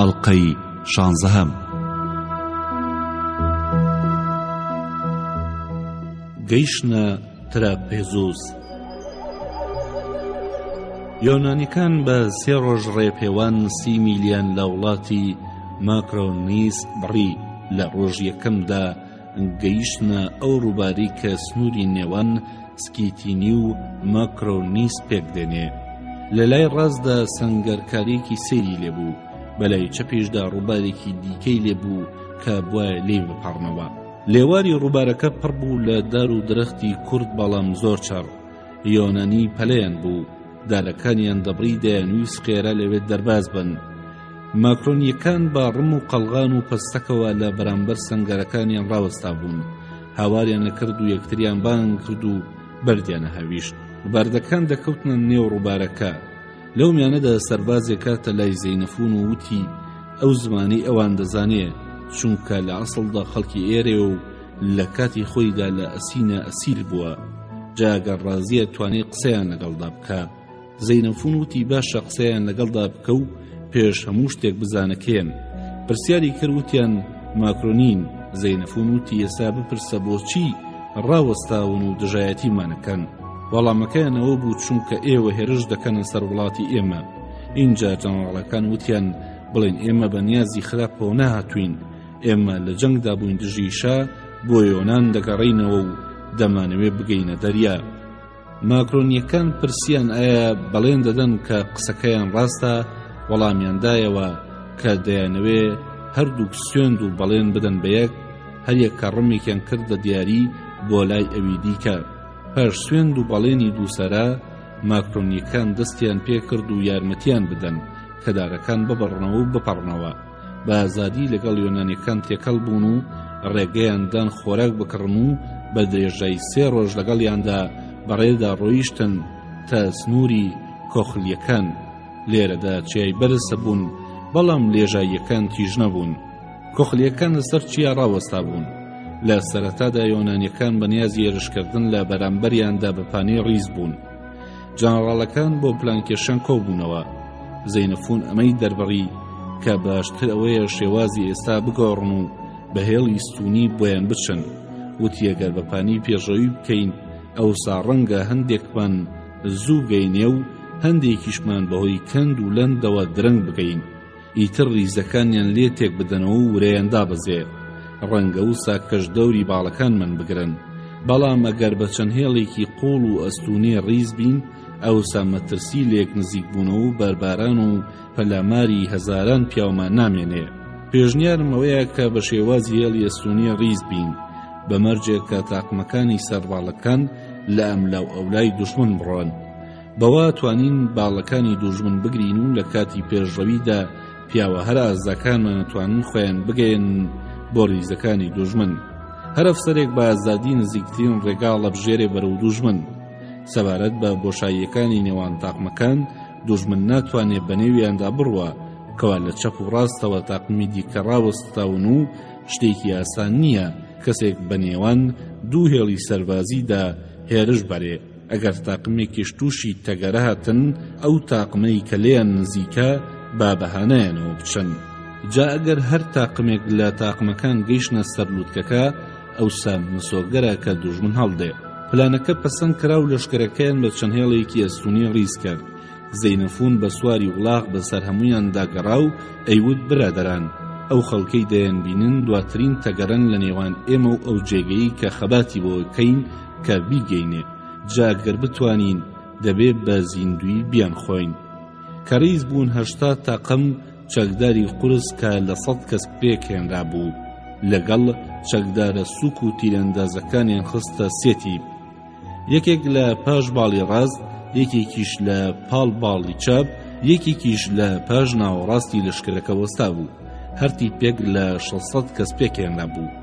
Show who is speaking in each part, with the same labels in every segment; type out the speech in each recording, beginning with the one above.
Speaker 1: ئەڵقەی شانزەهەم.
Speaker 2: گەیشتنە تراپێزوس. یۆنانیەکان بە سێ ڕۆژ ڕێپێوان سی میلیان لە وڵاتی ماکرۆنیس بڕی، لە ڕۆژ یەکەمدا گەیشتنە ئەو ڕووبارەی کە سنووری نێوان سکیتینی و ماکرۆنیس پێک دێنێ. لە لای ڕاستدا سەنگەرکارییەکی سەیری لێ بوو، بە لای چەپیشدا ڕووبارێکی دیکەی لێ بوو کە بوایە لێی بپەڕنەوە. لێواری ڕووبارەکە پڕ بوو لە دار و درەختی کورت بەڵام زۆر چڕ. یۆنانی پەلەیان بوو، دارەکانیان دەبڕی دەیانویست خێرا لەوێ دەرباز بن. ماکرۆنییەکان بە ڕم و قەڵغان و پەستەکەوە لە بەرامبەر سەنگەرەکانیان ڕاوەستابوون، هاواریان ئەکرد و یەکتریان بانگ کرد و بەردیان ئەهاویشت. بەردەکان دەکەوتنە نێو ڕووبارەکە. لەو میانەدا سەربازێک هاتە لای زەینەفوون و وتی ئەو زمانی ئەوان دەزانێ، چونکە لە ئەسڵدا خەڵکی ئێرەیە و لە کاتی خۆیدا لە ئەسینا ئەسیر بووە، جا گەر ڕازییە توانێ قسەیان لەگەڵدا بکا. زەینەفون وتی باشە قسەیان لەگەڵدا بکە و پێش هەموو شتێک بزانە کێن. پرسیاری کرد وتیان ماکرۆنین. زەینەفون وتی ئێستا بپرسە بۆچی ڕاوەستاون و دژایەتیمان ئەکەن. وەڵامەکەیان ئەوە بوو چونکە ئێوە هێرش دەکەنە سەر وڵاتی ئێمە. ئینجا جەنەڕاڵەکان وتیان بڵێن ئێمە بە نیازی خراپەوە نەهاتووین، ئێمە لە جەنگدا بووین دژی شا، بۆ یۆنان دەگەڕێینەوە و دەمانەوێ بگەینە دەریا. ماکرۆنییەکان پرسیان ئایا بەڵێن دەدەن کە قسەکەیان ڕاستە، وەڵامیان دایەوە کە دەیانەوێ هەردووک سوێند و بەڵێن بدەن بە یەک، هەریەکە ڕمێکیان کردە دیاری بۆ لای ئەوی دیکە. پاش سوێند و بەڵێنی دووسەرە، ماکرۆنییەکان دەستیان پێکرد و یارمەتیان بدەن کە دارەکان ببڕنەوە و بپەڕنەوە. بە ئازادی لەگەڵ یۆنانیەکان تێکەڵ بوون و ڕێگەیان دان خۆراک بکڕن و بە درێژای سێ ڕۆژ لەگەڵیاندا بەڕێدا ڕۆیشتن تا سنووری کۆخلیەکان. لێرەدا چیای بەرز هەبوون بەڵام لێژاییەکان تیژ نەبوون. کۆخلیەکان لەسەر چیا ڕاوەستا بوون. لە سەرەتادا یۆنانیەکان بە نیازی هێرشکردن لە بەرامبەریاندا بە پانی ڕیز بوون. جەنەڕاڵەکان بۆ پلانکێشان کۆبوونەوە. زەینەفون ئەمەی دەربڕی کە باشتر ئەوەیە شێوازی ئێستا بگۆڕن و بە هێڵی ستوونی بۆیان بچن. وتی ئەگەر بە پانی پێشڕەوی بکەین ئەوسا ڕەنگە هەندێکمان زوو بگەینێ و هەندێکیشمان بەهۆی کەند و لەندەوە درەنگ بگەین. ئیتر ڕیزەکانیان لێ تێک بدەنەوە و ورەیان دابەزێ. ڕەنگە وسا کەش دەوری باڵەکانمان بگرن. بەڵام ئەگەر بە چەند هێڵێکی قووڵ و ئەستوونی ڕیز بین، ئەوسا مەترسی لێک نزیکبوونەوە و بەرباران و پەلاماری هەزاران پیاومان نامێنێ. پێشنیارم ئەوەیە کە بە شێوازی هێڵی ئەستوونی ڕیز بین، بە مەرجێک کە تاقمەکانی سەر باڵەکان لە ئەملاوئەولای دوژمن بڕۆن. بەوە توانین باڵەکانی دوژمن بگرین و لە کاتی پێشڕەویدا پیاوە هەرە ئازاکانمان ئەتوانن خۆیان بگەیەنن بۆ ریزەکانی دوژمن. هەر ئەفسەرێک بە ئازادی نزیکترین ڕێگا ڵەبژێرێ بەرەو دوژمن. سەبارەت بە بۆشاییەکانی نێوان تاقمەکان، دوژمن ناتوانێ بەنێویاندا بڕوا، کەوا لە چەپ و ڕاستەوە تاقمی دیکە ڕاوەستاون و شتێکی ئاسان نییە کەسێک بە نێوان دوو هێڵی سەربازیدا هێرش بەرێ. ئەگەر تاقمێکیش تووشی تەگەرە هاتن ئەو تاقمەی کە لێیان نزیکە با بە هانایانەوە بچن. جا ئەگەر هەر تاقمێک لە تاقمەکان گەیشتنە سەر لووتکەکە ئەوسا مسۆگەرە کە دوژمن هەڵدێ. پلانەکە پەسەند کرا و لەشکرەکەیان بە چەند هێڵێکی ئەستوونی ڕیز کرد. زەینەفوون بە سواری وڵاخ بە سەر هەموویاندا گەڕا و ئەیوت برادەران ئەو خەڵکەی دەیانبینن دواترین تەگەرەن لە نێوان ئێمە و ئەو جێگەی کە خەباتی بۆ کەین کە بیگەینێ جا گەر بتوانین دەبێ بە زیندووی بیانخۆین. کە ڕیز بوون 80 تاقم چەکداری قورس کە لە سەد کەس پێکهێنرابوو لەگەڵ چەکدارە سووک و تیرەندازەکانیان خستە سێ تیپ. یەکێک لە پاش باڵی ڕاست، یەکێکیش لە پاڵ باڵی چەپ، یەکێکیش لە پاش ناوەڕاستی لەشکرەکە وەستابوو. هەر تیپێک لە 600 کەس پێکهێنرابوو.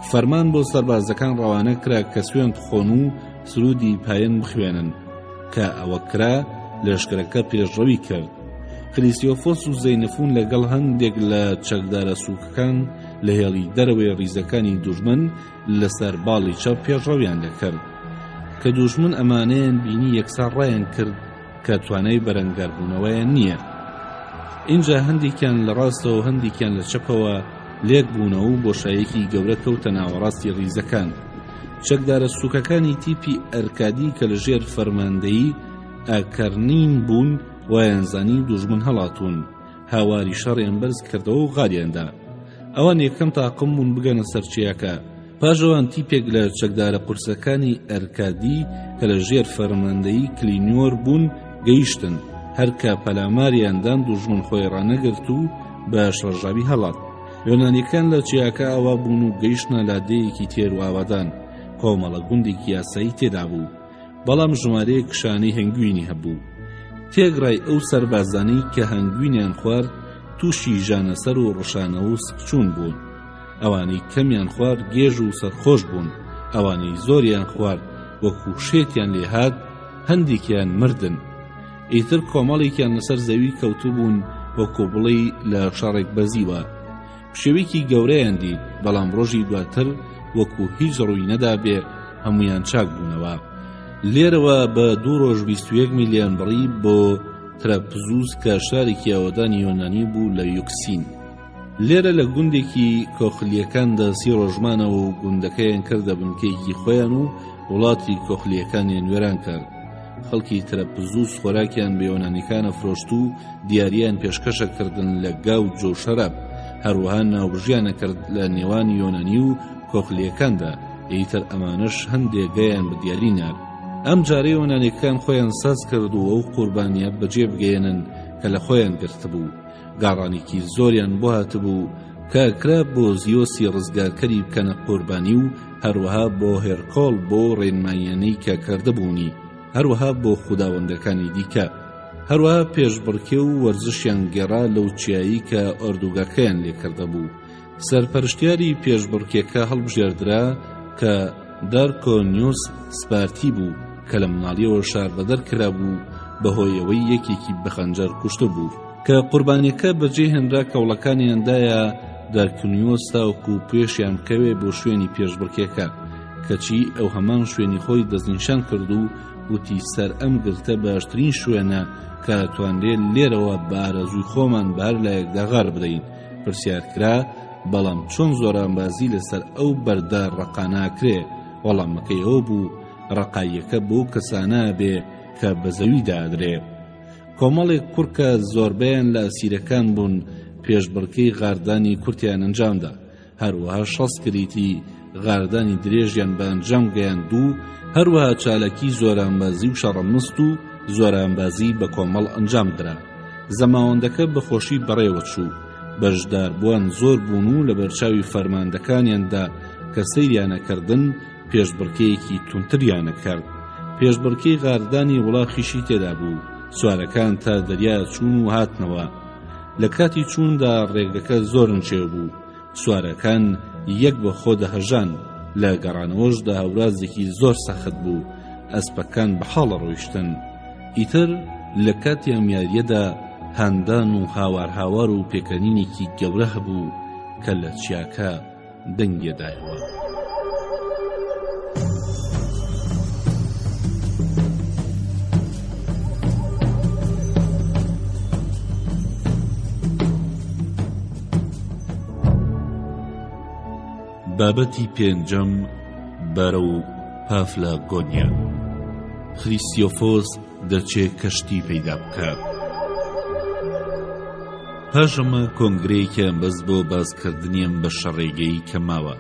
Speaker 2: فەرمان بۆ سەربازەکان ڕەوانە کرا کە سوێند بخۆن و سروودی پایەن بخوێنن. کە ئەوە کرا، لەشکرەکە پێشڕەوی کرد. کریستیۆفۆس و زەینەفون لەگەڵ هەندێک لە چەکدارە سووکەکان لە هێڵی دەرەوەی ڕیزەکانی دوژمن لەسەر باڵی چەپ پێشڕەویان دەکرد. کە دوژمن ئەمانەیان بینی یەکسەر ڕایان کرد کە توانای بەرەنگاربوونەوەیان نییە. ئینجا هەندێکیان لە ڕاستەوە و هەندێکیان لە چەپەوە لێک بوونەوە و بۆشاییەکی گەورە کەوتە ناوەڕاستی ڕیزەکان. چەکدارە سووکەکانی تیپی ئەرکادی کە لە ژێر فەرماندەیی ئاکەرنین بوون وایانزانی دوژمن هەڵاتوون. هاواری شەڕیان بەرز کردەوە و غاریان دا. ئەوان یەکەم تاقم بوون بگەنە سەر چیاکە. پاش ئەوان تیپێک لە چەکدارە قورسەکانی ئەرکادی کە لە ژێر فەرماندەیی کلینیۆر بوون گەیشتن. هەر کە پەلاماریان دان دوژمن خۆی ڕانەگرت و بە شڵەژاوی هەڵات. یۆنانیەکان لە چیاکە ئاوا بوون و گەیشتنە لادێیەکی تێر و ئاوادان. کۆمەڵە گوندێکی یاسایی تێدا بوو. بەڵام ژمارەیەک شانەی هەنگوینی هەبوو. تێگڕای ئەو سەربازانەی کە هەنگوینیان خوارد تووشی ژانەسەر و ڕشانەوە و سکچوون بوون. ئەوانەی کەمیان خوارد گێژ و سەرخۆش بوون، ئەوانەی زۆریان خوارد وەکو شێتیان لێهات، هەندێکیان مردن. ئیتر کۆمەڵێکیان لەسەر زەوی کەوتبوون وەکو بڵێی لە شەڕێک بەزیوە. پشێویەکی گەورەیان دیت، بەڵام ڕۆژی دواتر وەکو هیچ ڕووی نەدابێ هەموویان چاک بوونەوە. لێرەوە بە دوو ڕۆژ 21 میلیان بڕی بۆ ترەپزوس کە شارێکی ئاوەدانی یۆنانی بوو لە یوکسین. لێرە لە گوندێکی کۆخلییەکاندا سی ڕۆژ مانەوە و گوندەکەیان کردە بنکەیەکی خۆیان و وڵاتی کۆخلییەکانیان وێران کرد. خەڵکی ترەپزوس خۆراکیان بە یۆنانیەکان ئەفرۆشت و دیاریان پێشکەشە کردن لە گا و جۆ و شەراب، هەروەها ناوبژیان ئەکرد لە نێوان یۆنانی و کۆخلییەکاندا، ئیتر ئەمانەش هەندێ گایان بە دیاری نارد. ئەم جارە یۆنانیەکان خۆیان ساز کرد و ئەو قوربانیە بەجێ بگەیەنن کە لە خۆیان گرتبوو. گاڕانێکی زۆریان بۆ هاتبوو کە ئەکرا بۆ زیۆسی ڕزگارکەری بکەنە قوربانی و هەروەها بۆ هێرکۆڵ بۆ ڕێنماییانەی کە کردبوونی هەروەها بۆ خوداوەندەکانی دیکە هەروەها پێشبڕکێ و وەرزشیان گێڕا لەو چیایی کە ئۆردوگاکەیان لێکردەبوو سەرپەرشتیاری پێشبڕکێکە هەڵبژێردرا کە دارکۆنیوس سپارتی بوو کە لە مناڵیەوە شاربەدەر کرابوو بەهۆی ئەوەی یەکێکی بە خەنجەر کوشتبوو. کە قوربانیەکە بەجێ هێنرا کەوڵەکانیان دایە دارکنیۆس تاوەکو پێشیان بکەوێ بۆ شوێنی پێشبڕکێکە کەچی ئەو هەمان شوێنی خۆی دەستنیشان کرد و وتی سەر ئەم گرتە باشترین شوێنە کە توانرێ لێرەوە بە ئارەزووی خۆمان بە هەر لایەکدا غار بدەین پرسیار کرا بەڵام چۆن زۆرانبازی لەسەر ئەو بەردە ڕەقانە ئەکرێ وەڵامەکەی ئەوە بوو ڕەقاییەکە بۆ کەسانە بێ کە بە زەویدا ئەدرێ کۆمەڵێک کوڕ کە زۆربەیان لە ئەسیرەکان بوون پێشبڕکێی غاردانی کورتیان ئەنجامدا هەروەها 60 کریتی غاردانی درێژیان بە ئەنجام گەیاند و هەروەها چالاکی زۆرانبازی و شەڕەمست و زۆرانبازی بە کۆمەڵ ئەنجام درا زەماوەندەکە بە خۆشی بەڕێوە چوو بەشداربووان زۆر بوون و لەبەرچاوی فەرماندەکانیاندا کە سەیریانەکردن پێشبڕکێیەکی توندتریان ئەکرد. پێشبڕکێی غاردانی وڵاخیشی تێدا بوو. سوارەکان تا دەریا چوون و هاتنەوە. لە کاتی چووندا ڕێگەکە زۆر نشێو بوو. سوارەکان یەک بە خۆ دەهەژان. لە گەڕانەوەشدا هەورازێکی زۆر سەخت بوو. ئەسپەکان بە حاڵە ڕۆیشتن. ئیتر لە کاتی ئەم یارییەدا هاندان و هاوار هاوار و پێکەنینێکی گەورە هەبوو کە لە چیاکە دەنگێ دایەوە. بابەتی پێنجەم بەرەو پافلاگۆنیا خریسیۆفۆس دەچێ کەشتی پەیدا بکات. پاش ئەمە کۆنگرەیەکیان بەست بۆ باسکردنی ئەم بەشە ڕێگەی کە ماوە.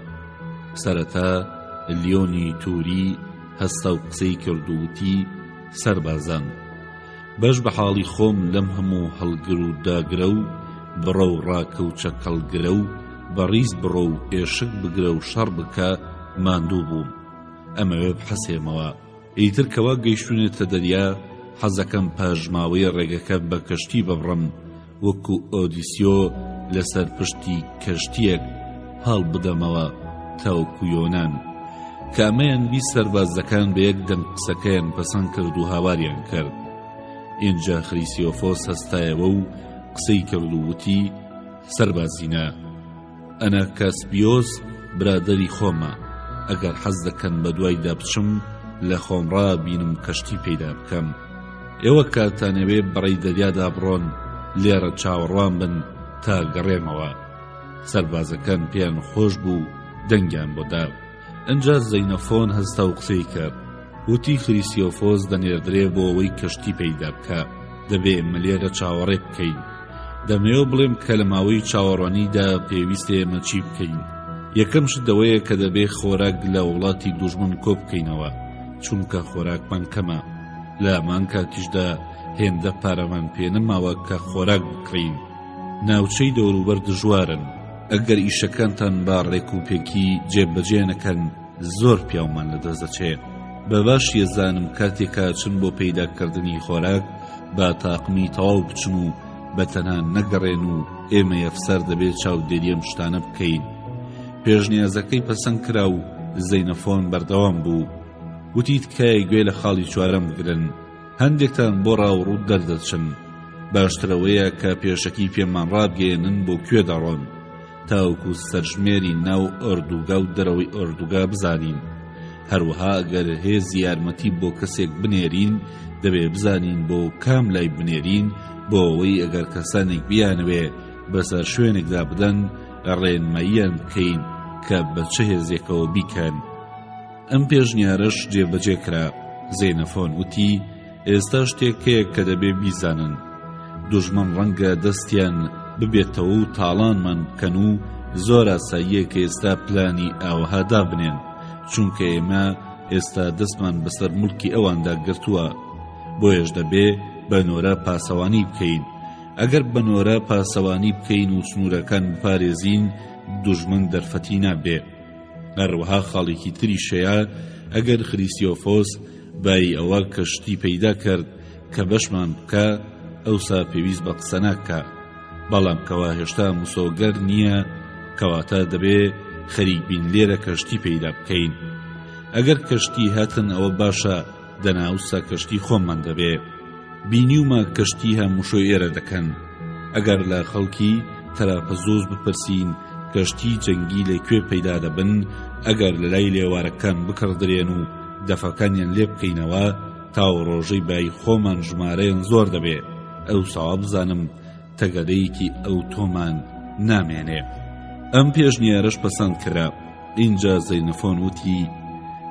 Speaker 2: سەرەتا لیۆنی توری هەستا و قسەی کرد و وتی، سەربازان، بەش بە حاڵی خۆم لەم هەموو هەڵگر و داگرە و بڕە و ڕاکە و چەکەڵگرە و بە ڕیز بڕۆ و ئێشک بگرە و شەڕ بکە ماندوو بووم. ئەمەوێ بحەسێمەوە. ئیتر کەوا گەیشتوینەتە دەریا حەزەکەم پاشماوەی ڕێگەکە بە کەشتی ببڕم وەکو ئۆدیسیۆ لەسەر پشتی کەشتیەک پاڵ بدەمەوە تاوەکو یۆنان. کە ئەمەیان بیست سەربازەکان بە یەک دەنگ قسەکەیان پەسەند کرد و هاواریان کرد. ئینجا خریسیۆفۆس هەستایەوە و قسەی کرد و وتی، سەربازینە! ئەناکاسپیۆس برادەری خۆمە، ئەگەر حەز دەکەن بە دوایدا بچم، لە خۆمڕا بینم کەشتی پەیدا بکەم. ئێوە کاتانەوێ بەڕێی دەریادا بڕۆن، لێرە چاوەڕوان بن تا گەڕێمەوە. سەربازەکان پێیان خۆش بوو دەنگیان بۆ دا. ئنجا زەینەفۆن هەستا و قسەی کرد. وتی خریسیۆفۆس دەنێردرێ بۆ ئەوەی کەشتی پەیدا بکا. دەبێ ئێمە لێرە چاوەڕێ بکەین. دەمەوێ بڵێم کە لە ماوەی چاوەڕوانیدا پێویستە ئێمە چی بکەین. یەکەم شت ئەوەیە کە دەبێ خۆراک لە وڵاتی دوژمن کۆ بکەینەوە، چونکە خۆراکمان کەمە. لە هەمان کاتیشدا هێندە پارەمان پێ نەماوە کە خۆراک بکڕین. ناوچەی دەوروبەر دژوارن. ئەگەر ئیشەکانتان بە ڕێکوپێکی جێبەجێ نەکەن زۆر پیاومان لەدەست دەچێ. بە باشی ئەزانم کاتێ کە ئەچن بۆ پەیداکردنی خۆراک با تاقمی تەواو بچن و بە تەنها نەگەڕێن و ئێمەی ئەفسەر دەبێ چاودێری ئەم شتانە بکەین. پێشنیازەکەی پەسەند کرا و زەینەفۆن بەردەوام بوو. وتی تکایە گوێ لە خاڵی چوارەم بگرن. هەندێکتان بۆ ڕاوڕووت دەردەچن. باشتر ئەوەیە کە پێشەکی پێمان ڕابگەیەنن بۆ کوێ دەڕۆن، تاوەکو سەرژمێری ناو ئۆردوگا و دەرەوەی ئۆردوگا بزانین. هەروەها ئەگەر هێزی یارمەتی بۆ کەسێک بنێرین، دەبێ بزانین بۆ کام لای بنێرین، بۆ ئەوەی ئەگەر کەسانێک بیانەوێ بەسەر شوێنێکدا بدەن، ڕێنماییان بکەین کە بە چ هێزێکەوە بیکەن. ئەم پێشنیارەش جێبەجێ کرا. زێنەفۆن وتی، ئێستا شتێک هەیە کە دەبێ بیزانن. دوژمن ڕەنگە دەستیان ببێتەوە و تاڵانمان بکەن و زۆر ئاساییە کە ئێستا پلانی ئاوەها دابنێن، چونکە ئێمە ئێستا دەستمان بەسەر موڵکی ئەواندا گرتووە. بۆیەش دەبێ بە نۆرە پاسەوانی بکەین. ئەگەر بە نۆرە پاسەوانی بکەین و سنوورەکان بپارێزین، دوژمن دەرفەتی نابێ. هەروەها خاڵێکی تریش هەیە، ئەگەر خریسیۆفۆس بای ئەوە کە شتی پەیدا کرد کە بەشمان بکا، ئەوسا پێویست بە قسە ناکا. بەڵام کەوا هێشتا مسۆگەر نییە، کەواتە دەبێ خەریک بین لێرە کەشتی پەیدا بکەین. ئەگەر کەشتی هاتن ئەوە باشە، دەنا ئەوسا کەشتی خۆمان دەبێ. بینیومە کەشتی هاموشۆی ئێرە دەکەن. ئەگەر لە خەڵکی تەراپەزۆز بپرسین کەشتی جەنگی لە کوێ پەیدا دەبن، ئەگەر لە لای لێوارەکان بکڕدرێن و دەفەکانیان لێ بکەینەوە، تاو ڕۆژەی بای خۆمان ژمارەیان زۆر دەبێ، ئەوسا وابزانم تەگەرەیەکی ئەوتۆمان نامێنێ. ئەم پێشنیارەش پەسەند کرا. ئینجا زەینەفۆن وتی،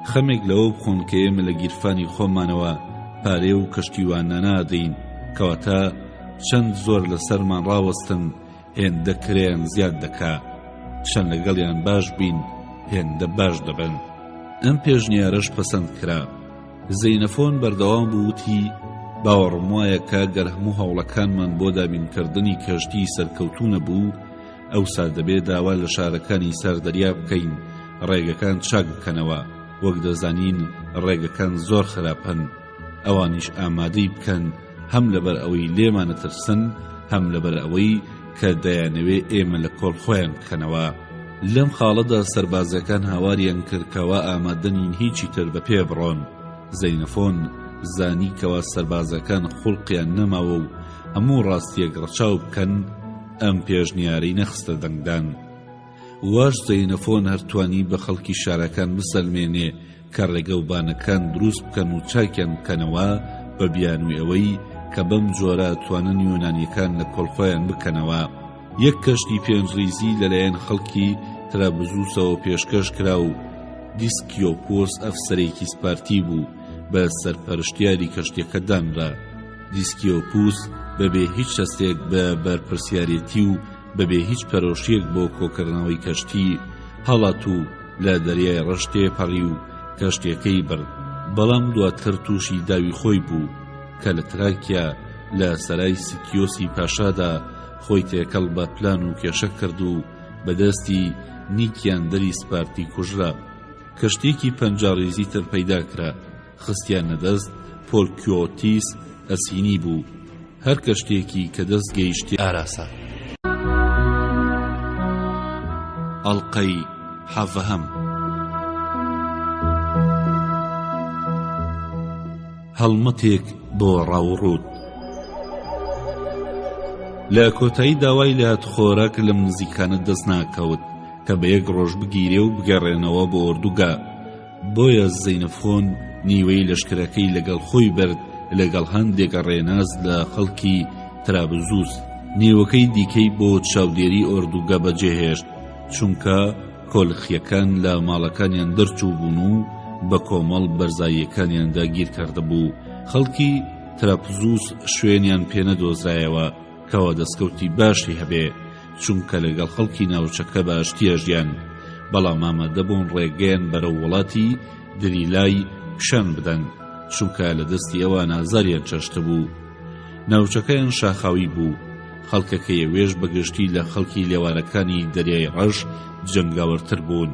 Speaker 2: خەمێک لەوە بخۆن کە ئێمە لە گیرفانی خۆمانەوە پارەی ئەو کەشتیوانە نادەین، کەواتە چەند زۆر لەسەرمان ڕاوەستن هێندە کرێیان زیاد دەکا، چەند لەگەڵیان باش بین هێندە باش دەبن. ئەم پێشنیارەش پەسەند کرا. زەینەفۆن بەردەوام بوو وتی، باوەڕم وایە کە گەر هەموو هەوڵەکانمان بۆ دابینکردنی کەشتیی سەرکەوتوو نەبوو، ئەوسا دەبێ داوا لە شارەکانی سەر دەریا بکەین ڕێگەکان چاک بکەنەوە، وەک دەزانین ڕێگەکان زۆر خراپن، ئەوانیش ئامادەی بکەن هەم لەبەر ئەوەی لێمان ئەترسن هەم لەبەر ئەوەی کە دەیانەوێ ئێمە لە کۆڵ خۆیان بکەنەوە. لەم خاڵەدا سەربازەکان هاواریان کرد کەوا ئامادە نین هیچی تر بە پێ بڕۆن. زەینەفۆن زانی کەوا سەربازەکان خوڵقیان نەماوە و هەموو ڕاستیەک ڕەچاو بکەن، ئەم پێشنیارەی نەخستە دەنگدان. واش زەینەفۆن هەر توانی بە خەڵکی شارەکان بسەلمێنێ کە ڕێگەوبانەکان دروست بکەن و چاکیان بکەنەوە بە بیانووی ئەوەی کە بەم جۆرە ئەتوانن یۆنانیەکان لە کۆڵ خۆیان بکەنەوە. یەک کەشتی پێنج ڕیزی لەلایەن خەڵکی ترابزوسەوە پێشکەش کرا و دیسکیۆپۆس ئەفسەرێکی سپارتی بوو بە سەرپەرشتیاری کەشتیەکە دانرا. دیسکیۆپوس بەبێ هیچ هەستێک بە بەرپرسیارێتی و بەبێ هیچ پەرۆشیەک بۆ کۆکردنەوەی کەشتی هەڵات و لە دەریای ڕەش تێپەڕی و کەشتیەکەی برد، بەڵام دواتر تووشی داوی خۆی بوو کە لە تراکیا لە سەرای سیتیۆسی پاشادا خۆی تێکەڵ بە پلان و کێشە کرد و بە دەستی نیکیاندەری سپارتی کوژرا. کەشتیەکی 50 ڕیزی تر پەیدا کرا، خستیانە دەست پۆلکیۆتیس ئەسینی بوو. هەر کەشتیەکی کە دەست گەیشتێ
Speaker 1: ئاراسە.
Speaker 2: ئەڵقەی حەڤەهەم. هەڵمەتێک بۆ ڕاووڕووت. لە کۆتایی داوای لە خۆراک لەم نزیکانە دەست ناکەوت کە بە یەک ڕۆژ بگیرێ و بگەڕێنەوە بۆ ئۆردوگا. بۆیە زەینەفۆن نیوەی لەشکرەکەی لەگەڵ خۆی برد لەگەڵ هەندێک ڕێناس لە خەڵکی ترابزوس. نیوەکەی دیکەی بۆ چاودێری ئۆردوگە بەجێهێشت، چونکە کۆلخییەکان لە ماڵەکانیان دەرچووبوون و بە کۆمەڵ بەرزاییەکانیان داگیر کردبوو. خەڵکی ترەپزوس شوێنیان پێ نەدۆزرایەوە کەوا دەستکەوتی باشی هەبێ، چونکە لەگەڵ خەڵکی ناوچەکە بە ئاشتی ئەژیان، بەڵام ئامادەبوون ڕێگەیان بەرەو وڵاتی دریلای پیشان بدەن، چونکە لە دەستی ئەوان ئازاریان چەشتبوو. ناوچەکەیان شاخاوی بوو، خەڵکەکەی ئەوێش بە گشتی لە خەڵکی لێوارەکانی دەریای ڕەش جەنگاوەرتر بوون.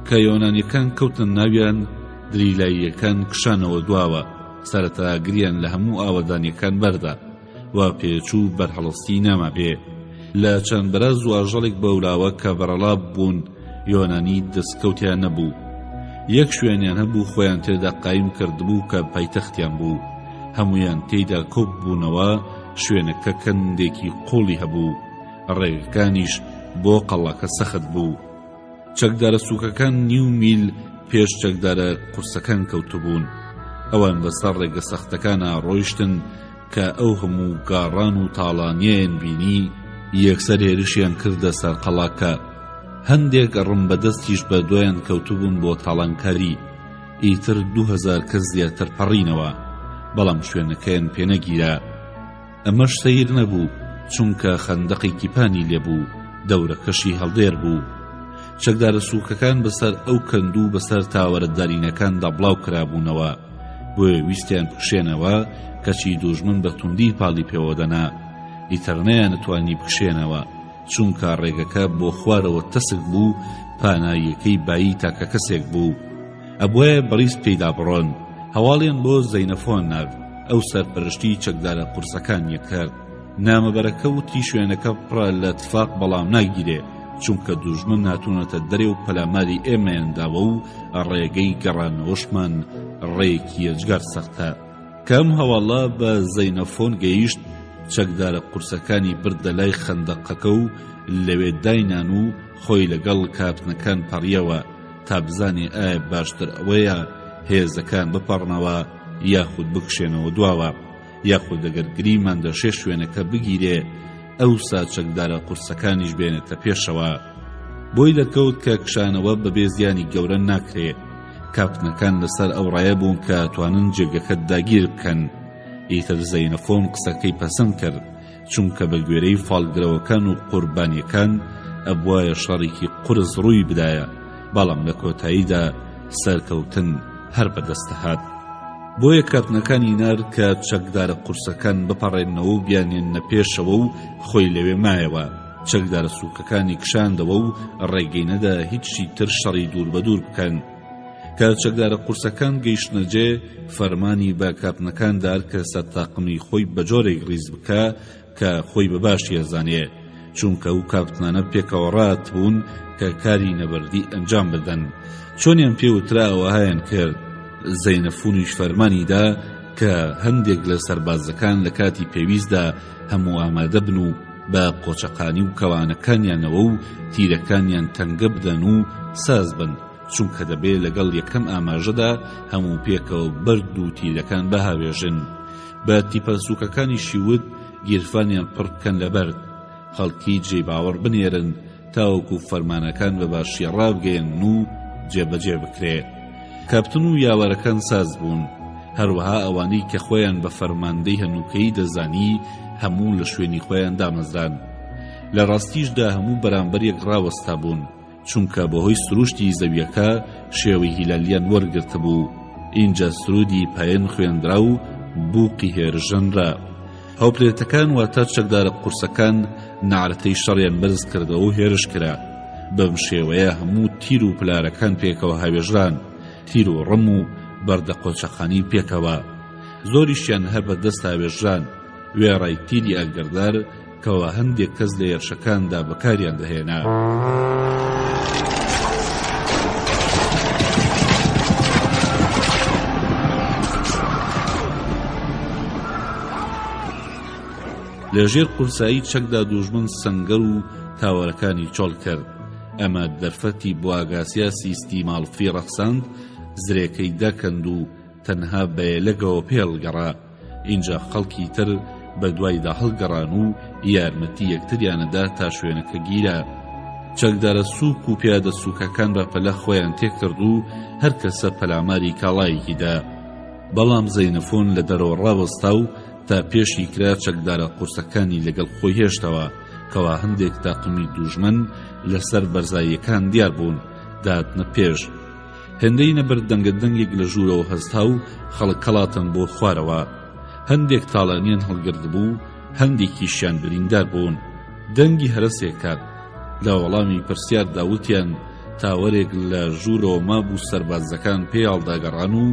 Speaker 2: کە یۆنانیەکان کەوتنە ناویان، دریلاییەکان کشانەوە دواوە، سەرەتا ئاگریان لە هەموو ئاوەدانیەکان بەردا، وا پێچوو بەرهەڵستی نامابێ. لە چەند بەراز و ئاژەڵێک بەولاوە کە بەرەڵا بوون، یۆنانی دەسکەوتیان نەبوو. یەک شوێنیان هەبوو خۆیان تێدا قایم کردبوو کە پایتەختیان بوو. هەموویان تێیدا کۆببوونەوە، شوێنەکە کەندێکی قووڵی هەبوو، ڕێگەکانیش بۆ قەڵاکە سەخت بوو. چەکدارە سووکەکان نیو میل پێش چەکدارە قورسەکان کەوتبوون. ئەوان بەسەر ڕێگە سەختەکانا ڕۆیشتن کە ئەو هەموو گاڕان و تاڵانییەیان بینی، یەکسەر هێرشیان کردە سەر قەڵاکە. هەندێک ڕم بەدەستیش بە دوایان کەوتبوون بۆ تاڵانکاری. ئیتر 2000 کەس زیاتر پەڕینەوە، بەڵام شوێنەکەیان پێنەگیرا. ئەمەش سەیر نەبوو، چونکە خەندەقێکی پانی لێبوو، دەورەکەشی هەڵدێر بوو. چەکدارە سووکەکان بەسەر ئەو کەند و بەسەر تاوەرە دارینەکاندا بڵاو کرابوونەوە، بۆیە ویستیان بکشێنەوە، کەچی دوژمن بە توندی پاڵی پێوە دەنا. ئیتر نەیانتوانی بکشێنەوە، چونکە ڕێگەکە بۆ خوارەوە تەسک بوو، پاناییەکەی بایی تاکە کەسێک بوو. ئەبوایە بەڕیز پێیدا بڕۆن. هەواڵیان بۆ زەینەفۆن نارد، ئەو سەرپەرشتی چەکدارە قورسەکانی کرد. نامەبەرەکە وتی شوێنەکە پڕە لە تفاق بەڵام ناگیرێ، چونکە دوژمن هاتوونەتە دەرێ و پەلاماری ئێمەیان داوە و ڕێگەی گەڕانەوەشمان ڕێیەکی یەجگار سەختە. کە ئەم هەواڵە بە زەینەفۆن گەیشت، چەکدارە قورسەکانی بردە لای خەندەقەکە و لەوێ داینان و خۆی لەگەڵ کاپتنەکان پەڕیەوە تا بزانێ ئایا باشتر ئەوەیە هێزەکان بپەڕنەوە یاخود بکشێنەوە دواوە، یاخود ئەگەر گریمان دەشێ شوێنەکە بگیرێ ئەوسا چەکدارە قورسەکانیش بێنێتە پێشەوە. بۆی دەرکەوت کە کشانەوە بەبێ زیانی گەورە ناکرێ. کاپتنەکان لەسەر ئەو ڕایە بوون کە توانن جێگەکە داگیر بکەن. ئیتر زەینەفۆن قسەکەی پەسەند کرد، چونکە بە گوێرەی فاڵگرەوەکان و قوربانیەکان ئەبوایە شەڕێکی قورس ڕووی بدایە، بەڵام لە کۆتاییدا سەرکەوتن هەر بەدەستهات. بۆیە کاپتنەکانی نارد کە چەکدارە قورسەکان بپەڕێننەوە و بیانهێننە پێشەوە و خۆی لەوێ مایەوە. چەکدارە سووکەکانی کشاندەوە و ڕێگەی نەدا هیچی تر شەڕی دوور بە دوور بکەن. کە چەکدارە قورسەکان گەیشتنە جێ، فەرمانی بە کاپتنەکان دار کە سەرتاقمی خۆی بە جۆرێک ڕیز بکا کە خۆی بە باشی ئەزانێ، چونکە ئەو کاپتنانە پێکەوە ڕاتبوون کە کاری نەبەردی ئەنجام بدەن. چۆنیان پێ وترا ئەوەهایان کرد. زەینەفونیش فەرمانی دا کە هەندێک لە سەربازەکان لە کاتی پێویستدا هەموو ئامادە بن و بە قۆچەقانی و کەوانەکانیانەوە و تیرەکانیان تەنگە بدەن و ساز بن، چونکە دەبێ لەگەڵ یەکەم ئاماژەدا هەموو پێکەوە بەرد و تیرەکان بهاوێژن. بە تیپە سووکەکانیشی وت گیرفانیان پڕ بکەن لە بەرد، خەڵکی جێی باوەڕ بنێرن تاوەکو فەرمانەکان بە باشی ڕابگەیەنن و جێبەجێ بکرێ. کاپتن و یاوەرەکان ساز بوون، هەروەها ئەوانەی کە خۆیان بە فەرماندەی هەنووکەیی دەزانی هەموو لە شوێنی خۆیان دامەزران. لە ڕاستیشدا هەموو بەرامبەر یەک ڕاوەستابوون. چونکە بەهۆی سروشتی زەویەکە شێوەی هیلالیان وەرگرتبوو، ئینجا سرودی پایەن خوێندرا و بوقی هێرش ژەنرا. هاوپلێتەکان واتە چەکدارە قورسەکان نەعرەتەی شەڕیان بەرز کردەوە و هێرش کرا. بەم شێوەیە هەموو تیر و پلارەکان پێکەوە هاوێژران، تیر و ڕم و بەردە قۆچەقانی پێکەوە. زۆریشیان هەر بە دەست هاوێژران، وێڕای تیری ئاگردار کەوا هەندێک کەس لە هێرشەکاندا بەکاریان دەهێنا. لە ژێر قورسایی چەکدا دوژمن سەنگەر و تاوەرەکانی چۆڵ کرد. ئەمە دەرفەتی بۆ ئاگاسیاسی ستیماڵفی ڕەخساند زرێکەی داکەند و تەنها بە یەلەگەوە پێڵ گەڕا. ئینجا خەڵکی تر بە دوایدا هەڵگەڕان و یارمەتی یەکتریانەدا تا شوێنەکە گیرا. چەکدارە سووک و پیادە سووکەکان بە پەلە خۆیان تێکرد و هەر کەسە پەلاماری کاڵایەکی دا. بەڵام زەینەفۆن لە دەرەوە ڕاوەستا و تا پێشی کرا چەکدارە قورسەکانی لەگەڵ خۆی هێشتەوە، کەوا هەندێک تاقمی دووژمن لەسەر بەرزاییەکان دیار بوون، دەهاتنە پێش. هێندەی نەبرد دەنگە دەنگێک لە ژوورەوە هەستا و خەڵک هەڵاتن بۆ خوارەوە. هەندێک تاڵانیان هەڵگردبوو، هەندێکیشیان بریندار بوون. دەنگی هەرەسێک هات. لە وەڵامی پرسیاردا وتیان تاوەرێک لە ژوورەوە مابوو سەربازەکان پێی هەڵدەگەڕان و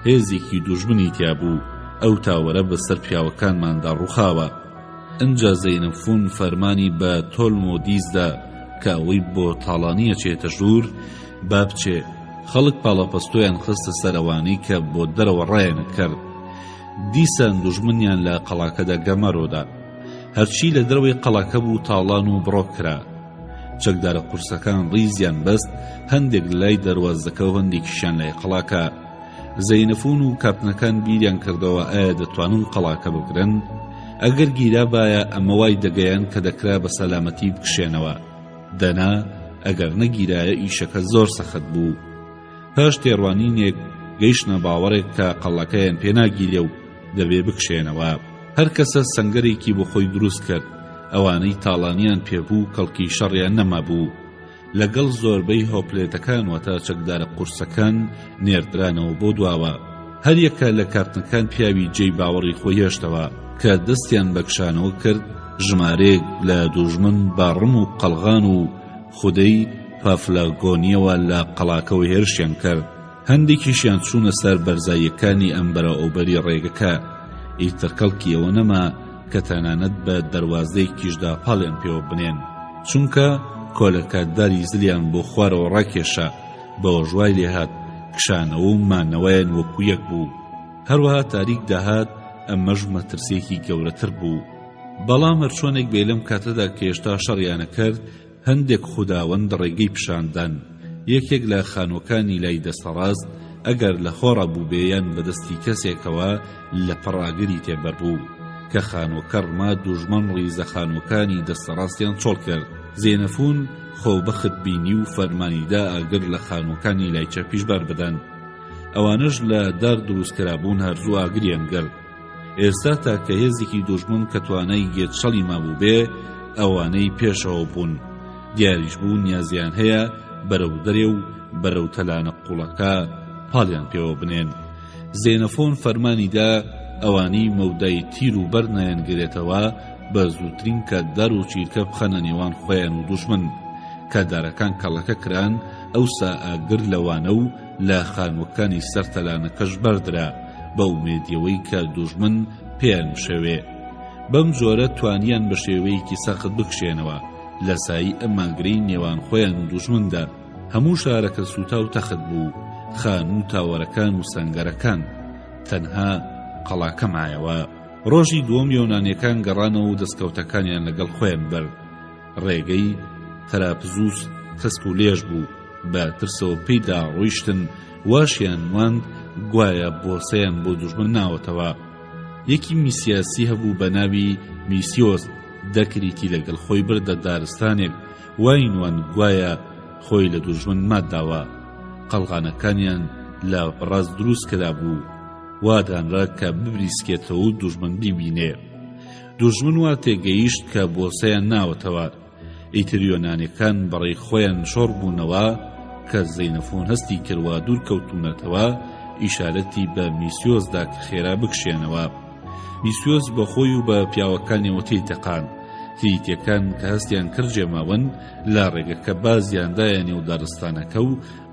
Speaker 2: هێزێکی دوژمنی تیا بوو، ئەو تاوەرە بەسەر پیاوەکانماندا ڕووخاوە. ئنجا زەینەفون فەرمانی بە تۆلمۆدیس دا کە ئەوەی بۆ تاڵانی ئەچێتە ژوور با بچێ. خەڵک پاڵەپەستۆیان خستە سەر ئەوانەی کە بۆ دەرەوە ڕایانەکرد. دیسان دوژمنیان لە قەڵاکەدا گەمارۆ دا. هەرچی لە دەرەوەی قەڵاکە بوو تاڵان و بڕۆ کرا. چەکدارە قورسەکان ڕیزیان بەست، هەندێک لە لای دەروازەکە و هەندێکیشیان لای قەڵاکە. زەینەفون و کاپتنەکان بیریان کردەوە ئایا دەتوانن قەڵاکە بگرن؟ ئەگەر گیرابایە ئەمە وای دەگەیاند کە دەکرا بە سەلامەتی بکشێنەوە. دەنا ئەگەر نەگیرایە ئیشەکە زۆر سەخت بوو. پاش تێڕوانینێک گەیشتنە باوەڕێک کە قەڵاکەیان پێ ناگیرێ و دەبێ بکشێنەوە. هەر کەسە سەنگەرێکی بۆ خۆی دروست کرد. ئەوانەی تاڵانیان پێ بوو کەڵکی شەڕیان نەمابوو. لەگەڵ زۆربەی هۆپلێتەکان واتە چەکدارە قورسەکان نێردرانەوە بۆ دواوە. هەریەکە لە کاپتنەکان پیاوی جێی باوەڕی خۆی هێشتەوە. کە دەستیان بە کشانەوە کرد ژمارەیەک لە دوژمن بە ڕم و قەڵغان و خودەی پافلاگۆنیەوە لە قەڵاکەوە هێرشیان کرد. هەندێکیشیان چوونە سەر بەرزاییەکانی ئەمبەرەئەوبەری ڕێگەکە، ئیتر کەڵکی ئەوە نەما کە تەنانەت بە دەروازەیەکیشدا پاڵیان پێوە بنێن، چونکە کۆلەکە داری زلیان بۆ خوارەوە ڕاکێشا، بەوەش وای لێهات کشانەوە و مانەوەیان وەکو یەک بوو. هەروەها تاریک داهات، ئەمەش مەترسییەکی گەورەتر بوو. بەڵام هەرچۆنێک بێ لەم کاتەدا کە هێشتا شەڕیان ئەکرد، هەندێک خوداوەند ڕێگەی پیشان دان، یەکێک لە خانووەکانی لای دەستەڕاست ئەگەر لە خۆڕا بووبێ یان بە دەستی کەسێکەوە لە پڕ ئاگری تێ بەربوو، کە خانووەکە ڕما دوژمن ڕیزە خانووەکانی دەستەڕاستیان چۆڵ کرد. زێنەفون خۆبەخت بینی و فەرمانی دا ئاگر لە خانووەکانی لای چەپیش بەر بدەن. ئەوانەش لە دار دروست کرابوون هەر زوو ئاگریان گرت. ئێستا تاکە هێزێکی دوژمن کە توانای گێچەڵی مابووبێ ئەوانەی پێشەوە بوون، دیاریش بوو نیازیان هەیە بەرەو دەرێ و بەرەو تەلانە قوڵەکە پاڵیان پێوە بنێن. زێنەفۆن فەرمانی دا ئەوانەی مەودای تیر و بەرد نایانگرێتەوە بە زووترین کات دار و چیلکە بخەنە نێوان خۆیان و دوژمن. کە دارەکان کەڵەکە کران ئەوسا ئاگر لەوانە و لە خانووەکانی سەر تەلانەکەش بەردرا بە ئومێدیەوەی کە دوژمن پێیان بشەوێ. بەم جۆرە توانیان بە شێوەیەکی سەخت بکشێنەوە لە سایەی ئەم ئاگرەی نێوان خۆیان و دوژمندا. هەموو شارەکە سووتا و تەخت بوو، خانوو و تاوەرەکان و سەنگەرەکان. تەنها قەڵاکە مایەوە. ڕۆژی دووەم یۆنانیەکان گەڕانەوە و دەستکەوتەکانیان لەگەڵ خۆیان برد. ڕێگەی تەراپزوس تەسک و لێژ بوو، بە ترسەوە پێیدا ڕۆیشتن، واشیان نواند گوایە بۆسەیان بۆ دوژمن ناوەتەوە. یەکی میسیاسی هەبوو بە ناوی میسیۆس، دەکریتی لەگەڵ خۆی بردە دارستانێک، وای نواند گوایە خۆی لە دوژمن مات داوە. قەڵغانەکانیان لە بڕاز دروست کرابوو، وا دانرا کە ببریسکێتەوە و دوژمن بیبینێ. دوژمن وا تێگەیشت کە بۆسەیان ناوەتەوە، ئیتر یۆنانیەکان بەڕێی خۆیان شۆڕ بوونەوە، کە زەینەفۆن هەستی کرد وا دوور کەوتوونەتەوە، ئیشارەتی بە میسیۆس دا کە خێرا بکشێنەوە. میسیۆس بە خۆی و بە پیاوەکانیەوە تێی تەقاند. کریتیەکان کە هەستیان کرد جێماون، لە ڕێگەکە بازیان دایە نێو دارستانەکە و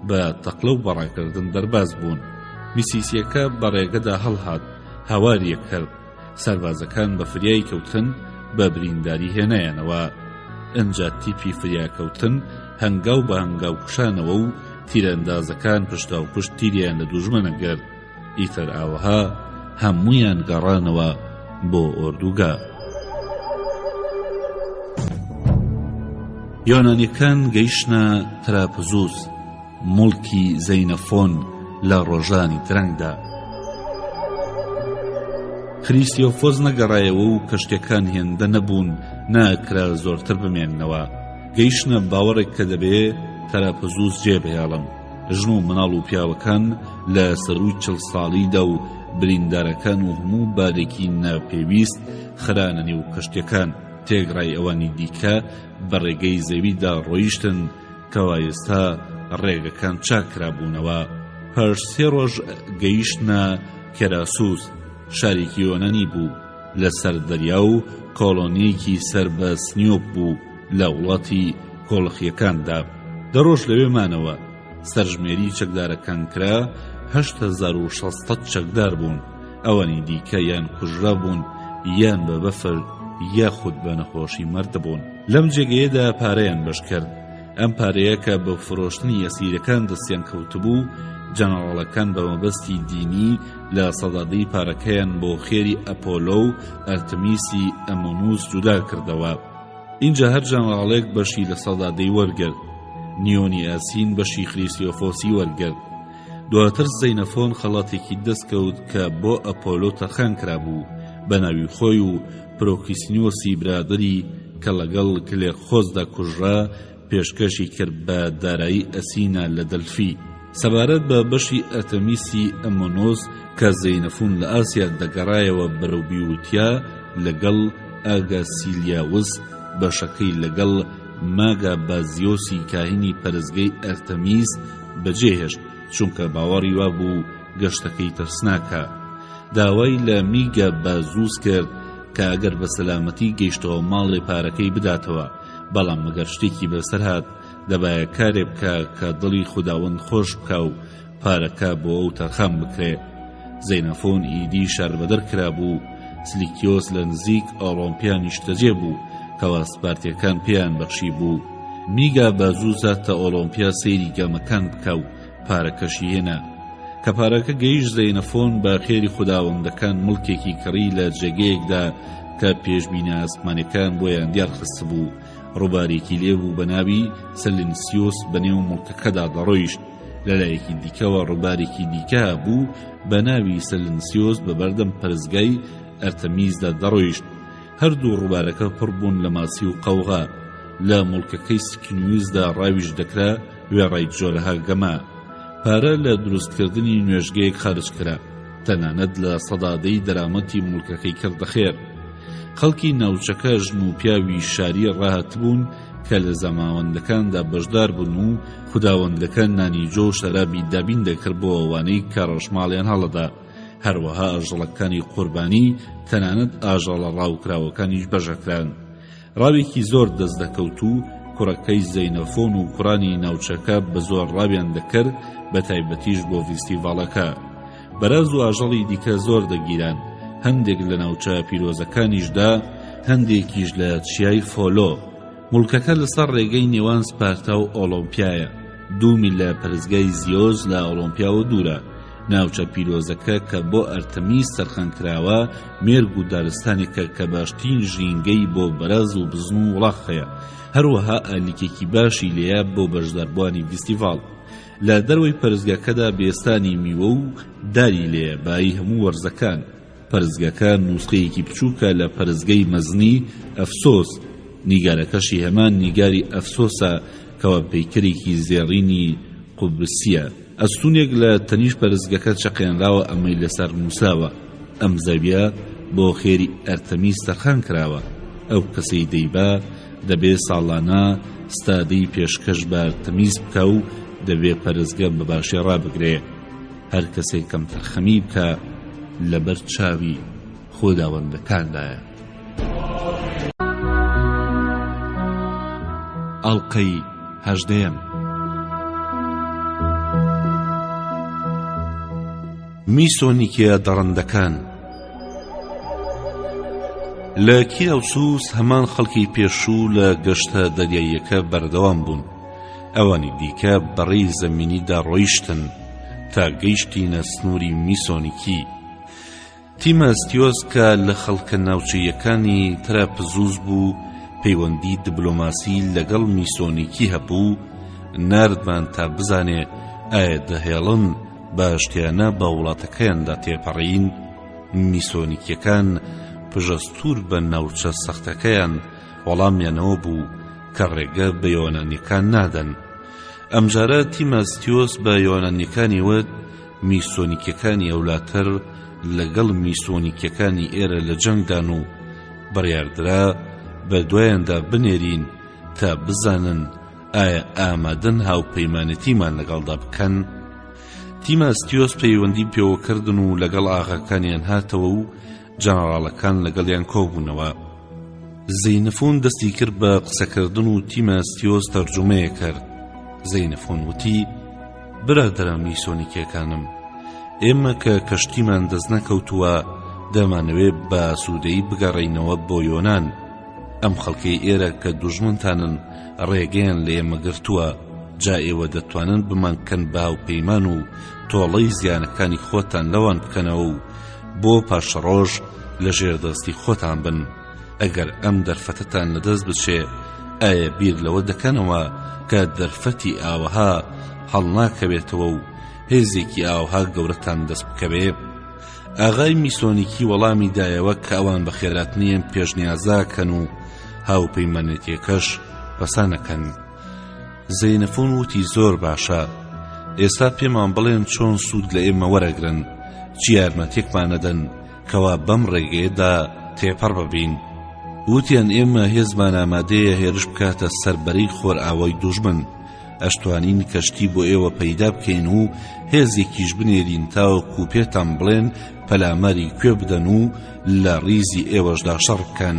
Speaker 2: بە تەقلە و بەڕاکردن دەرباز بوون. میسیسیەکە بە ڕێگەدا هەڵهات، هاواریە کرد. سەربازەکان بە فریای کەوتن بە برینداری هێنایانەوە. ئنجا تیپی فریاکەوتن هەنگاو بە هەنگاو کشانەوە و تیرەندازەکان پشتاوپشت تیریان لە دوژمن ئەگرت. ئیتر ئاوەها هەموویان گەڕانەوە بۆ ئۆردوگا. یۆنانیەکان گەیشتنە تراپزوس. موڵکی زەینەفۆن لە ڕۆژانی درەنگدا. خریستیۆفۆس نەگەڕایەوە و کەشتیەکان هێندە نەبوون ناکرا زۆرتر بمێننەوە. گەیشتنە باوەڕێک کە دەبێ تەراپزوس جێ بهێڵن. ژن و مناڵ و پیاوەکان لە سەرووی چڵ ساڵیدا و بریندارەکان و هەموو بارێکی ناپێویست خرانە نێو کەشتیەکان. تێکڕای ئەوانی دیکە بە ڕێگەی زەویدا ڕۆیشتن کەوا ئێستا ڕێگەکان چاک کرابوونەوە. پاش سێ ڕۆژ گەیشتنە کێراسوس، شارێکی یۆنانی بوو لەسەر دەریا و کۆڵۆنییەکی سەر بە سنیۆپ بوو لە وڵاتی کۆڵخییەکاندا. دە ڕۆژ لەوێ مانەوە. سەرژمێری چەکدارەکان کرا، 8600 چەکدار بوون، ئەوانی دیکە یان کوژرابوون یان بە بەفر یاخود بە نەخۆشی مردبوون. لەم جێگەیەدا پارەیان بەش کرد. ئەم پارەیە کە بە فرۆشتنی ئەسیرەکان دەستیان کەوتبوو، جەنەڕاڵەکان بە مەبەستی دینی لە سەدا دەی پارەکەیان بۆ خێری ئەپۆلۆ و ئەرتمیسی ئەمۆنوس جودا کردەوە. ئینجا هەر جەنەڕاڵێک بەشی 10% وەرگرت. نیۆنی ئاسین بەشی خریسیۆفۆسی وەرگرت. دواتر زەینەفۆن خەڵاتێکی دەست کەوت کە بۆ ئەپۆلۆ تەرخان کرابوو بە ناوی خۆی و پرۆکیسنیۆسی برادەری کە لەگەڵ کلێرخۆسدا کوژرا پێشکەشی کرد بە دارایی ئەسینا لە دەلفی. سەبارەت بە بەشی ئەرتەمیسی ئەمۆنۆس کە زەینەفون لە ئاسیا دەگەڕایەوە بەرەو بیوتیا لەگەڵ ئاگاسیلیاوس بەشەکەی لەگەڵ ماگابازیۆسی کاهینی پەرستگەی ئەرتەمیس بەجێهێشت چونکە باوەڕی وابوو گەشتەکەی ترسناکە. داوای لە میگا بازوس کرد کە ئەگەر بە سەلامەتی گەیشتەوە ماڵێ پارەکەی بداتەوە، بەڵام ئەگەر شتێکی بەسەر هات دەبایە کارێ بکا کە دڵی خوداوەند خۆش بکا و پارەکە بۆ ئەو تەرخان بکرێ. زەینەفۆن ئیدی شاربەدەر کرابوو، سلیکیۆس لە نزیک ئۆڵۆمپیا نیشتەجێ بوو کەوا سپارتیەکان پێیان بەخشیبوو. میگا بازوس هاتە ئۆڵۆمپیا سەیری گەمەکان بکا و پارەکەشی هێنا. کە پارەکە گەیشت زەینەفۆن بە خێری خوداوەندەکان مڵکێکی کڕی لە جێگەیەکدا کە پێشبینە ئاسمانیەکان بۆیان دیار خستبوو. ڕووبارێکی لێ بوو بە ناوی سەلینسیۆس بە نێو مڵکەکەدا دەڕۆیشت. لە لایەکی دیکەوە ڕووبارێکی دیکە هەبوو بە ناوی سەلنسیۆس بە بەردەم پەرستگای ئەرتەمیسدا دەڕۆیشت. هەردوو ڕووبارەکە پڕ بوون لە ماسی و قەوغا. لە موڵکەکەی سکنیوسدا ڕاویش دەکرا وێڕای جۆرەها گەمە. پارە لە دروستکردنی نوێژگەیەک خەرج کرا. تەنانەت 10% دەرامەتی موڵکەکەی کردە خێر. خەڵکی ناوچەکە ژن و پیاوی شاری ڕاهاتبوون کە لە زەماوەندەکاندا بەشدار بوون و خوداوەندەکان نانی جۆ و شەرابی دابین دەکرد بۆ ئەوانەی کە ڕەشماڵیان هەڵەدا، هەروەها ئاژەڵەکانی قوربانی، تەنانەت ئاژەڵە ڕاوکراوەکانیش بەشەکران. ڕاوێکی زۆر دەست دەکەوت و کوڕەکەی زەینەفۆن و کوڕانی ناوچەکە بە زۆر ڕاویان دەکرد، بە تایبەتیش بۆ ڤیستیڤاڵەکە. بەراز و ئاژەڵی دیکە زۆر دەگیران، هەندێک لە ناوچە پیرۆزەکانیشدا، هەندێکیش لە چیای فۆلۆ. موڵکەکە لەسەر ڕێگەی نێوان سپارتا و ئۆڵۆمپیایە، دوو میل لە پەرستگای زیۆس لە ئۆڵۆمپیاوە دوورە. ناوچە پیرۆزەکە کە بۆ ئەرتەمیس تەرخان کراوە، مێرگ و دارستانێکە کە باشترین ژینگەی بۆ بەراز و بزن و وڵاخ هەیە، هەروەها ئالیکێکی باشی لێیە بۆ بەشداربووانی ڤیستیڤاڵ. لە دەرەوەی پەرستگاکەدا بێستانی میوە و داری لێیە بایی هەموو وەرزەکان. پەرستگەکە نوسخەیەکی بچووکە لە پەرستگەی مەزنی ئەفسۆس، نیگارەکەشی هەمان نیگاری ئەفسۆسە کەوا پەیکەرێکی زێڕینی قوبرسییە. ئەستوونێک لە تەنیشت پەرستگەکە چەقێنراوە ئەمەی لەسەر نووسراوە، ئەم زەویە بۆ خێری ئەرتەمیس تەرخان کراوە، ئەو کەسەی دەیبا دەبێ ساڵانە ستادەی پێشکەش بە ئەرتەمیس بکا و دەبێ پەرستگە بە باشی ڕابگرێ. هەر کەسێک کەمتەرخەمی بکا لەبەر چاوی خوداوەندەکاندایە. ئەڵقەی هەژدەیەم. میسۆنیکیە دڕندەکان. لە کیراوسوس هەمان خەڵکی پێشوو لە گەشتە دەریاییەکە بەردەوام بوون. ئەوانی دیکە بەڕێی زەمینیدا ڕۆیشتن تا گەیشتینە سنووری میسۆنیکی. تیماستیۆس کە لە خەڵکە ناوچەییەکانی تراپزوس بوو، پەیوەندی دبلۆماسی لەگەڵ میسۆنیکی هەبوو، ناردمان تا بزانێ ئایا دەهێڵن بە ئاشتیانە بە وڵاتەکەیاندا تێپەڕین. میسۆنیکیەکان پژەستوور بە ناوچە سەختەکەیان وەڵامیانەوە بوو کە ڕێگە بە یۆنانیەکان نادەن. ئەمجارە تیماستیۆس بە یۆنانیەکانی وت میسۆنیکیەکانی ئەولاتر لەگەڵ میسۆنیکیەکانی ئێرە لە جەنگدان و بڕیاردرا بە دوایاندا بنێرین تا بزانن ئایا ئامادەن هاوپەیمانێتیمان لەگەڵدا بکەن؟ تیماستیۆس پەیوەندی پێوەکردن و لەگەڵ ئاغاکانیان هاتەوە و جەنەڕاڵەکان لەگەڵیان کۆبوونەوە. زەینەفۆن دەستی کرد بە قسەکردن و تیماستیۆس تەرجومەیە کرد. زەینەفۆن وتی، برادەرە میسۆنیکیەکانم، ئێمە کە کەشتیمان دەست نەکەوتووە دەمانەوێ بە ئاسوودەیی بگەڕێینەوە بۆ یۆنان. ئەم خەڵکەی ئێرە کە دوژمنتانن ڕێگەیان لە ئێمە گرتووە، جا ئێوە دەتوانن بمانکەن بە هاوپەیمان و تۆڵەی زیانەکانی خۆتان لەوان بکەنەوە و بۆ پاشەڕۆژ لە ژێر دەستی خۆتان بن. ئەگەر ئەم دەرفەتەتان لەدەست بچێ، ئایا بیر لەوە دەکەنەوە کە دەرفەتی ئاوەها هەڵناکەوێتەوە و هێزێکی ئاوها گەورەتان دەست بکەوێ؟ ئاغای میسۆنیکی وەڵامی دایەوە کە ئەوان بە خێراتنی ئەم پێشنیازە کەن و هاوپەیمانێتیەکەش پەسەنەکەن. زەینەفۆن وتی زۆر باشە، ئێستا پێمان بڵێن چۆن سوود لە ئێمە وەرەگرن، چی یارمەتیەکمان ئەدەن کەوا بەم ڕێگەیەدا تێپەڕ ببین؟ وتیان ئێمە هێزمان ئامادەیە هێرش بکاتە سەر بەرەی خۆرئاوای دوژمن، ئەشتوانین کەشتی بۆ ئێوە پەیدا بکەین و هێزێکیش بنێرین تاوەکو پێتان بڵێن پەلاماری کوێ بدەن و لە ڕیزی ئێوەشدا شەڕ بکەن.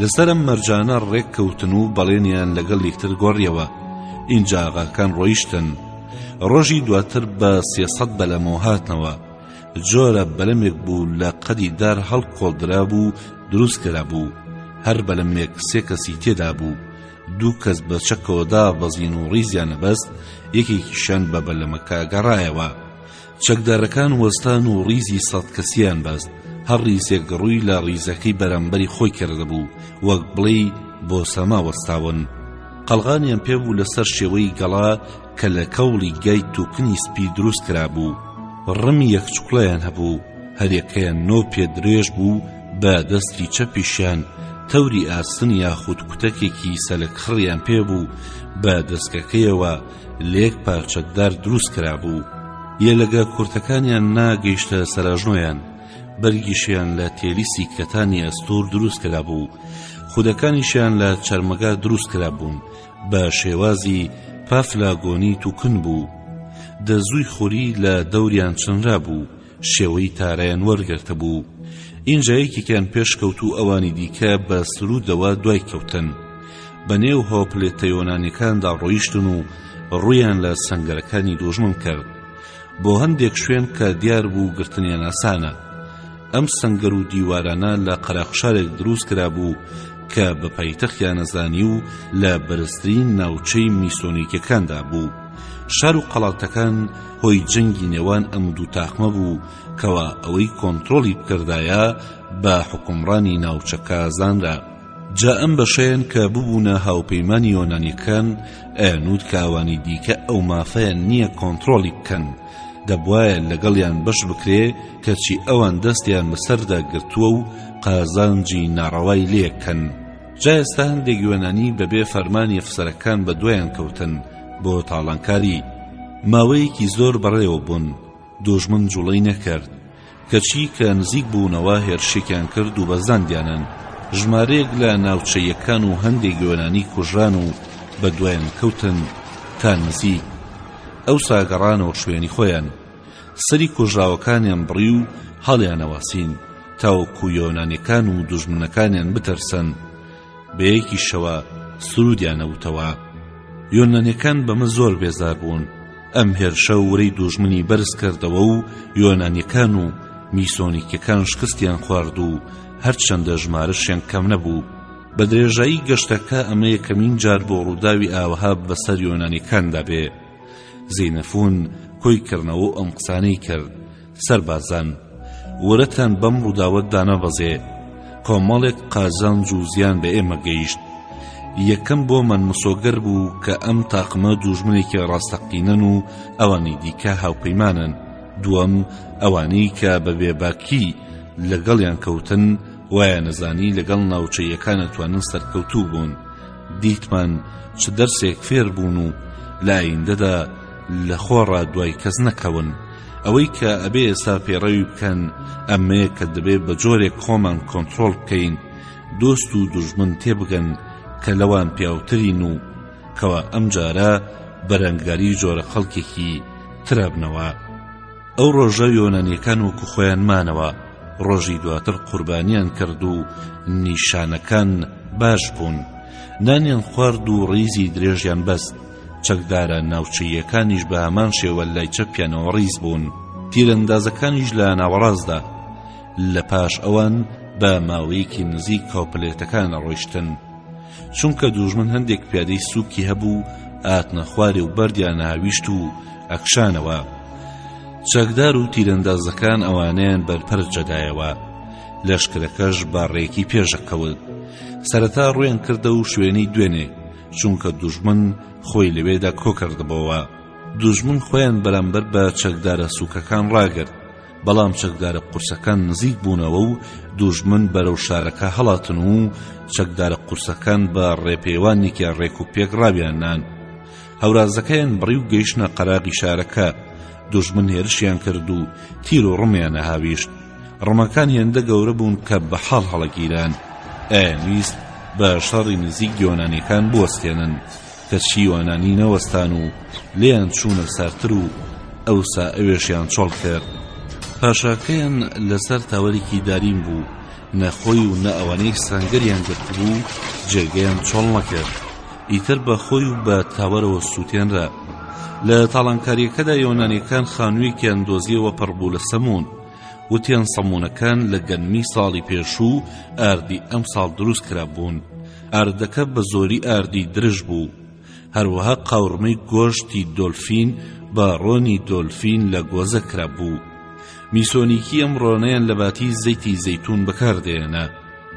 Speaker 2: لەسەر ئەم مەرجانە ڕێک کەوتن و بەڵێنیان لەگەڵ یەکتر گۆڕیەوە. ئینجا ئاغاکان ڕۆیشتن. ڕۆژی دواتر بە 300 بەلەمەوە هاتنەوە. جۆرە بەلەمێک بوو لە قەدی دار هەڵکۆڵدرابوو دروست کرابوو. هەر بەلەمێک سێ کەسی تێدا بوو. دوو کەس بە چەکەوە دابەزین و ڕیزیان ئەبەست، یەکێکیشیان بە بەلەمەکە گەڕایەوە. چەکدارەکان وەستان و ڕیزی سەد کەسییان بەست، هەر ڕیزێک ڕووی لە ڕیزەکەی بەرامبەری خۆی کردبوو، وەک بڵێی بۆ سەما وەستاون. قەڵغانیان پێ بوو لەسەر شێوەی گەڵا کە لە کەوڵی گای تووکنی سپی دروست کرابوو. ڕمی یەک چوکڵەیان هەبوو، هەریەکەیان نۆ پێ درێژ بوو، بە دەستی چەپیشیان تەوری ئاسن یاخود کوتەکێکی سەلکخڕیان پێ بوو، بە دەسکەکەیەوە لە یەک پارچە دار دروست کرابوو. یەلەگە کورتەکانیان ناگەیشتە سەراژنۆیان، بەرگیشیان لە تێلیسی کەتانی ئەستوور دروست کرابوو، خودەکانیشیان لە چەرمەگا دروست کرابوون، بە شێوازی پافلاگۆنی توکن بوو. دەزووی خوری لە دەوریان چنرابوو، شێوەی تارایان وەرگرتبوو. ئینجا یەکێکیان پێش کەوت و ئەوانی دیکە بە سروودەوە دوای کەوتن. بە نێو هۆپلێتە یۆنانیەکاندا ڕۆیشتن و ڕوویان لە سەنگەرەکانی دوژمن کرد. بۆ هەندێک شوێن کە دیار بوو گرتنیان ئاسانە. ئەم سەنگەر و دیوارانە لە قەراخ شارێک دروست کرابوو کە بە پایتەختیان ئەزانی و لە بەرزترین ناوچەی میسۆنیکەکاندا بوو. شار و قەڵاتەکان هۆی جەنگی نێوان ئەم دوو تاقمە بوو کەوا ئەوەی کۆنترۆڵی بکردایە بە حوکمڕانی ناوچەکە زانرا. جا ئەم بەشەیان کە ببوونە هاوپەیمانی یۆنانیەکان ئەیانوت کە ئەوانی دیکە ئەو مافەیان نییە کۆنترۆڵی بکەن، دەبوایە لەگەڵیان بەش بکرێ کەچی ئەوان دەستیان بەسەردا گرتووە و قازانجی ناڕەوای لێکەن. جا ئێستا هەندێک یۆنانی بەبێ فەرمانی ئەفسەرەکان بەدوایان کەوتن بۆ تاڵانکاری. ماوەیەکی زۆر بەڕێوە بوون، دوژمن جوڵەی نەکرد، کەچی کە نزیک بوونەوە هێرشێکیان کرد و بەزاندیانن، ژمارەیەک لە ناوچەییەکان و هەندێک یۆنانی کوژران و بەدوایان کەوتن تا نزیک ئەوسا گەڕانەوە شوێنی خۆیان. سەری کوژراوەکانیان بڕی و هەڵیانەواسین تاوەکو یۆنانیەکان و دوژمنەکانیان بترسن، بە یەکیشەوە سروودیان ئەوتەوە. یۆنانیەکان بەمە زۆر بێزار بوون، ئەم هێرشە ورەی دوژمنی بەرز کردەوە و یۆنانیەکان و میسۆنیکیەکان شکستیان خوارد و هەرچەندە ژمارەشیان کەم نەبوو. بە درێژایی گەشتەکە ئەمە یەکەمین جار بۆ ڕووداوی ئاوەها بەسەر یۆنانیەکاندا بێ. زینەفون کۆی کردنەوە و ئەم قسانەی کرد، سەربازان، ورەتان بەم ڕووداوە دانەبەزێ، کۆمەڵێک قازانج و زیان بە ئێمە گەیشت. یەکەم بۆمان مسۆگەر بوو کە ئەم تاقمە دوژمنێکی ڕاستەقینەن و ئەوانی دیکە هاوپەیمانن، دووەم ئەوانەی کە بە بێباکی. لەگەڵیان کەوتن وایانەزانی لەگەڵ ناوچەییەکان ئەتوانن سەرکەوتوو بوون دیتمان چ دەرسێک فێر بوون و لە ئایندەدا لە خۆڕا دوای کەس نەکەون ئەوەی کە ئەبێ ئێستا پێڕەوی بکەن ئەمەیە کە دەبێ بە جۆرێک خۆمان کۆنترۆڵ بکەین دۆست و دوژمن تێبگەن کە لەوان پیاوترین و کەوا ئەمجارە بەرەنگاری جۆرە خەڵکێکی ترابنەوە. ئەو ڕۆژە یۆنانیەکان وەکو خۆیان مانەوە، ڕۆژی دواتر قوربانیان کرد و نیشانەکان باش بوون. نانیان خوارد و ڕیزی درێژیان بەست، چەکدارە ناوچەییەکانیش بە هەمان شێوە لای چەپیانەوە ڕیز بوون، تیرەندازەکانیش لە ناوەڕاستدا. لە پاش ئەوان بە ماوەیەکی نزیک کۆپلێتەکان ئەڕۆیشتن. چونکە دوژمن هەندێک پیادەی سووکی هەبوو ئاتنە خوارێ و بەردیان هاویشت و ئەکشانەوە. چەکدار و تیرەندازەکان ئەوانەیان بەرپەرچ دەدایەوە. لەشکرەکەش بە ڕێکی پێشەکەوت. سەرەتا ڕوویان کردە و شوێنەی دوێنێ، چونکە دوژمن خۆی لەوێدا کۆکردبۆوە. دوژمن خۆیان بەرامبەر بە چەکدارە سووکەکان ڕاگرت. بەڵام چەکدارە قورسەکان نزیک بوونەوە و دوژمن بەرەو شارەکە هەڵاتن و چەکدارە قورسەکان بە ڕێپێوانێکی ڕێک و پێک ڕاویان نان. هەورازەکەیان بڕی و گەیشتنە قەراغی شارەکە. دوژمن هێرشیان کرد و تیر و ڕمیان ئەهاویشت. ڕمەکان هێندە گەورە بوون کە بە حاڵ هەڵەگیران. ئەیانویست بە شەڕی نزیک یۆنانیەکان بوەستێنن. کەچی یۆنانی نەوەستان و لێیان چوونە سارتر و ئەوسا ئەوێشیان چۆڵ کرد. پاشاکەیان لەسەر تاوەرێکی دارین بوو، نە خۆی و نە ئەوانەی سەنگەریان گرتبوو جێگەیان چۆڵ نەکرد. ئیتر بە خۆی و بە تاوەرەوە سووتێنرا. لە تاڵانکارییەکەدا یۆنانییەکان خانوویەکیان دۆزییەوە پڕ بوو لە سەموون. وتیان سەموونەکان لە گەنمی ساڵی پێشوو و ئاردی ئەمساڵ دروست کرابوون. ئاردەکە بە زۆری ئاردی درژ بوو. هەروەها قاورمەی گۆشتی دۆلفین بە ڕۆنی دۆلفین لە گۆزە کرابوو. میسۆنیکی ئەم ڕۆنەیان لە باتی زەیتی زەیتوون بەکار دەهێنا.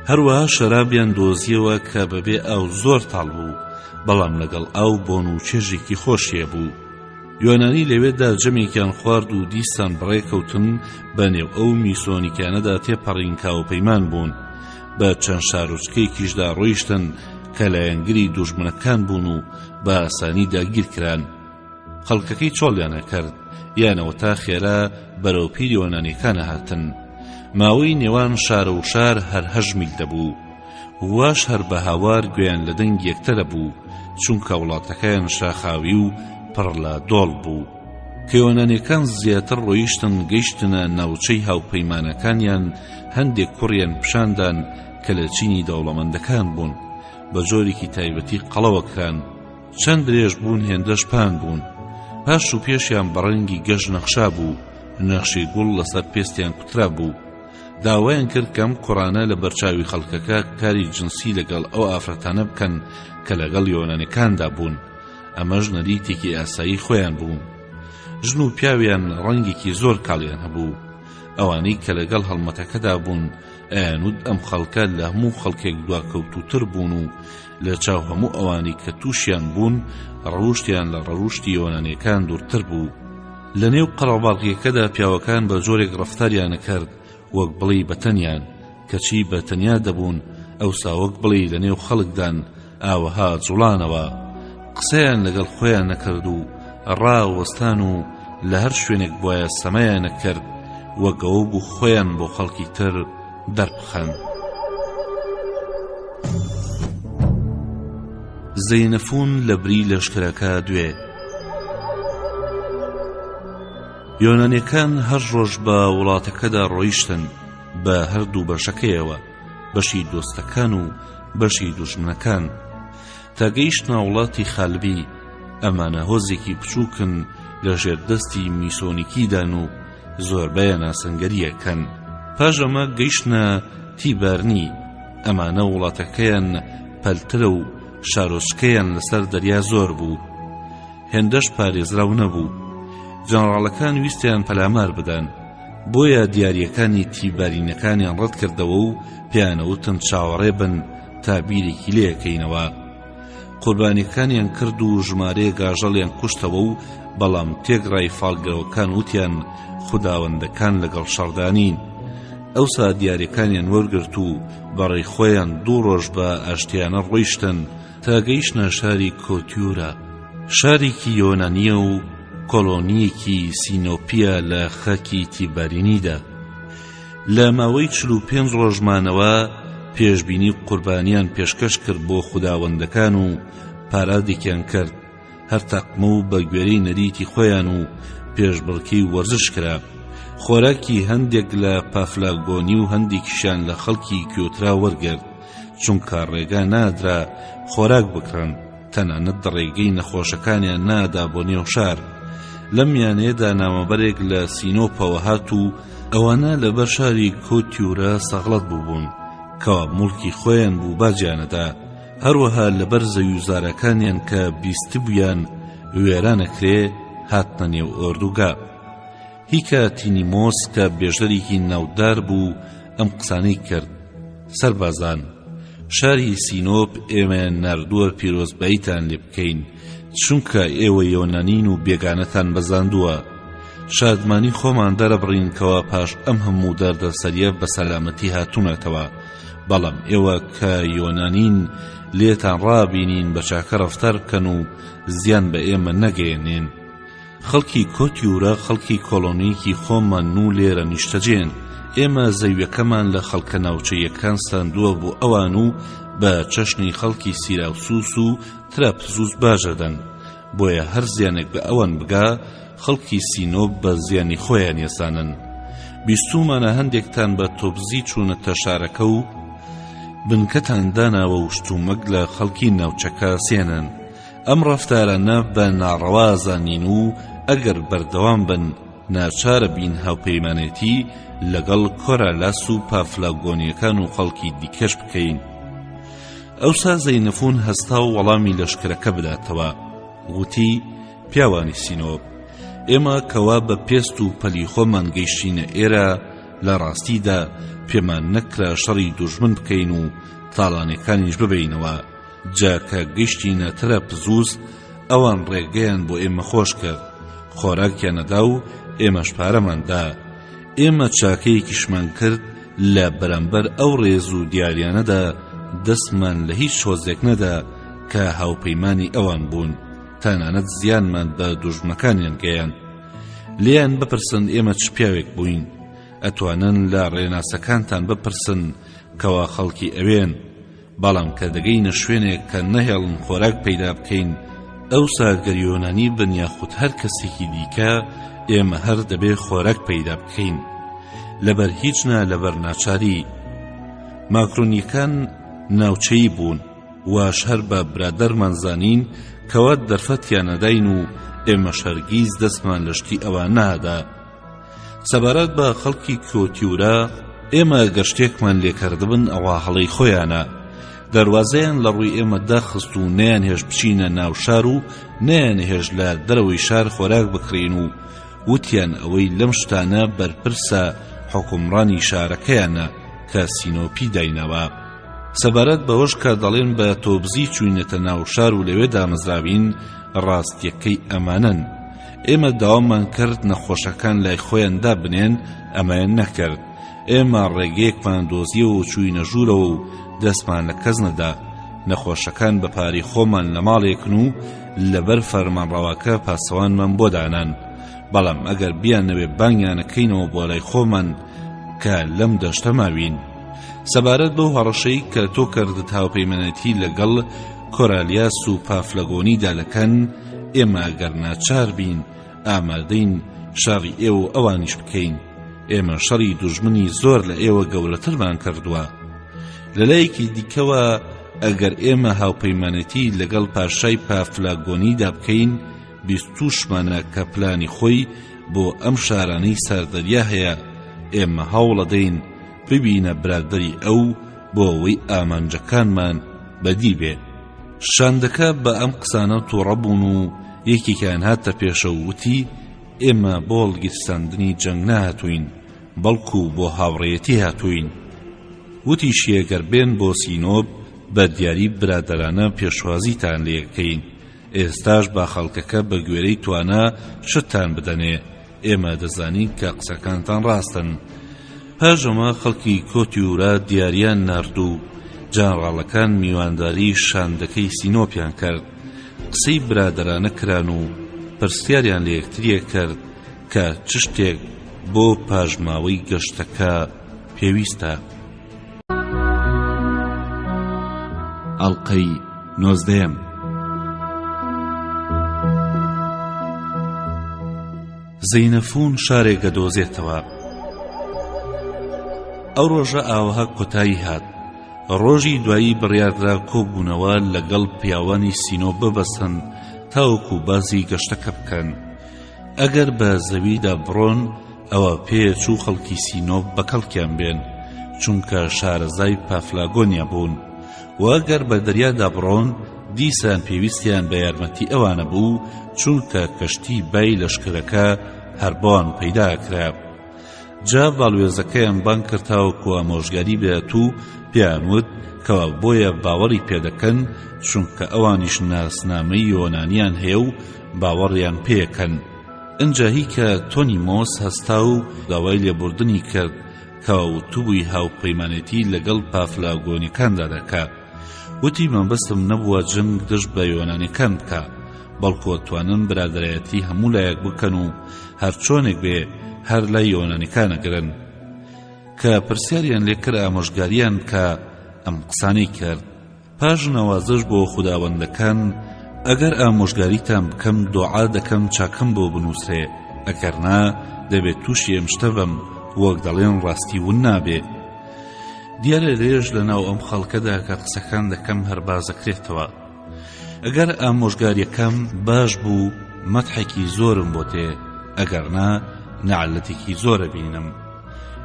Speaker 2: هەروەها شەرابیان دۆزیەوە کە بەبێ ئاو زۆر تاڵ بوو، بەڵام لەگەڵ ئاو بۆن و چێژێکی خۆشی هەبوو. یۆنانی لەوێدا جەمێکیان خوارد و دیسان بەڕێ کەوتن بە نێو ئەو میسۆنیکانەدا تێپەڕین کاوپەیمان بوون. بە چەند شارۆچکەیەکیشدا ڕۆیشتن کە لایەنگری دوژمنەکان بوون و بە ئاسانی داگیرکران. خەڵکەکەی چۆڵیان ئەکرد یانەوە تا خێرا بەرەو پیر یۆنانیەکان ئەهاتن. ماوەی نێوان شارە و شار هەر هەشت میل دەبوو. واش هەر بە هاوار گوێیان لە دەنگی یەکتر ئەبوو، چونکە وڵاتەکەیان شاخاوی و پڕ لە دۆڵ بوو. کە یۆنانیەکان زیاتر ڕۆیشتن گەیشتنە ناوچەی هاوپەیمانەکانیان هەندێک کوڕیان پیشاندان کە لە چینی دەوڵەمەندەکان بوون بە جۆرێکی تایبەتی قەڵەوە کران چەند درێژ بوون هێندەش پان بوون پاش و پێشیان بە ڕەنگی گەش نەخشا بوو نەخشی گوڵ لەسەر پێستیان کوترا بوو داوایان کرد کەم کوڕانە لە بەرچاوی خەڵکەکە کاری جنسی لەگەڵ ئەو ئافرەتانە بکەن کە لەگەڵ یۆنانەکاندا بوون ئەمەش نەریتێکی ئاسایی خۆیان بوو. ژن و پیاویان ڕەنگێکی زۆر کاڵیان هەبوو. ئەوانەی کە لەگەڵ هەڵمەتەکەدا بوون ئەیانوت ئەم خەڵکە لە هەموو خەڵکێک دواکەوتووتر بوون و لە چاو هەموو ئەوانەی کە تووشیان بوون ڕەوشتیان لە ڕەوشتی یۆنانیەکان دوورتر بوو. لە نێو قەرەباڵغیەکەدا پیاوەکان بە جۆرێک ڕەفتاریان ئەکرد وەک بڵێی بەتەنیان، کەچی بە تەنیا دەبوون، ئەوسا وەک بڵێی لە نێو خەڵکدان، ئاوەها جوڵانەوە. قسەیان لەگەڵ خۆیان نەکرد و ڕائەوەستان و لە هەر شوێنێک بوایە سەمایان ئەکرد، وەک ئەوە بوو خۆیان بۆ خەڵکی تر دەربخەن. زەینەفوون لە بری لەشکرەکە دوێ. یۆنانیەکان هەر ڕۆژ بە وڵاتەکەدا ڕۆیشتن بە هەردوو بەشەکەیەوە بەشی دۆستەکان و بەشی دوژمنەکان تا گەیشتنە وڵاتی خالبی ئەمانە هۆزێکی بچووکن لە ژێر دەستی میسۆنیکیدان و زۆربەیان ئاسنگەریەکەن پاش ئەمە گەیشتنە تیبارنی ئەمانە وڵاتەکەیان پەلترە و شارۆچکەیان لەسەر دەریا زۆر بوو هێندەش پارێزراو نەبوو. جەنەڕاڵەکان ویستیان پەلامار بدەن، بۆیە دیارییەکانی تیبارینەکانیان ڕەتکردەوە و پێیانەوتن چاوەڕێ بن تا بیرێکی لێ ئەکەینەوە. قوربانییەکانیان کرد و ژمارەیەک ئاژەڵیان کوشتەوە و بەڵام تێکڕای فاڵگرەوەکان وتیان خوداوەندەکان لەگەڵ شەڕدا نین. ئەوسا دیاریەکانیان وەرگرت و بەڕێی خۆیان دوو ڕۆژ بە ئاشتیانە ڕۆیشتن تا گەیشتنە شاری کۆتیورا، شارێکی یۆنانییە و کۆڵۆنییەکی سینۆپییە لە خاکی تیبارینیدا. لە ماوەی 45 ڕۆژ مانەوە پێشبینی قوربانیان پێشکەش کرد بۆ خوداوەندەکان و پارادێکیان کرد، هەر تاقمە و بە گوێرەی نەریتی خۆیان و پێشبڕکێی وەرزش کرا. خۆراکی هەندێک لە پافلاگۆنی و هەندێکیشیان لە خەڵکی کیۆترا وەرگرت، چونکە ڕێگا نادرا خۆراک بکڕن، تەنانەت ڕێگەی نەخۆشەکانیان نادا بۆ نێو شار. لەم میانەیەدا نامەبەرێک لە سینۆپەوە هات و ئەوانە لەبەر شاری کۆتیورە سەغڵەت بووبوون، کەوا موڵکی خۆیان بوو باجیان ئەدا. هەروەها لەبەر زەویوزارەکانیان کە بیستبوویان وێران ئەکرێ هاتنە نێو ئۆردوگا. هیکا تینیمۆس کە بێژەرێکی ناودار بوو ئەم قسانەی کرد، سەربازان، شاری سینۆپ ئێمەیان ناردووە پیرۆزباییتان لێ بکەین، چونکە ئێوە یۆنانین و بێگانەتان بەزاندووە. شادمانی خۆمان دەرەبڕین کەوا پاش ئەم هەموو دەردەسەرییە بە سەلامەتی هاتوونەتەوە. بەڵام ئێوە کە یۆنانین لێتان ڕابینین بە چاکە ڕەفتار بکەن و زیان بە ئێمە نەگەیەنێن. خەڵکی کۆتیورە خەڵکی کۆڵۆنییەکی خۆمانن و لێرە نیشتەجێن. ئێمە زەویەکەمان لە خەڵکە ناوچەییەکان سەندووە بۆ ئەوان و بە چەشنی خەڵکی سیراوسوس و تراپزوس باج ئەدەن. بۆیە هەر زیانێک بە ئەوان بگا خەڵکی سینۆپ بە زیانی خۆیان یەزانن. بیستوومانە هەندێکتان بە تۆپزی چوونەتە شارەکە و بنکەتان داناوە و شتومەک لە خەڵکی ناوچەکە سێنن. ئەم ڕەفتارانە بە ناڕەوا زانین و ئەگەر بەردەوام بن ناچارە بین هاوپەیمانێتی لەگەڵ کۆرالاس و پافلاگۆنیەکان و خەڵکی دیکەش بکەین. ئەوسا زەینەفون هەستا و وەڵامی لەشکرەکە بداتەوە وتی، پیاوانی سینۆپ، ئێمە کەوا بە پێست و پەلی خۆمان گەیشتینە ئێرە، لە ڕاستیدا پێمان نەکرا شەڕی دوژمن بکەین و تاڵانیەکانیش ببەینەوە، جا کە گەیشتینە ترەپزوس ئەوان ڕێگەیان بۆ ئێمە خۆش کرد، خۆراکیان ئەدا و ئێمەش پارەمان دا. ئێمە چاکەیەکیشمان کرد لە بەرامبەر ئەو ڕێز و دیاریانەدا دەستمان لە هیچ هۆزێک نەدا کە هاوپەیمانی ئەوان بوون، تەنانەت زیانمان بە دوژمنەکانیان گەیاند. لێیان بپرسن ئێمە چ پیاوێک بووین؟ ئەتوانن لە ڕێناسەکانتان بپرسن کەوا خەڵکی ئەوێن. بەڵام کە دەگەینە شوێنێک کە نەهێڵن خۆراک پەیدا بکەین، ئەوسا گەر یۆنانی بن یاخود هەر کەسێکی دیکە، ئێمە هەر دەبێ خۆراک پەیدا بکەین. لەبەر هیچ نا لەبەر ناچاری. ماکرۆنییەکان ناوچەیی بوون، واش هەر بە برادەرمان زانین کەوا دەرفەتیان ئەداین و ئێمەش هەرگیز دەستمان لە شتی ئەوان نەئەدا. سەبارەت بە خەڵکی کۆتیورە، ئێمە گەر شتێکمان لێکردبن ئەوا هەڵەی خۆیانە. دەروازەیان لە ڕووی ئێمە داخست و نەیانهێشت بچینە ناو شار و نەیانهێشت لە دەرەوەی شار خۆراک بکڕین و وتیان ئەوەی لەم شتانە بەرپرسە حوکمڕانی شارەکەیانە کە سینۆپی دایناوە. سەبارەت بەوەش کە دەڵێن بە تۆبزی چووینەتە ناو شار و لەوێ دامەزراوین، ڕاستییەکەی ئەمانەن. ئێمە داوامان کرد نەخۆشەکان لای خۆیان دابنێن، ئەمەیان نەکرد. ئێمە ڕێگەیەکمان دۆزیەوە و چووینە ژوورەوە و دەستمان لە کەس نەدا. نەخۆشەکان بە پارەی خۆمان لە ماڵێکن و لەبەر فەرمانڕەواکە پاسەوانمان بۆ دانان. بەڵام ئەگەر بیانەوێ بانگیانەکەینەوە بۆ لای خۆمان کە لەم دەشتە ماوین. سەبارەت بەو هەڕەشەی کە تۆ کردت هاوپەیمانێتی لەگەڵ کۆرالیاس و پافلەگۆنیدا دەکەن، ئێمە گەر ناچار بین ئامادەین شەڕی ئێوە و ئەوانیش بکەین، ئێمە شەڕی دوژمنی زۆر لە ئێوە گەورەترمان کردووە. لەلایەکی دیکەوە ئەگەر ئێمە هاوپەیمانێتی لەگەڵ پاشای پافلاگۆنیدا بکەین، بیستووشمانە کە پلانی خۆی بۆ ئەم شارانەی سەر دەریا هەیە، ئێمە هەوڵەدەین ببینە برادەری ئەو بۆ ئەوەی ئامانجەکانمان بەدی بێ. شاندەکە بە ئەم قسانە توڕە بوون و یەکێکیان هاتە پێشەوە وتی، ئێمە بۆ هەڵگیرساندنی جەنگ نەهاتووین، بەڵکو بۆ هاوڕێیەتی هاتووین. وتیشی گەر بێن بۆ سینۆپ بە دیاری برادەرانە پێشوازیتان لێکەین، ئێستاش با خەڵکەکە بە گوێرەی توانا شتتان بدەنێ، ئێمە دەزانین کە قسەکانتان ڕاستن. پاش ئەمە خەڵکی کۆتیورا دیاریان نارد و جەنەڕاڵەکان میوانداری شاندەکەی سینۆپیان کرد، قسەی برادەرانە کران و پرسیاریان لە یەکتریە کرد کە چ شتێک بۆ پاشماوەی گەشتەکە پێویستە.
Speaker 1: ئەڵقەی نۆزدەیەم.
Speaker 2: زەینەفوون شارێک ئەدۆزێتەوە. ئەو ڕۆژە ئاوەها کۆتایی هات. ڕۆژی دوایی بڕیاردرا کۆبوونەوە لەگەڵ پیاوانی سینۆ ببەستن تاوەکو باسی گەشتەکە بکەن. ئەگەر بە زەویدا بڕۆن ئەوە پێچوو خەڵکی سینۆپ بە کەڵکیان بێن چونکە شارەزای پافلاگۆنیا بوون و ئەگەر بە دەریادا بڕۆن دیسان پێویستیان بە یارمەتی ئەوانە بوو چونکە کەشتی بای لەشکرەکە هەر بۆیان پەیدا کرا. جا باڵوێزەکەیان بانگ کرد تاوەکو ئامۆژگاری بدات و پێیان وت کەوا بۆیە باوەڕی پێدەکەن چونکە ئەوانیش ناسنامەی یۆنانیان هەیە و باوەڕیان پێیەکەن. ئنجا هیکە تۆنیمۆس هەستا و داوای لێبوردنی کرد کەوا وتبووی هاوپەیمانێتی لەگەڵ پافلاگۆنیەکاندا دەکا. وتی مەبەستم نەبووە جەنگ دژ بە یۆنانیەکان بکا، بەڵکو ئەتوانن برادەرایەتی هەموو لایەک بکەن و هەرچۆنێک بێ هەر لای یۆنانیەکان ئەگرن. کە پرسیاریان لێ کرد ئامۆژگاریان بکا ئەم قسانەی کرد. پاش نەوازش بۆ خوداوەندەکان ئەگەر ئامۆژگاریتان بکەم دۆعا دەکەم چاکەم بۆ بنووسرێ ئەگەر نا دەبێ تووشی ئەم شتە بم وەک دەڵێن ڕاستی ون نابێ. دیارە لێرەش لەناو ئەم خەڵکەدا کە قسەکان دەکەم هەر بازەکرێتەوە. ئەگەر ئامۆژگاریەکەم باش بوو مەتحێکی زۆرم بۆ تێ ئەگەر نا نەعلەتێکی زۆر ئەبینم.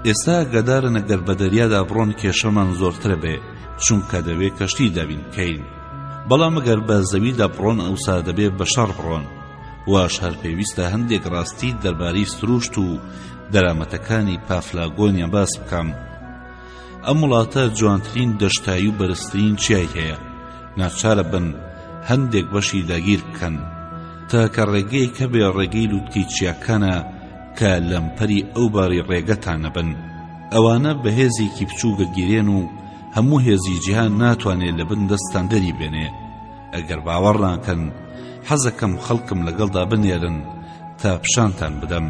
Speaker 2: ئێستا ئاگادارن ئەگەر بە دەریادا بڕۆن کێشەمان زۆرترە بێ چونکە دەبێ کەشتی دابین بکەین. بەڵام ئەگەر بە زەویدا بڕۆن ئەوسا دەبێ بە شەڕ بڕۆن. واش هەر پێویستە هەندێک ڕاستی دەربارەی سروشت و دەرامەتەکانی پافلاگۆنیا باس بکەم. ئەم وڵاتە جوانترین دەشتایی و بەرزترین چیای هەیە، ناچارە بن هەندێک بەشی داگیر بکەن. تاکە ڕێگەیەک هەبێ ڕێگەی لوتکەی چیاکانە کە لەمپەری ئەو باری ڕێگەتان نەبن. ئەوانە بە هێزێکی بچووک ئەگیرێن و هەموو هێزی جیهان ناتوانێ لەبن دەستتان دەری بێنێ. ئەگەر باوەڕ ناکەن حەزەکەم خەڵکم لەگەڵدا بنێرن تا پیشانتان بدەم.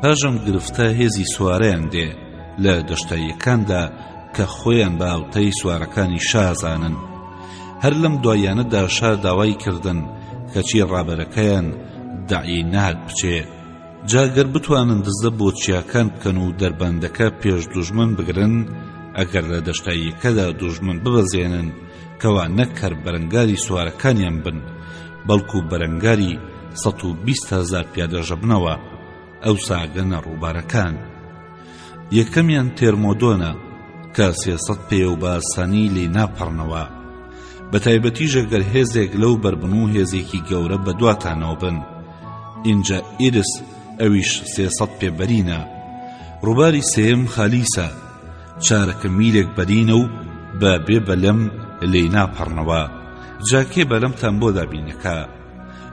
Speaker 2: پاش ئەم گرفتە هێزی سوارەیان دێ لە دەشتاییەکاندا کە خۆیان بە هاوتای سوارەکانی شا زانن. هەر لەم دواییانەدا شا داوای کردن کەچی ڕابەرەکەیان دەعی نەهات بچێ. جا گەر بتوانن دزە بۆ چیاکان بکەن و دەربەندەکە پێش دوژمن بگرن، ئەگەر لە دەشتاییەکەدا دوژمن ببەزێنن کەوا نەک هەر بەرەنگاری سوارەکانیان بن بەڵکو بەرەنگاری 120 هەزار پیادەش ئەبنەوە، ئەوسا ئەگەنە ڕووبارەکان. یەکەمیان تێرمۆدۆنە کە 300 پێیە و بە ئاسانی لێی ناپەڕنەوە. بە تایبەتیش ئەگەر هێزێک لەو بەر بن و هێزێکی گەورە بە دواتانەوە بن. ئینجا ئیرس ئەویش 300 پێ بەرینە. ڕووباری سێیەم خالیسە، چارەکە میلێک بەرینە و بە بێ بەلەم لێی ناپەڕنەوە. جا کێ بەلەمتان بۆ دابین ئەکا؟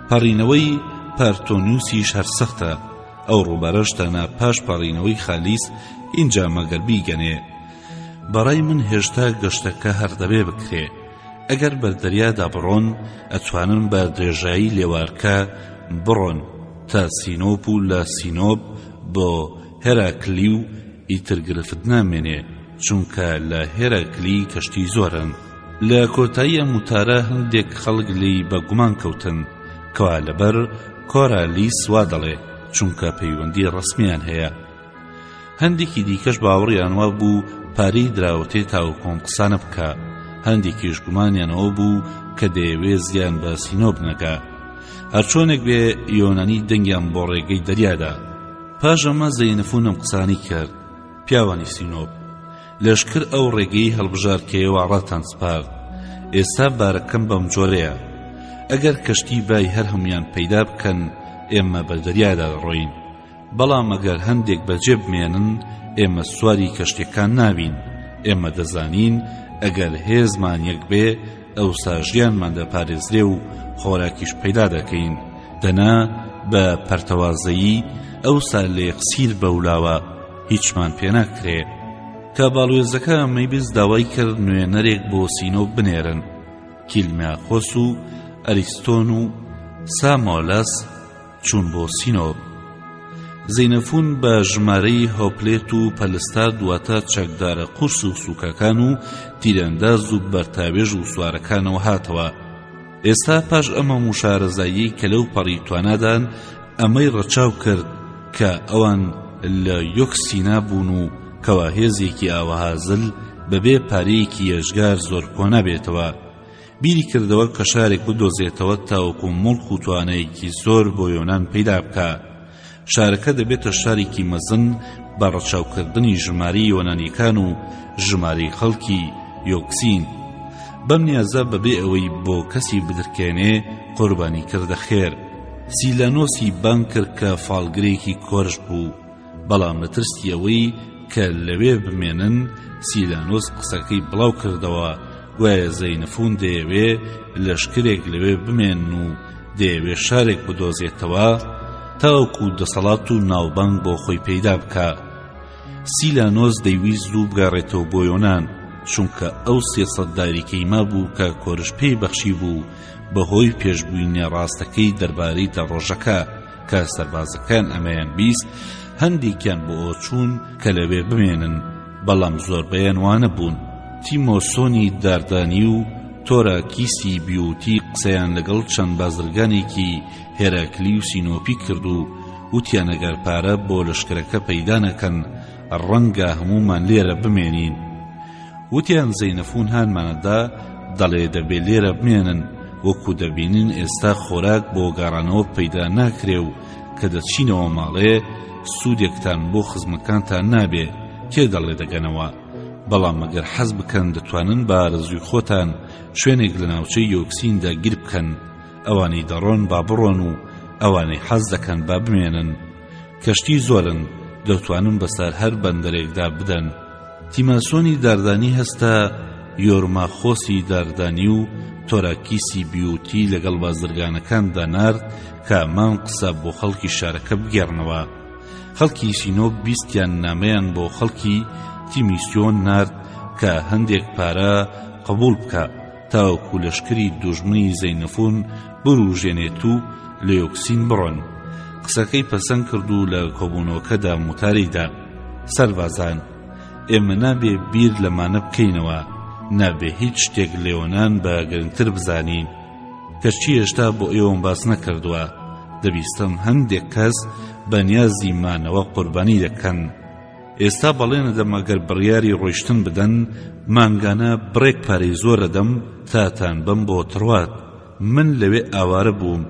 Speaker 2: پەڕینەوەی پارتۆنیوسیش هەر سەختە. ئەو ڕووبارەش تەنها پاش پەڕینەوەی خالیس ئینجا مەگەر بیگەنێ. بەڕای من هێشتا گەشتەکە هەر دەبێ بکرێ. ئەگەر بەر دەریادا بڕۆن ئەتوانن بە درێژایی لێوارکە بڕۆن تا سینۆپ و لە سینۆپ بۆ هێراکلی و ئیتر گرفت نامێنێ چونکە لە هێراکلی کەشتی زۆرن. لە کۆتایی ئەم وتارە هەندێک خەڵک لێی بە گومان کەوتن کەوا لەبەر کۆرالیس وا دەڵێ چونکە پەیوەندی ڕەسمیان هەیە. هەندێکی دیکەش باوەڕیان وا بوو پارەی دراوەتێ تاوەکو ئەم قسانە بکا، هەندێکیش گومانیان ئەوە بوو کە دەیەوێ زیان بە سینۆپ نەگا. هەرچۆنێک بێ یۆنانی دەنگیان بۆ ڕێگەی دەریا دا. پاش ئەمە زەینەفون ئەم قسانەی کرد، پیاوانی سینۆپ، لەشکر ئەو ڕێگەی هەڵبژارد کە ئێوە ڕاتان سپارد. ئێستا بارەکەم بەم جۆرەیە، ئەگەر کەشتی بای هەر هەموویان پەیدا بکەن، ئێمە بە دەریادا دەڕۆین. بەڵام ئەگەر هەندێک بەجێ بمێنن ئێمە سواری کەشتیەکان نابین، ئێمە دەزانین ئەگەر هێزمان یەک بێ ئەوسا ژیانمان دەپارێزرێ و خۆراکیش پەیدا دەکەین، دەنا بە پەرتەوازەیی ئەوسا لە یەکسیر بەولاوە. هیچمان پێ ناکرێ. کە باڵوێزەکە ئەمەی بیست داوای کرد نوێنەرێک بۆ سینۆپ بنێرن. کیلمیاخۆس و ئەریستۆن و سامۆلەس چوون بۆ سینۆپ. زەینەفون بە ژمارەی هۆپلێت و پەلستارد واتە چەکدارە قورس و سووکەکان و تیرەنداز و بەرتاوێژ و سوارەکانەوە هاتەوە. ئێستا پاش ئەم هەموو شارەزاییەی کە لەو پەڕی توانادان ئەمەی ڕەچاو کرد کە ئەوان لە یۆکسینا بوون و کەوا هێزێکی ئاوەها زل بەبێ پارەیەکی یەژگار زۆر کۆ نابێتەوە بیری کردەوە کە شارێک بدۆزێتەوە تاوەکو موڵک و توانایەکی زۆر بۆ یۆنان پەیدا بکا. شارەکە دەبێتە شارێکی مەزن بە ڕەچاوکردنی ژمارەی یۆنانیەکان و ژمارەی خەڵکی یۆکسین. بەم نیازە بەبێ ئەوەی بۆ کەسی بدرکێنێ قوربانی کردە خێر. سیلانۆسی بانگ کرد کە فاڵگرێکی کۆرش بوو. بەڵام لە ترسی ئەوەی کە لەوێ بمێنن سیلانۆس قسەکەی بڵاو کردەوە گوایە زەینەفون دەیەوێ لەشکرێک لەوێ بمێنن و دەیەوێ شارێک بدۆزێتەوە تاوەکو دەسەڵات و ناوبانگ بۆ خۆی پەیدا بکا. سیلانۆس دەیویست زوو بگەڕێتەوە بۆ یۆنان چونکە ئەو 300 داریکەی مابوو کە کۆرش پێی بەخشیبوو بەهۆی پێشبوینە ڕاستەکەی دەربارەی دە ڕۆژەکە کە سەربازەکان ئەمەیان بیست هەندێکیان بۆ ئەوە چوون کە لەوێ بمێنن بەڵام زۆربەیان وانەبوون. تیمۆسۆنی داردانی و تۆراکیسی بیوتی قسەیان لەگەڵ چەند بازرگانێکی هێراکلی و سینۆپی کرد و وتیان ئەگەر پارە بۆ لەشکرەکە پەیدا نەکەن ڕەنگە هەموومان لێرە بمێنین. وتیان زەینەفون هانمانەدا دەڵێ دەبێ لێرە بمێنن وەکو دەبینین ئێستا خۆراک بۆ گەڕانەوە پەیدا ناکرێ و کە دەچینەوە ماڵێ سوودێکتان بۆ خزمەکانتان نابێ کێ دەڵێ دەگەنەوە بەڵام ئەگەر حەز بکەن دەتوانن بە ئارەزووی خۆتان شوێنێک لە ناوچەی یۆکسین داگیر بکەن ئەوانەی دەڕۆن با بڕۆن و ئەوانەی حەز دەکەن با بمێنن کەشتی زۆرن دەتوانن بەسەر هەر بەندەرێکدا بدەن. تیماسۆنی داردانی هەستا یۆرماخۆسی داردانی و تۆراکیسی بیوتی لەگەڵ بازرگانەکاندا نارد کە ئەمان قسە بۆ خەڵکی شارەکە بگێڕنەوە. خەڵکی سینۆپ بیستیان نامەیان بۆ خەڵکی تیمیسیۆن نارد کە هەندێک پارە قبوڵ بکا تاوەکو لەشکری دوژمنی زەینەفون بوروژێنێت و لە یۆکسین بڕۆن. قسەکەی پەسەند کرد و لە کۆبوونەوەکەدا موتارەی دا. سەربازان، ئێمە نابێ بیر لەمانە بکەینەوە، نابێ هیچ شتێک لە یۆنان بە گرنگتر بزانین. کەچی هێشتا بۆ ئێوەم باس نەکردووە، دەبیستم هەندێک کەس بە نیازی مانەوە قوربانی دەکەن. ئێستا بەڵێن ئەدەم ئەگەر بڕیاری ڕۆیشتن بدەن، مانگانە بڕێک پارەی زۆر ئەدەم تاتان بەم بۆ تڕواد. من لەوێ ئاوارە بووم،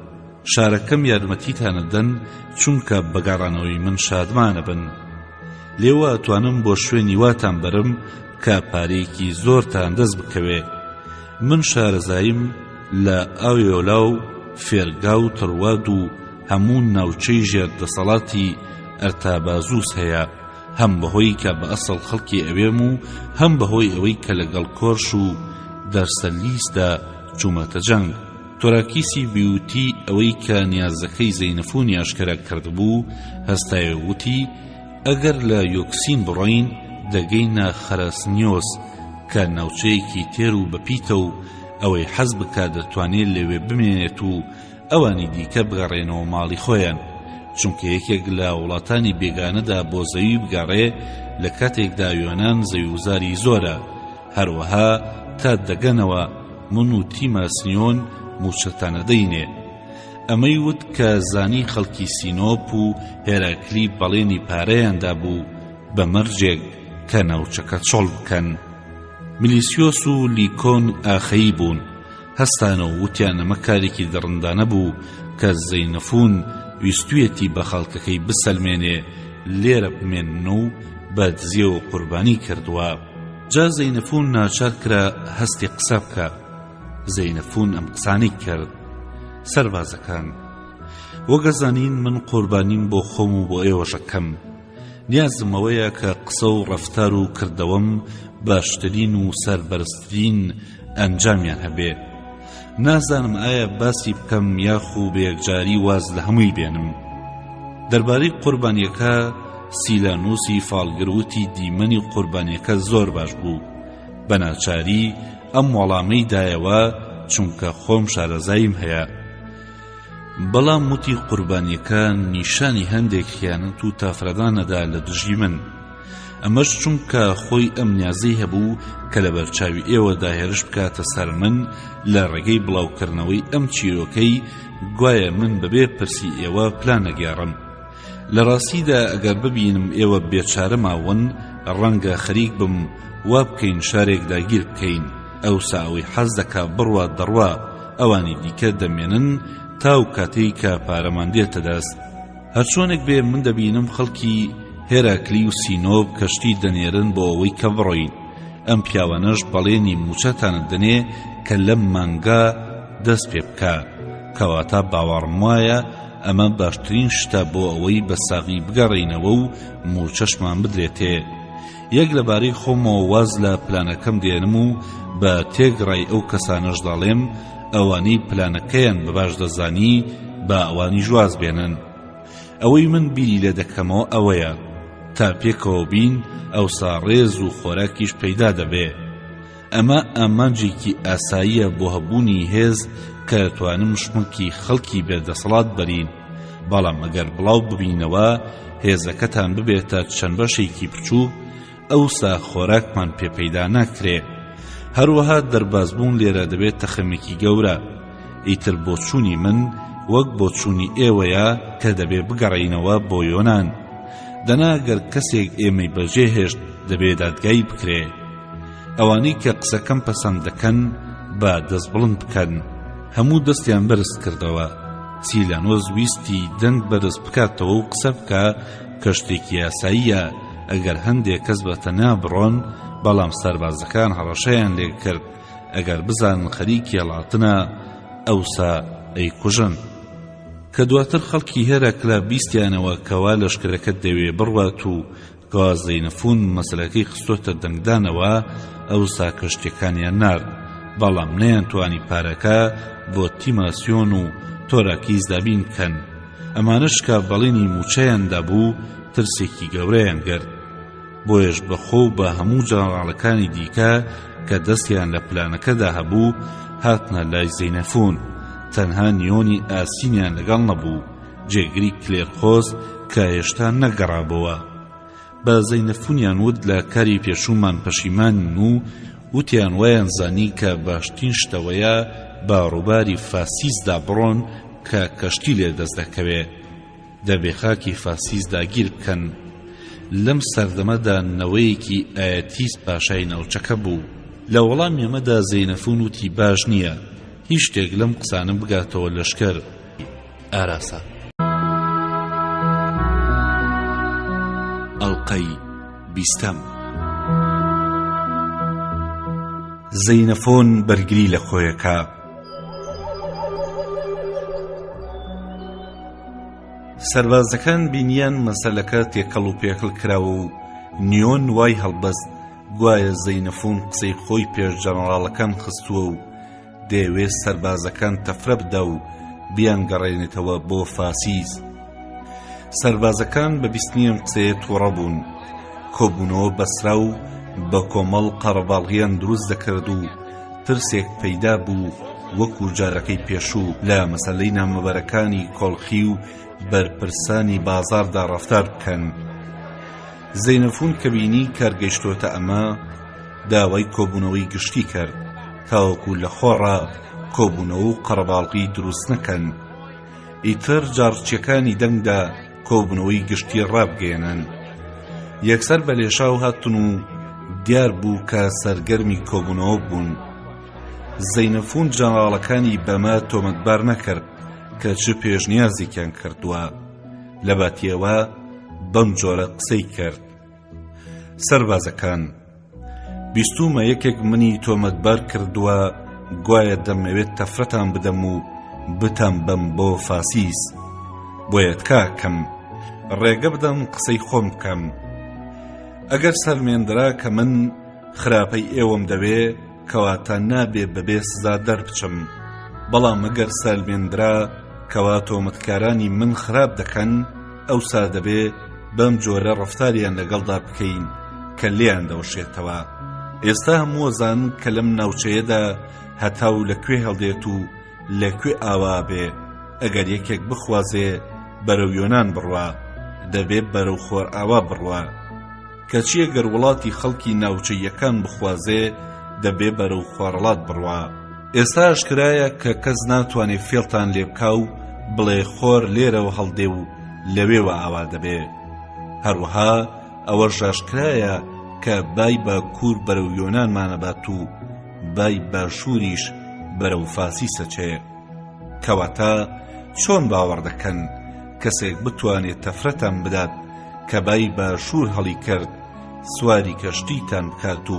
Speaker 2: شارەکەم یارمەتیتان ئەدەن چونکە بە گەڕانەوەی من شادمان ئەبن. لێوە ئەتوانم بۆ شوێنی واتان بەرم کە پارەیەکی زۆرتان دەست بکەوێ. من شارەزاییم لە ئاوێۆلا و فێرگا و تڕواد و هەموو ناوچەی ژێر دەسەڵاتی ئەرتابازوس هەیە، هەم بەهۆی کە بە ئەسڵ خەڵکی ئەوێم و هەم بەهۆی ئەوەی کە لەگەڵ کۆرش و دەرسەلیسدا چوومەتە جەنگ. تۆراکیسی بیوتی ئەوەی کە نیازەکەی زەینەفونی ئاشکرا کردبوو، هەستایە و وتی، ئەگەر لە یۆکسین بڕۆین دەگەینە خەرەسنیۆس کە ناوچەیەکی تێر و بەپیتە و ئەوەی حەز بکا دەتوانێ لەوێ بمێنێت و ئەوانی دیکە بگەڕێنەوە ماڵی خۆیان چونکە یەکێک لە وڵاتانی بێگانەدا بۆ زەوی بگەڕێ لە کاتێکدا یۆنان زەویوزاری زۆرە هەروەها تا دەگەنەوە من و تیماسنیۆن موچەتان ئەدەینێ ئەمەی وت کە زانی خەڵکی سینۆپ و هێراکلی بەڵێنی پارەیان دابوو بە مەرجێک کە ناوچەکە چۆڵ بکەن ملیسیۆس و لیکۆن ئاخەیی بوون هەستانەوە وتیان ئەمە کارێکی دڕندانە بوو کە زەینەفون ویستویەتی بە خەڵکەکەی بسەلمێنێ لێرە بمێنن و بە دزیەوە قوربانی کردووە. جا زەینەفون ناچار کرا هەستی قسە بکا. زەینەفون ئەم قسانەی کرد. سەربازەکان، وەک ئەزانین من قوربانیم بۆ خۆم و بۆ ئێوەش ئەکەم. نیازم ئەوەیە کە قسە و ڕەفتار و کردەوەم باشترین و سەربەرزترین ئەنجامیان هەبێ. نازانم ئایا باسی بکەم یاخو بە یەکجاری واز لە هەمووی بێنم. دەربارەی قوربانیەکە. سیلانوسی فاڵگر وتی دیمەنی قوربانیەکە زۆر باش بوو. بە ناچاری ئەم وەڵامەی دایەوە چونکە خۆم شارەزاییم هەیە. بەڵام وتی قوربانیەکە نیشانی هەندێک خیانەت و تافرەدان ئەدا لە دژی من. ئەمەش چونکە خۆی ئەم نیازەی هەبوو کە لەبەرچاوی ئێوەدا هێرش بکاتە سەر من لە ڕێگەی بڵاوکردنەوەی ئەم چیرۆکەی گوایە من بەبێ پرسی ئێوە پلان ئەگێڕم. لە ڕاستیدا ئەگەر ببینم ئێوە بێچارە ماون ڕەنگە خەریک بم وا بکەین شارێک داگیر بکەین ئەوسا ئەوەی حەز دەکا بڕوا دەڕوا ئەوانی دیکە دەمێنن تاو کاتەی کە پارەمان دێتە دەست. هەرچۆنێک بێ من دەبینم خەڵکی هێراکلی و سینۆپ کەشتی دەنێرن بۆ ئەوەی کە بڕۆین ئەم پیاوانەش بەڵێنی موچەتانت دەنێ کە لەم مانگا دەست پێ بکا کەواتە باوەڕم وایە ئەمە باشترین شتە بۆ ئەوەی بە ساغی بگەڕێینەوە و موچەشمان بدرێتێ یەک لەبارەی خۆمەوە واز لە پلانەکەم دێنم و بە تێگڕای ئەو کەسانەش دەڵێم ئەوانەی پلانەکەیان بە باش دەزانی با ئەوانیش واز بێنن. ئەوەی من بیری لێ دەکەمەوە ئەوەیە تا پێکەوە بین ئەوسا ڕێز و خۆراکیش پەیدا دەبێ. ئەمە ئامانجێکی ئاساییە بۆ هەبوونی هێز کە دەتوانم شمەکی خەڵکی بێ دەسەڵات بەرین، بەڵام ئەگەر بڵاو ببینەوە هێزەکەتان ببێتە چەند بەشێکی بچووک ئەوسا خۆراکمان پێ پەیدا ناکرێ. هەروەها دەربازبوون لێرە دەبێتە خەمێکی گەورە. ئیتر بۆچوونی من وەک بۆچوونی ئێوەیە کە دەبێ بگەڕێینەوە بۆ یۆنان. دەنا گەر کەسێک ئێمەی بەجێهێشت دەبێ دادگایی بکرێ. ئەوانەی کە قسەکەم پەسەند دەکەن با دەست بڵند بکەن. هەموو دەستیان بەرز کردەوە. سیلانۆس ویستی دەنگ بەرز بکاتەوە و قسە بکا کە شتێکی یاساییە ئەگەر هەندێ کەس بە تەنیا بڕۆن، بەڵام سەربازەکان هەڕەشەیان لێ کرد ئەگەر بزانن خەریکی هەڵاتنە ئەوسا ئەیکوژن. کە دواتر خەڵکی هێراکلا بیستیانەوە کەوا لەشکرەکە دەوێ بڕوات و کەوا زەینەفون مەسەلەکەی خستۆتە دەنگدانەوە ئەوسا کەشتیەکانیان نارد بەڵام نەیانتوانی پارەکە بۆ تیماسیۆن و تۆراکیس دابین بکەن ئەمانەش کە بەڵێنی موچەیان دابوو ترسێکی گەورەیان گرت بۆیەش بە خۆ و بە هەموو جەنەڕاڵەکانی دیکە کە دەستیان لە پلانەکەدا هەبوو هاتنە لای زەینەفون تەنها نیۆنی ئاسینیان لەگەڵ نەبوو جێگری کلێرخۆس کە هێشتا نەگەڕابۆوە بە زەینەفونیان وت لە کاری پێشوومان پەشیمانین و وتیان وایان زانی کە باشترین شتەوەیە بە ڕووباری فاسیسدا بڕۆن کە کەشتی لێ دەست دەکەوێ دەبێ خاکی فاسیس داگیر بکەن. لەم سەردەمەدا نەوەیەکی ئایەتیس پاشای ناوچەکە بوو. لە وەڵامی ئەمەدا زەینەفون وتی باش نییە هیچ شتێک لەم قسانە بگاتەوە لەشکر ئاراسە.
Speaker 1: ئەڵقەی بیستەم.
Speaker 2: زەینەفۆن بەرگری لە خۆیەکا. سەربازەکان بینیان مەسەلەکە تێکەڵ و پێکەڵ کراوە و نیۆن وای هەڵبەست گوایە زەینەفون قسەی خۆی پێش جەنەڕاڵەکان خستووە و دەیەوێت سەربازەکان تەفرە بدا و بیانگەڕێنێتەوە بۆ فاسیس. سەربازەکان بە بیستنی ئەم قسەیە تووڕە بوون. کۆبوونەوە بەسرا و بە کۆمەڵ قەرەباڵغیان دروست دەکرد و ترسێک پەیدا بوو وەکو جارەکەی پێشوو لە مەسەلەی نامەبەرەکانی کۆڵخی و بەرپرسانی بازاڕدا ڕەفتار بکەن. زەینەفون کە بینی کار گەیشتۆتە ئەمە، داوای کۆبوونەوەی گشتی کرد تاوەکو لە خۆڕا کۆبوونەوە و قەرەباڵغی دروست نەکەن. ئیتر جاڕچیەکانی دەنگدا کۆبوونەوەی گشتی ڕابگەیەنن. یەکسەر بە لێشاو هاتن و دیار بوو کە سەرگەرمی کۆبوونەوە بوون. زەینەفون جەنەڕاڵەکانی بەمە تۆمەتبار نەکرد کە چ پێشنیازێکیان کردووە. لەباتیەوە بەم جۆرە قسەی کرد. سەربازەکان بیستومە یەکێک منی تۆمەتبار کردووە گوایە دەمەوێت تەفرەتان بدەم و بتان بەم بۆ فاسیس بۆیە تکاکەم ڕێگە بدەم قسەی خۆم بکەم ئەگەر سەلمێندرا کە من خراپەی ئێوەم دەوێ کەواتە نابێ بەبێ سزا دەربچم بەڵام ئەگەر سەلمێندرا کەوا تۆمەتکارانی من خراپ دەکەن ئەوسا دەبێ. بەم جۆرە ڕەفتاریان لەگەڵدا بکەین کە لێیان دەوەشێتەوە. ئێستا هەموو ئەزانن کە لەم ناوچەیەدا هەتاو لە کوێ هەڵدێت و لە کوێ ئاوا بێ، ئەگەر یەکێک بخوازێ بەرەو یۆنان بڕوا، دەبێ بەرەو خۆرئاوا بڕوا. کەچی ئەگەر وڵاتی خەڵکی ناوچەییەکان بخوازێ، دەبێ بەرەو خۆرەڵات بڕوا. ئێستا ئاشکرایە کە کەس ناتوانێ فێڵتان لێ بکا و بڵێ خۆر لێرەوە هەڵدێ و لەوێوە ئاوا دەبێ. هەروەها ئەوەش ئاشکرایە کە بای باکوور بەرەو یۆنانمان ئەبات و بای باشووریش بەرەو فاسیس ئەچێ. کەواتە چۆن باوەڕ دەکەن کەسێک بتوانێ تەفرەتان بدات کە بای باشوور هەڵی کرد سواری کەشتیتان بکات و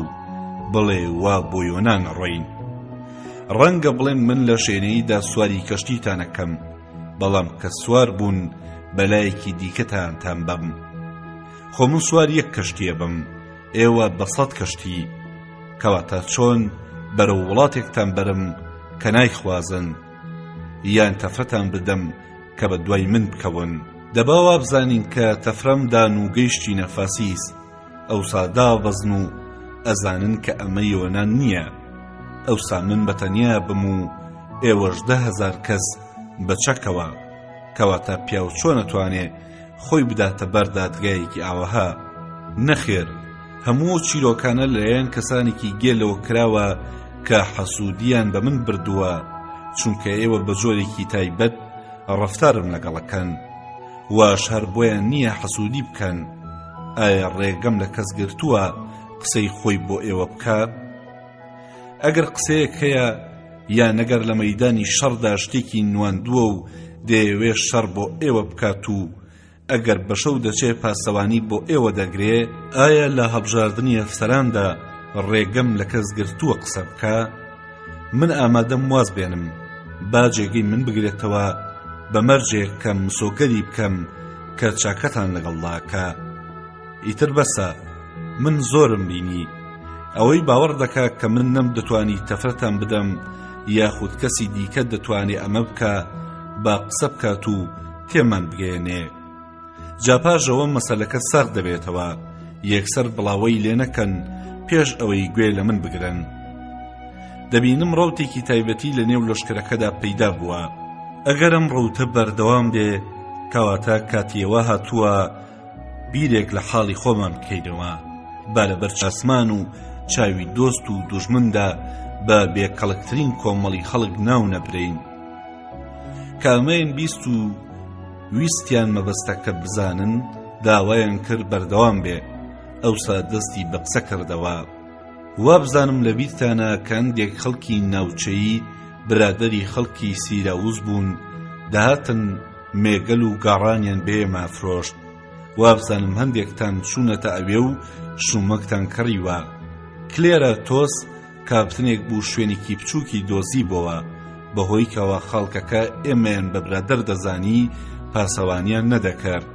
Speaker 2: بڵێ وا بۆ یۆنان ئەڕۆین؟ ڕەنگە بڵێن من لە شێنەییدا سواری کەشتیتان ئەکەم، بەڵام کە سوار بوون بەلایەکی دیکەتانتان بەم. خۆ من سوار یەک کەشتی ئەبم، ئێوە بە سەد کەشتی. کەواتە چۆن بەرەو وڵاتێکتان بەرم کە نایخوازن، یان تەفرەتان بدەم کە بە دوای من بکەون؟ دەبا وابزانین کە تەفرەم دان و گەیشتینە فاسیس، ئەوسا دابەزن و ئەزانن کە ئەمە یۆنان نییە. ئەوسا من بە تەنیا بم و ئێوەش 10,000 کەس بە چەکەوە. کەواتە پیاو چۆن ئەتوانێ خۆی بداتە بەر دادگایەکی ئاوەها؟ نەخێر، هەموو ئەو چیرۆکانە لەلایەن کەسانێکی گێلەوە کراوە کە حەسوودیان بە من بردووە، چونکە ئێوە بە جۆرێکی تایبەت ڕەفتارم لەگەڵ ئەکەن. واش هەر بۆیان نییە حەسوودی بکەن. ئایا ڕێگەم لە کەس گرتووە قسەی خۆی بۆ ئێوە بکا؟ ئەگەر قسەیەک هەیە یان ئەگەر لە مەیدانی شەڕدا شتێکی نواندووە و دەیەوێ شەڕ بۆ ئێوە بکات و ئەگەر بە شەو دەچێ پاسەوانی بۆ ئێوە دەگرێ، ئایا لە هەڵبژاردنی ئەفسەراندا ڕێگەم لە کەس گرتووە قسە بکا؟ من ئامادەم واز بێنم، با جێگەی من بگرێتەوە بە مەرجێک کە مسۆگەری بکەم کە چاکەتان لەگەڵدا کا. ئیتر بەسە، من زۆرم بینی. ئەوەی باوەڕ دەکا کە من نەمدەتوانی تەفرەتان بدەم یاخود کەسی دیکە دەتوانێ ئەمە بکا، با قسە بکات و تێمان بگەیەنێ. جا پاش ئەوە مەسەلەکە ساغ دەبێتەوە، یەکسەر بڵاوەی لێ نەکەن پێش ئەوەی گوێ لە من بگرن. دەبینم ڕەوتێکی تایبەتی لە نێو لەشکرەکەدا پەیدا بووە. ئەگەر ئەم ڕەوتە بەردەوام بێ، کەواتە کاتی ئەوە هاتووە بیرێک لە حاڵی خۆمان بکەینەوە، با لەبەر ئاسمان و چاوی دۆست و دوژمندا بە بێکەڵکترین کۆمەڵی خەڵک ناو نەبرێین. کە ئەمەیان 20 و ویستیان مەبەستەکە بزانن، داوایان کرد بەردەوام بێ، ئەوسا دەستی بە قسە کردەوە. وابزانم لە بیرتانە کە هەندێک خەڵکی ناوچەیی برادەری خەڵکی سیراوز بوون، دەهاتن مێگەل و گاڕانیان بە ئێمە ئەفرۆشت. وابزانم هەندێکتان چوونەتە ئەوێ و شوومەکتان کڕیوە. کلێرە تۆس کاپتنێک بوو شوێنێکی بچووکی دۆزیبۆوە، بەهۆی کەوا خەڵکەکە ئێمەیان بە برادەر دەزانی پاسەوانیان نەدەکرد.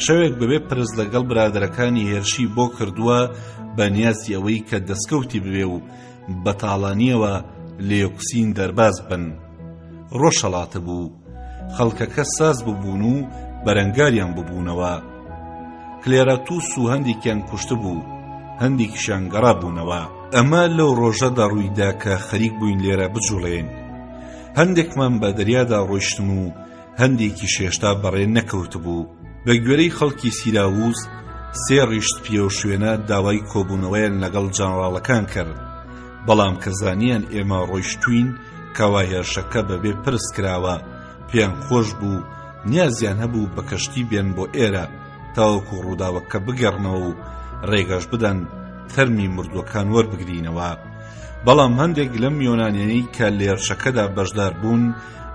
Speaker 2: شەوێک بەبێ پرس لەگەڵ برادەرەکانی هێرشی بۆ کردووە بە نیازی ئەوەی کە دەستکەوتی ببێ و بە تاڵانییەوە لە یۆکسین دەرباز بن. ڕۆژهەڵاتبوو. خەڵکەکە ساز ببوون و بەرەنگاریان ببوونەوە. کلێراتوس و هەندێکیان کوشتبوو، هەندێکیشیان گەڕابوونەوە. ئەمە لەو ڕۆژەدا ڕوویدا کە خەریک بووین لێرە بجوڵێین. هەندێکمان بە دەریادا ڕۆیشتن و هەندێکیش هێشتا بەڕێ نەکەوتبوو. بە گوێرەی خەڵکی سیراووس، سێ ڕیش سپیەوشوێنە داوای کۆبوونەوەیان لەگەڵ جەنەڕاڵەکان کرد، بەڵام کە زانیان ئێمە ڕۆیشتووین، کەوا هێرشەکە بەبێ پرس کراوە، پێیان خۆش بوو، نیازیان هەبوو بە کەشتی بێن بۆ ئێرە تاوەکو ڕووداوەکە بگێڕنەوە و ڕێگەش بدەن تەرمی مردووەکان وەربگرینەوە. بەڵام هەندێک لەم یۆنانیانەی کە لە هێرشەکەدا بەشدار بوون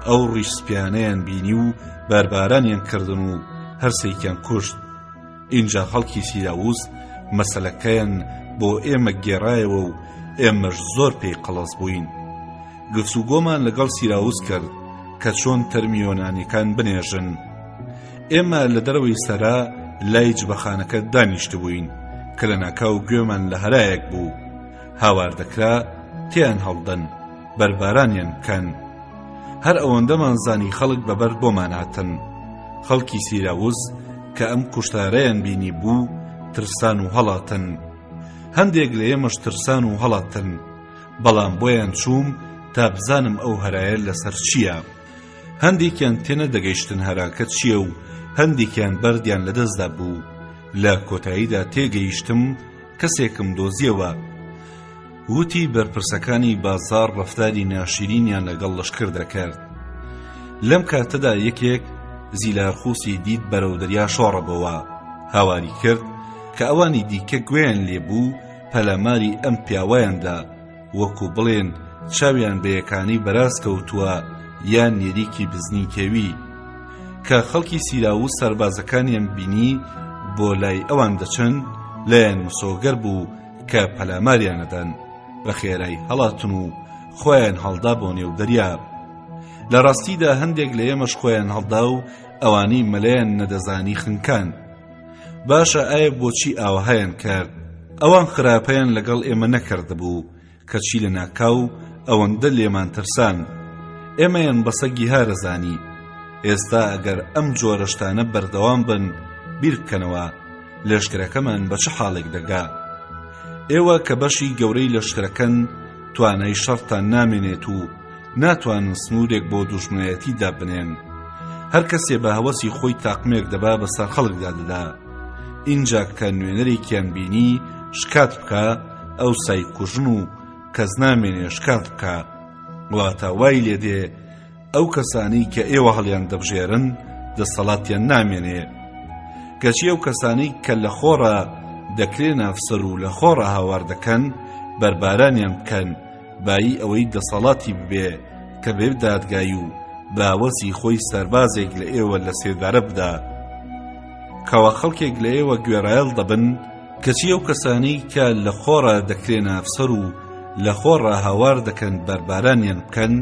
Speaker 2: ئەو ڕیش سپیانەیان بینی و بەربارانیان کردن و هەرسێکیان کوشت. ئینجا خەڵکی سیراوس مەسەلەکەیان بۆ ئێمە گێڕایەوە و ئێمەش زۆر پێی قەڵس بووین. گفتوگۆمان لەگەڵ سیراوس کرد کە چۆن تەرمی یۆنانیەکان بنێژن. ئێمە لە دەرەوەی سەرا لای جبەخانەکە دانیشتبووین کە لەناکاو گوێمان لە هەرایەک بوو. هاوار دەکرا تێیان هەڵدەن، بەربارانیان بکەن. هەر ئەوەندەمان زانی خەڵک بە بەرد بۆمان هاتن. خەڵکی سیراوس. کە ئەم کوشتارەیان بینی بوو ترسان و هەڵاتن. هەندێک لە ئێمەش ترسان و هەڵاتن، بەڵام بۆیان چووم تا بزانم ئەو هەرایە لەسەر چییە. هەندێکیان تێنەدەگەیشتن هەراکە چییە و هەندێکیان بەردیان لەدەستدا بوو. لە کۆتاییدا تێگەیشتم کەسێکم دۆزیەوە وتی بەرپرسەکانی بازاڕ ڕەفتاری ناشیرینیان لەگەڵ لەشکر دەکرد. لەم کاتەدا یەکێک زیلارخوسی دیت بەرەو دەریا شۆڕەبۆوە، هاواری کرد کە ئەوانی دیکە گوێیان لێ بوو پەلاماری ئەم پیاوەیان دا، وەکو بڵێن چاویان بە یەکانەی بەراز کەوتووە یان نێریکی بزنی کێوی. کە خەڵکی سیراوس سەربازەکانیان بینی بۆ لای ئەوان دەچن، لایان مسۆگەر بوو کە پەلاماریان ئەدەن، بە خێرای هەڵاتن و خۆیان هەڵدا بۆ نێو دەریا. لە ڕاستیدا هەندێک لە ئێمەش خۆیان هەڵدا و ئەوانەی مەلەیان نەدەزانی خنکان. باشە ئایا بۆچی ئاوەهایان کرد؟ ئەوان خراپەیان لەگەڵ ئێمە نەکردبوو، کەچی لە ناکاو ئەوەندە لێمان ترسان. ئێمەیان بە سەگی هارە زانی. ئێستا ئەگەر ئەم جۆرە شتانە بەردەوام بن، بیر بکەنەوە لەشکرەکەمان بە چ حاڵێک دەگا. ئێوە کە بەشی گەورەی لەشکرەکەن، توانای شەڕتان نامێنێت و ناتوانن سنوورێک بۆ دوژمنایەتی دابنێن. هەر کەسێ بە هەوەسی خۆی تاقمێک دەبا بەسەر خەڵکدا دەدا. ئینجا کە نوێنەرێکیان بینی شکات بکا، ئەوسای کوژن و کەس نامێنێ شکات بکا. واتە وای لێ دێ ئەو کەسانەی کە ئێوە هەڵیان دەبژێرن دەسەڵاتیان نامێنێ. کەچی ئەو کەسانەی کە لە خۆڕا دەکرێنە ئەفسەر و لە خۆڕا هاوار دەکەن بەربارانیان بکەن بایی ئەوەی دەسەڵاتی ببێ کە بێ دادگایی و باوەسی خۆی سەربازێک لە ئێوە لە سێدارە بدا. کەوا خەڵکێک لە ئێوە گوێڕایەڵ دەبن، کەچی ئەو کەسانەی کە لە خۆڕا دەکرێنە ئەفسەر و لە خۆڕا هاوار دەکەن بەربارانیان بکەن،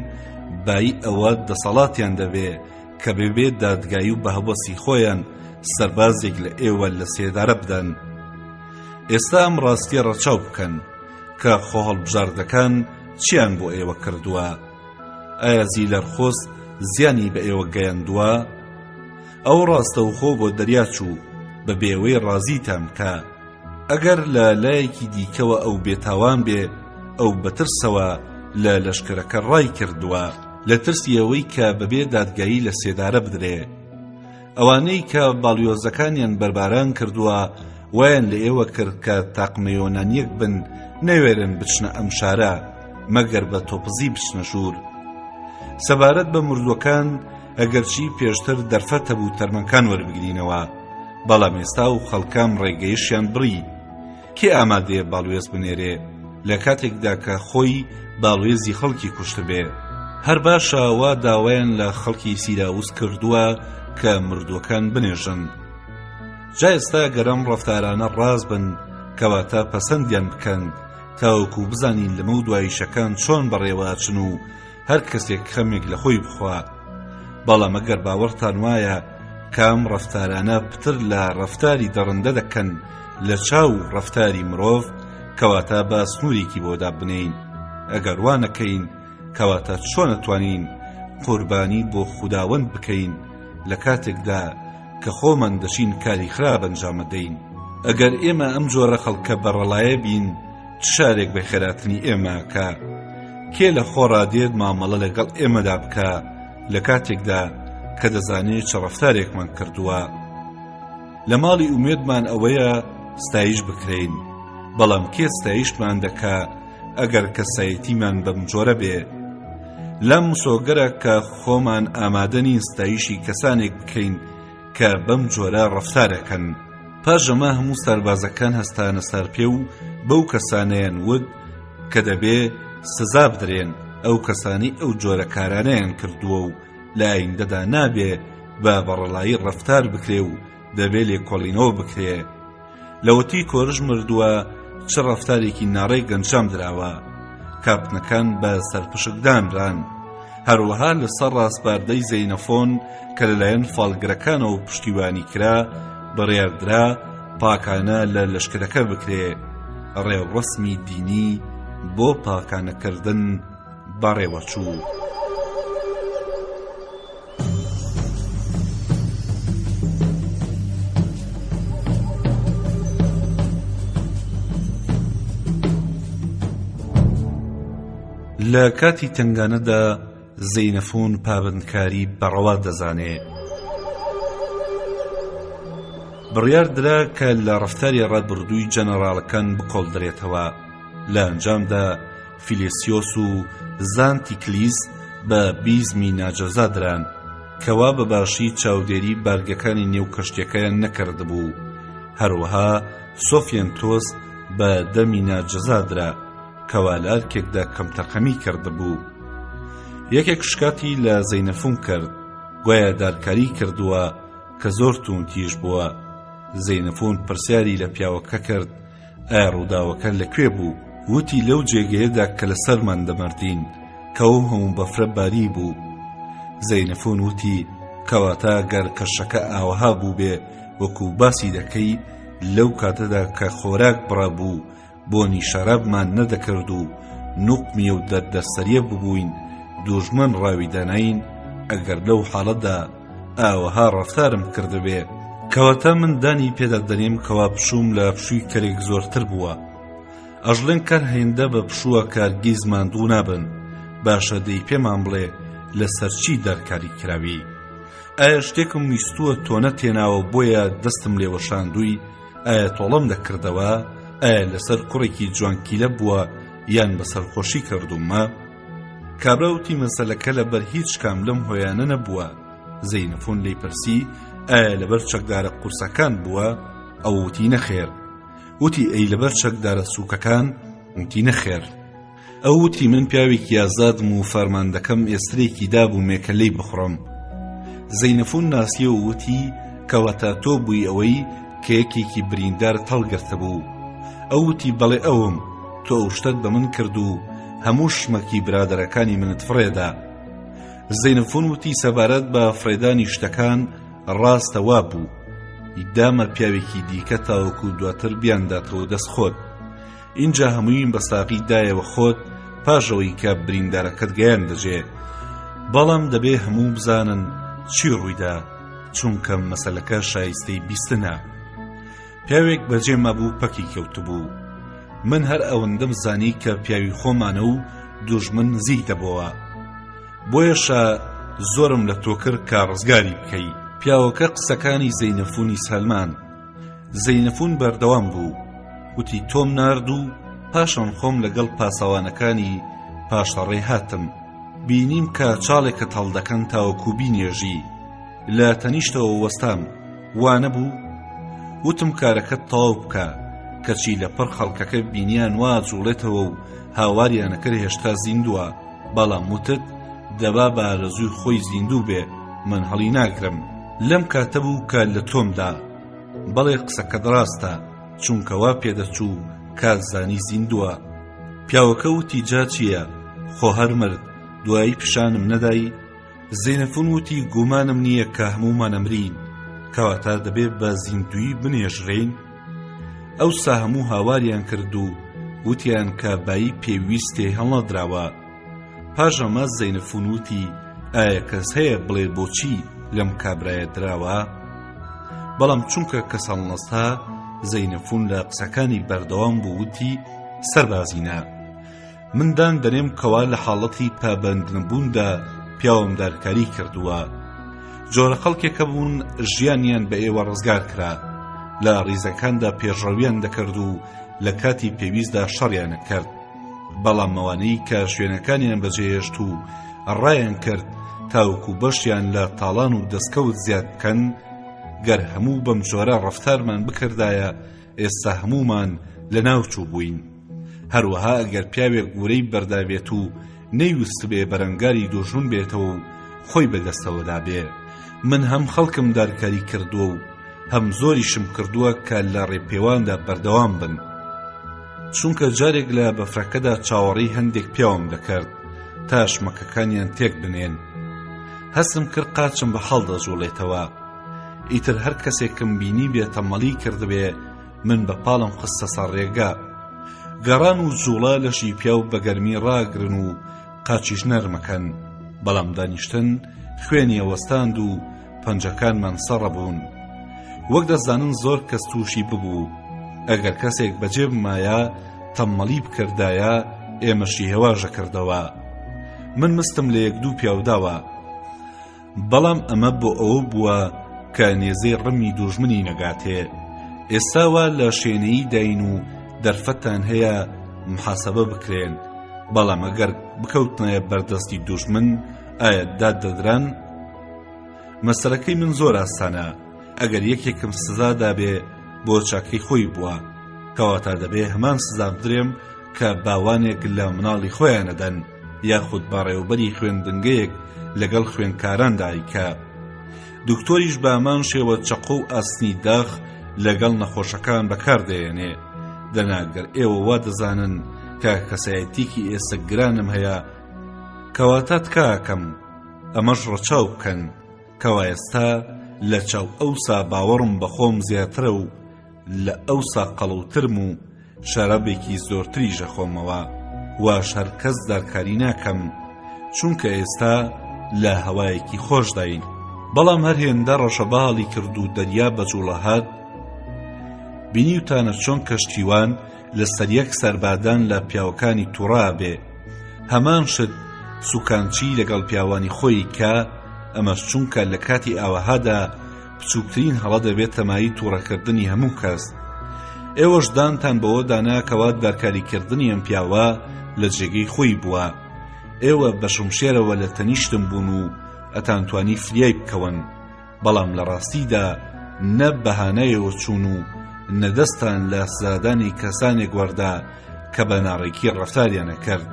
Speaker 2: بایی ئەوە دەسەڵاتیان دەبێ کە بەبێ دادگایی و بە هەوەسی خۆیان سەربازێک لە ئێوە لە سێدارە بدەن. ئێستا ئەم ڕاستیە ڕەچاو بکەن کە خۆهەڵبژاردەکان چیان بۆ ئێوە کردووە؟ ئایا زیلەرخۆس زیانی بە ئێوە گەیاندووە؟ ئەو ڕاستەوخۆ بۆ دەریا چوو بە بێوەی ڕازیتان بکا. ئەگەر لە لایەکی دیکەوە ئەو بێتاوان بێ، ئەو بە ترسەوە لە لەشکرەکە ڕای کردووە، لە ترسی ئەوەی کە بەبێ دادگایی لە سێدارە بدرێ. ئەوانەی کە باڵیۆزەکانیان بەرباران کردووە، وایان لە ئێوە کرد کە تاقمە یۆنانییەک بن نەوێرن بچنە ئەم شارە، مەگەر بە تۆپزی بچنە ژوور. سەبارەت بە مردووەکان، ئەگەرچی پێشتر دەرفەت هەبوو تەرمەکان وەربگرینەوە، بەڵام ئێستا و خەڵکان ڕێگەیشیان بڕی. کێ ئامادەیە باڵوێز بنێرێ لە کاتێکدا کە خۆی باڵوێزی خەڵکی کوشتبێ؟ هەر باشە وا داوایان لە خەڵکی سیراوس کردووە کە مردووەکان بنێژن. جا ئێستا گەر ئەم ڕەفتارانە ڕاست بن کەواتە پەسەندیان بکەن تاوەکو بزانین لەمەو دواییشەکان چۆن بەڕێوە ئەچن و هەر کەسێک خەمێک لە خۆی بخوا. بەڵام ئەگەر باوەڕتان وایە کە ئەم ڕەفتارانە پتر لە ڕەفتاری دڕندە دەکەن لە چاو ڕەفتاری مرۆڤ، کەواتە با سنوورێکی بۆ دابنێین. ئەگەر وا نەکەین، کەواتە چۆن ئەتوانین قوربانی بۆ خوداوەند بکەین لە کاتێکدا کە خۆمان دەچین کاری خراپ ئەنجامەدەین؟ ئەگەر ئێمە ئەم جۆرە خەڵکە بەڕەڵایە بین، چ شارێک بە خێراتنی ئێمە ئەکا؟ کێ لە خۆڕا دێت مامەڵە لەگەڵ ئێمەدا بکا لە کاتێکدا کە دەزانێ چ ڕەفتارێکمان کردووە؟ لە ماڵی ئومێدمان ئەوەیە ستایش بکرێین، بەڵام کێ ستایشمان دەکا ئەگەر کەسایەتیمان بەم جۆرە بێ؟ لام مسۆگەرە کە خۆمان ئامادە نین ستایشی کەسانێک بکەین کە بەم جۆرە ڕەفتارەکەن. پاش ئەمە هەموو سەربازەکان هەستانە سەرپێ و بەو کەسانەیان وت کە دەبێ سزا بدرێن، ئەو کەسانەی ئەو جۆرە کارانەیان کردووە و لە ئایندەدا نابێ بە بەڕەڵایی ڕەفتار بکرێ و دەبێ لێکۆڵینەوە بکرێ. لەوەتی کۆرش مردووە چ ڕەفتارێکی ناڕێک ئەنجام دراوە. کاپتنەکان بە سەرپشک دانران. هەروەها لەسەر ڕاسپاردەی زەینەفۆن کە لەلایەن فاڵگرەکانەوە پشتیوانی کرا، بڕیاردرا پاکانە لە لەشکرەکە بکرێ. ڕێوڕەسمی دینی بۆ پاکانەکردن بەڕێوەچوو. لە کاتی تەنگانەدا زەینەفون پابەندکاری بە ڕەوا دەزانێ. بڕیار درا کە لە ڕەفتاری ڕابردووی جەنەڕاڵەکان بکۆڵدرێتەوە. لە ئەنجامدا فیلێسیۆس و زانتیکلیس بە بیزمی ناجەزا دران، کەوا بە باشی چاودێری بارگەکانی نێو کەشتیەکەیان نەکردبوو. هەروەها سۆفیەنتۆس بە دە مینا جەزا درا، کەوا لە ئەرکێکدا کەمتەرخەمی کردبوو. یەکێک شکاتی لە زەینەفون کرد، گوایە دارکاری کردووە کە زۆر تووندتیژ بووە. زەینەفون پرسیاری لە پیاوەکە کرد، ئایا ڕووداوەکە لە کوێ بوو؟ وتی لەو جێگەیەدا کە لەسەرمان دەمردین، کە ئەو هەموو بەفرە باری بوو. زەینەفون وتی، کەواتە گەر کەشەکە ئاوەها بووبێ وەکو باسی دەکەی، لەو کاتەدا کە خۆراک بڕابوو بۆنی شەرابمان نەدەکرد و نوقمی ئەو دەردەسەریە ببووین دوژمن ڕاوی دەناین، ئەگەر لەو حاڵەدا ئاوەها ڕەفتارم کردبێ، کەواتە من دانی پێدا دەنێم کەوا پشووم لە پشووی کەرێک زۆرتر بووە. ئەژڵێن کەر هێندە بە پشووە کە هەرگیز ماندوو نابن، باشە دەی پێمان بڵێ لەسەر چی دارکاری کراوی؟ ئایا شتێکم ویستووە تۆ نەتهێناوە بۆیە دەستم لێ وەشاندووی؟ ئایا تۆڵەم دەکردەوە؟ ئایا لەسەر کوڕێکی جوانکیلە بووە یان بە سەرخۆشی کردوومە؟ کابرا وتی مەسەلەکە لەبەر هیچ کام لەم هۆیانە نەبووە. زەینەفۆن لێی پرسی ئایا لەبەر چەکدارە قورسەکان بووە؟ ئەو وتی نەخێر. وتی ئەی لەبەر چەکدارە سووکەکان؟ وتی نەخێر. ئەو وتی من پیاوێکی ئازادم و فەرماندەکەم ئێسترێکی دابوومێ کە لێی بخڕم. زەینەفون ناسیەوە و وتی کەواتە تۆ بووی ئەوەی کە یەکێکی بریندارت هەڵگرتبوو. ئەو وتی بەڵێ ئەوم، تۆ ئەو شتەت بە من کرد و هەموو شمەکی برادەرەکانی منت فڕێدا. زەینەفون وتی سەبارەت بە فڕێدانی شتەکان ڕاستە وابوو، دامە پیاوێکی دیکە تاوەکو دواتر بیانداتەوە دەست خۆت. ئینجا هەموویم بە ساغی دایەوە خۆت پاش ئەوەی کە بریندارەکەت گەیاندە جێ. بەڵام دەبێ هەموو بزانن چی ڕوویدا، چونکە مەسەلەکە شایستەی بیستنە. پیاوێک بەجێ مابوو پەکی کەوتبوو. من هەر ئەوەندەم زانی کە پیاوی خۆمانە و دوژمن نزیک دەبۆوە. بۆیەشە زۆرم لە تۆ کرد کە ڕزگاری بکەی. پیاوەکە قسەکانی زەینەفونی سەلماند. زەینەفون بەردەوام بوو وتی تۆم نارد و پاشان خۆم لەگەڵ پاسەوانەکانی پاشەڕێ هاتم بینیم کە چاڵێکت هەڵدەکەن تاوەکو بینێژی لە تەنیشتەوە وەستام وانەبوو وتم کارەکەت تەواو بکە کەچی لە پڕ خەڵکەکە بینیان وا جوڵێتەوە و هاواریانەکرد هێشتا زیندووە بەڵام وتت دەبا بە ئارەزووی خۆی زیندوو بێ من هەڵی ناگرم لەم کاتە بوو کە لە تۆمدا بەڵێ قسەکەت ڕاستە چونکە وا پێدەچوو کات زانی زیندووە پیاوەکە وتی جا چییە خۆ هەر مرد دوایی پیشانم نەدای زەینەفون وتی گومانم نییە کە هەموومان ئەمرین کەواتە دەبێ بە زیندوویی بنێژرێین ئەوسا هەموو هاواریان کرد و وتیان کە بایی پێویست تێ هەڵنەدراوە پاش ئەمە زەینەفون وتی ئایا کەس هەیە بڵێ بۆچی لەم کابرایە دراوە؟ بەڵام چونکە کەس هەڵنەستا زەینەفون لە قسەکانی بەردەوام بوو وتی سەربازینە من دان دەنێم کەوا لە حاڵەتی پابەندنەبووندا پیاوم دارکاری کردووە جۆرە خەڵکێک هەبوون ژیانیان بە ئێوە ڕزگار کرا لە ڕیزەکاندا پێشڕەویان دەکرد و لە کاتی پێویستدا شەڕیانە کرد بەڵام ئەوانەی کە شوێنەکانیان بەجێهێشت و ڕایان کرد تاوەکو بەشیان لە تاڵان و دەستکەوت زیاد بکەن گەر هەموو بەم جۆرە ڕەفتارمان بکردایە ئێستا هەموومان لەناو چووبووین هەروەها ئەگەر پیاوێک ورەی بەردابێت و نەیوستبێ بەرەنگاری دوژمن بێتەوە و خۆی بەدەستەوە دابێ من هەم خەڵکم دارکاری کردووە و هەم زۆریشم کردووە کە لە ڕێپێواندا بەردەوام بن چونکە جارێک لە بەفرەکەدا چاوەڕێی هەندێک پیاوم دەکرد تا شمەکەکانیان تێک بنێن هەستم کرد قاچم بە حاڵ دەجوڵێتەوە ئیتر هەر کەسێکم بینی بێ تەمەڵی کردبێ من بە پاڵم خستە سەر ڕێگا گەڕان و جوڵە لەشی پیاو بە گەرمی ڕاگرن و قاچیش نەرمەکەن بەڵام دانیشتن خوێنی ئەوەستاند و پەنجەکانمان سەڕەبوون وەک دەزانن زۆر کەس تووشی ببوو ئەگەر کەسێک بەجێ بمایە تەممەڵی بکردایە. ئێمەشی هێواژە کردەوە. من مستم لە یەک دوو پیاو داوە. بەڵام ئەمە بۆ ئەوە بووە کە نێزەی ڕمی دوژمنی نەگاتێ. ئێستا وا لە شێنەیی داین و دەرفەتتان هەیە محاسەبە بکرێن. بەڵام ئەگەر بکەوتنایە بەردەستی دوژمن ئایا داد دەدران؟ مەسەلەکەی من زۆر ئاسانە ئەگەر یەکێکم سزا دابێ بۆ چاکەی خۆی بووە کەواتە دەبێ هەمان سزا بدرێم کە باوانێک لە مناڵی خۆیان ئەدەن یاخود بەڕێوبەری خوێندنگەیەک لەگەڵ خوێندکاراندا ئەیکا دکتۆریش بامان شێوە چەقۆ و ئاسنی داخ لەگەڵ نەخۆشەکان بەکاردەیەنێ دەنا گەر ئێوە وا دەزانن کە کەسایەتیکی ئێسک گرانم هەیە کەواتە تکاکەم ئەمەش ڕەچاو بکەن کەوا ئێستا لە چاو ئەوسا باوەڕم بە خۆم زیاترە و لە ئەوسا قەڵەوترم و شەرابێکی زۆرتریش ئەخۆمەوە واش هەر کەس دارکاری ناکەم چونکە ئێستا لە هەوایەکی خۆشداین بەڵام هەر هێندە ڕەشەبا هەڵی کرد و دەریا بە جوڵە هات بینیوتانە چۆن کەشتیوان لەسەر یەک سەربادان لە پیاوەکانی توڕە بێ هەمان شت سوکانچی لەگەڵ پیاوانی خۆی کە ئەمەش چونکە لە کاتی ئاوەهادا بچووکترین هەڵە دەبێتە مایەی توڕەکردنی هەموو کەس ئێوەش دانتان بەوە دانا کەوا دارکاریکردنی ئەم پیاوە لە جێگەی خۆی بووە ئێوە بە شمشێرەوە لە تەنیشتم بوون و ئەتانتوانی فریای بکەون بەڵام لە ڕاستیدا نە بە هانایەوە چوون و نە دەستتان لە سزادانی کەسانێک وەردا کە بە ناڕێکی ڕەفتاریان ئەکرد.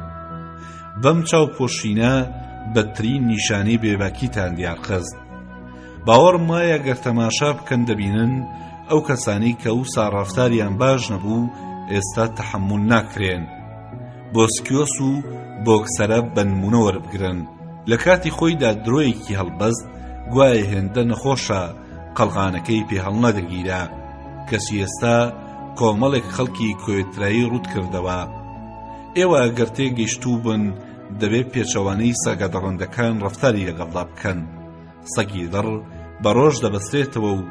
Speaker 2: بەم چاوپۆشینە بەدترین نیشانەی بێباکیتان دیارخست. باوەڕم وایە گەر تەماشا بکەن دەبینن ئەو کەسانەی کە ئەوسا ڕەفتاریان باش نەبوو ئێستا تەحەمول ناکرێن. بۆسکیۆس و بۆکسەرە بە نموونە وەربگرن. لە کاتی خۆیدا درۆیەکی هەڵبەست گوایە هێندە نەخۆشە قەڵغانەکەی پێ هەڵنەدەگیرا کەچی ئێستا کۆمەڵێک خەڵکی کۆیترایی ڕوت کردەوە ئێوە گەر تێگەیشتوو بن دەبێت پێچەوانەی سەگە دڕندەکان ڕەفتاری لەگەڵدا بکەن سەگی دڕ بە ڕۆژ دەبەسترێتەوە و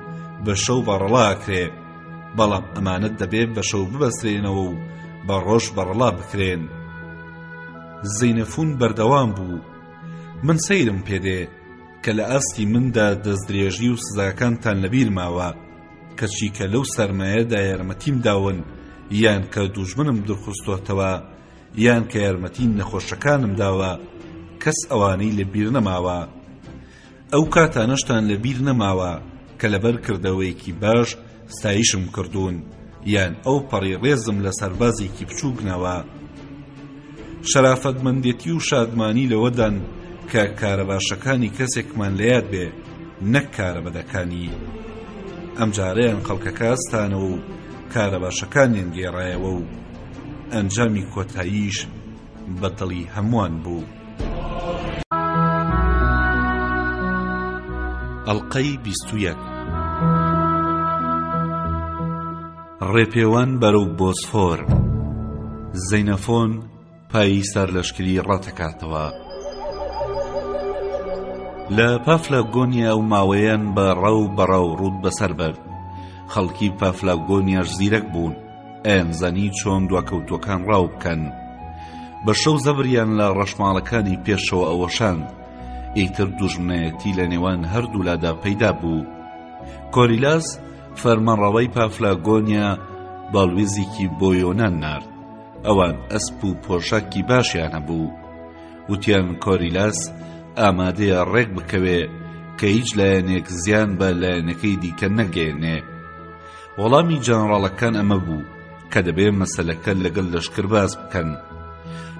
Speaker 2: بە شەو بەڕەڵا ئەکرێ بەڵام ئەمانە دەبێت بە شەو ببەسترێنەوە و بە ڕۆژ بەڕەڵا بکرێن زەینەفون بەردەوام بوو من سەیرم پێدێ کە لە ئاستی مندا دەستدرێژی و سزاکانتان لەبیر ماوە کەچی کە لەو سەرمایەدا یارمەتیم داون یان کە دوژمنم دورخستۆتەوە یان کە یارمەتی نەخۆشەکانم داوە کەس ئەوانەی لەبیر نەماوە ئەو کاتانەشتان لەبیر نەماوە کە لەبەر کردەوەیەکی باش ستایشم کردوون یان ئەو پەڕی ڕێزم لە سەربازێکی بچووک ناوە. شەرافەتمەندێتی و شادمانی لەوەدان کە کارە باشەکانی کەسێکمان لە یاد بێ نەک کارە بەدەکانی. ئەمجارەیان خەڵکەکە هەستانەوە و کارە باشەکانیان گێڕایەوە و ئەنجامی کۆتاییش بە دڵی هەمووان بوو. ئەڵقەی 21 ڕێپێوان بەرەو بۆسفۆر زەینەفۆن پایی سەرلەشکری ڕەتەکاتەوە. لە پافلاگۆنیا ئەو ماوەیان بە ڕەو بەڕەو ڕووت بەسەر برد. خەڵکی پافلاگۆنیاش زیرەک بوون. ئەیانزانی چۆن دواکەوتووەکان ڕاو بکەن. بە شەو زەبریان لە ڕەشماڵەکانی پێشەوە ئەوەشاند. ئیتر دوژمنایەتی لە نێوان هەردوولادا پەیدا بوو. کۆریلاس فەرمانڕەوای پافلاگۆنیا باڵوێزێکی بۆ یۆنان نارد. ئەوان ئەسپ و پۆشاکی باشیان هەبوو. وتیان کۆریلاس ئامادەیە ڕێک بکەوێ کە هیچ لایەنێک زیان بە لایەنەکەی دیکە نەگەیەنێ. وەڵامی جەنەڕاڵەکان ئەمە بوو کە دەبێ مەسەلەکە لەگەڵ لەشکر باس بکەن.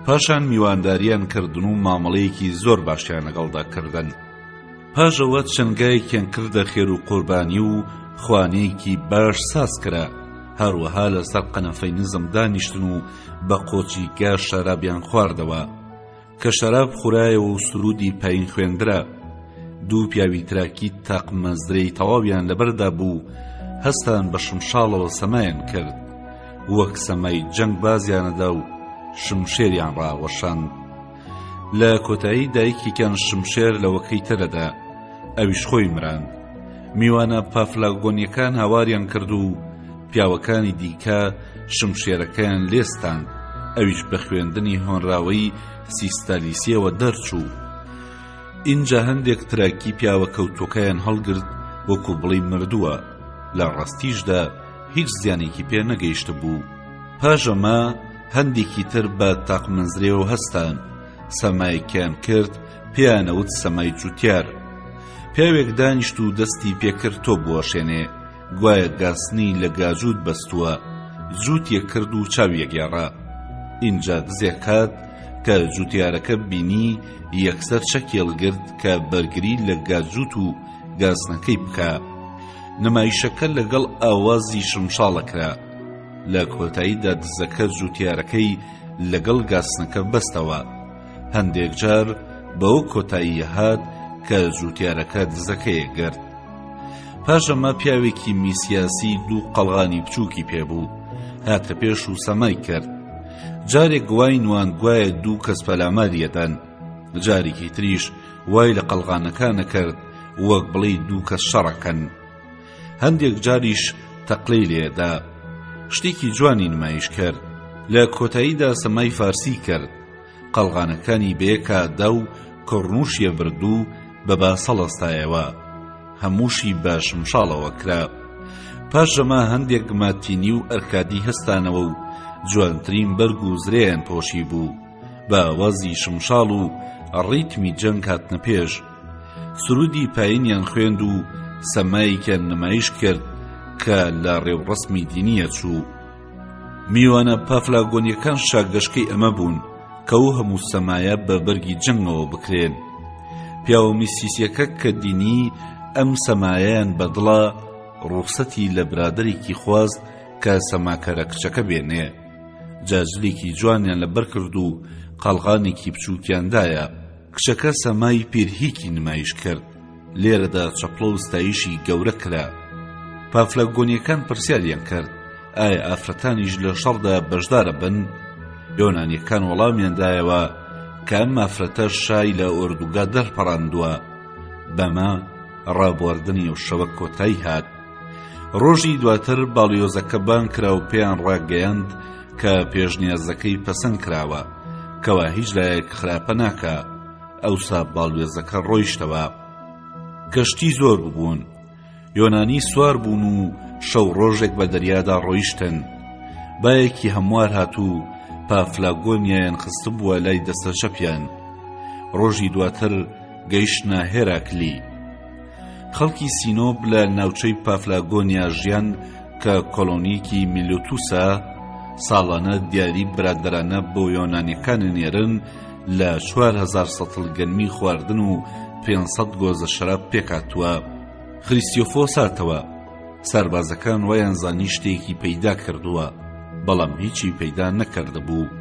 Speaker 2: پاشان میوانداریان کردن و مامەڵەیەکی زۆر باشیان لەگەڵدا کردن. پاش ئەوە چەند گایەکیان کردە خێر و قوربانی و خوانەیەکی باش ساز کرا، هەروەها لەسەر قەنەفەی نزم دانیشتن و بە قۆچی گا شەرابیان خواردەوە. کە شەراب خورایەوە و سروودی پایین خوێندرا، دوو پیاوی تراکی تاقمە زرێی تەواویان لەبەردا بوو، هەستان بە شمشاڵەوە سەمایان کرد، وەک سەمای جەنگ بازیانەدا و شمشێریان ڕاوەشاند. لە کۆتایی دایکێکیان شمشێر لەوەکەی ترەدا، ئەویش خۆی مراند. میوانە ئەویش بە خوێندنی هۆنراوەی سیستالیسیەوە دەرچوو. ئینجا هەندێک تراکی پیاوە کەوتووەکەیان هەڵگرت وەکو بڵێی مردووە، لە ڕاستیشدا هیچ زیانێکی پێ نەگەیشتبوو. پاش ئەمە هەندێکی تر بە تاقمەزرێوە هەستان، سەمایەکیان کرد پێیانەوت سەمای جوتیار. پیاوێک دانیشت و دەستی پێکرد تۆپ بوەشێنێ، گوایە گاسنی لە گاجووت بەستووە، جووتێک کرد و چاویە گێڕا. ئینجا دزێک هات کە جووتیارەکە بینی یەکسەر چەکی هەڵگرت کە بەرگری لە گاجووت و گاسنەکەی بکا. نمایشەکە لەگەڵ ئاوازی شمشاڵە کرا. لە کۆتاییدا دزەکە جووتیارەکەی لەگەڵ گاسنەکە بەستەوە. هەندێک جار بەوە کۆتایی هات کە جووتیارەکە دزەکەی گرت. پاش ئەمە پیاوێکی میسیاسی دوو قەڵغانی بچووکی پێبوو هاتە پێش و سەمای کرد جارێک وای نوان گوایە دوو کەس پەلاماریەدەن جارێکی تریش وای لە قەڵغانەکانە کرد وەک بڵێی دوو کەس شەڕەکەن هەندێک جاریش تەقلەی لێدا شتێکی جوانی نمایش کرد لە کۆتاییدا سەمای فارسی کرد قەڵغانەکانی بەیەکا دا و کڕنووشیە برد و بە با سەڵەستایەوە. هەمووشی بە شمشاڵەوە کرا. پاش ژەمە هەندێک ماتینی و ئەرکادی هەستانەوە و جوانترین بەرگ و زرێیان پۆشیبوو. بە ئاوازی شمشاڵ و ڕیتمی جەنگ هاتنە پێش. سروودی پایینیان خوێند و سەمایەکیان نمایش کرد کە لە ڕێوڕەسمی دینییە چوو. میوانە پافلاگۆنیەکان شاگەشکەی ئەمە بوون کە ئەو هەموو سەمایە بە بەرگی جەنگەوە بکرێن. پیاوە میسیسیەکە کە دینی ئەم سەمایەیان بەدڵە ڕوخسەتی لە برادەرێکی خواست کە سەماکەرە کچەکە بێنێ. جا جلێکی جوانیان لەبەر کرد و قەڵغانێکی بچووکیان دایە. کچەکە سەمای پیرهیکی نمایش کرد. لێرەدا چەپڵە و ستایشی گەورە کرا. پافلاگۆنیەکان پرسیاریان کرد، ئایا ئافرەتانیش لە شەڕدا بەشدارە بن؟ یۆنانیەکان وەڵامیان دایەوە کە ئەم ئافرەتە شای لە ئۆردوگا دەرپەڕاندووە. بەمە ڕابواردنی ئەو شەوە کۆتایی هات. ڕۆژی دواتر باڵیۆزەکە بانگ کرا و پێیان ڕاگەیاند کە پێشنیازەکەی پەسەند کراوە، کەوا هیچ لایەک خراپە ناکا. ئەوسا باڵوێزەکە ڕۆیشتەوە. کەشتی زۆر ببوون. یۆنانی سوار بوون و شەو ڕۆژێک بە دەریادا ڕۆیشتن. بایەکی هەموار هات و پافلاگۆنیایان خستبووە لای دەستە چەپیان. ڕۆژی دواتر گەیشتنە هێراکلی. خەڵکی سینۆپ لە ناوچەی پافلاگۆنیا ژیان کە کۆلۆنییەکی میلۆتوسە، ساڵانە دیاری برادەرانە بۆ یۆنانیەکان ئەنێرن لە 4000 سەتڵ گەنمی خواردن و 500 گۆزە شەراب پێکهاتووە. خریستیۆفۆس هاتەوە، سەربازەکان وایان زانی شتێکی پەیدا کردووە، بەڵام هیچی پەیدا نەکردبوو.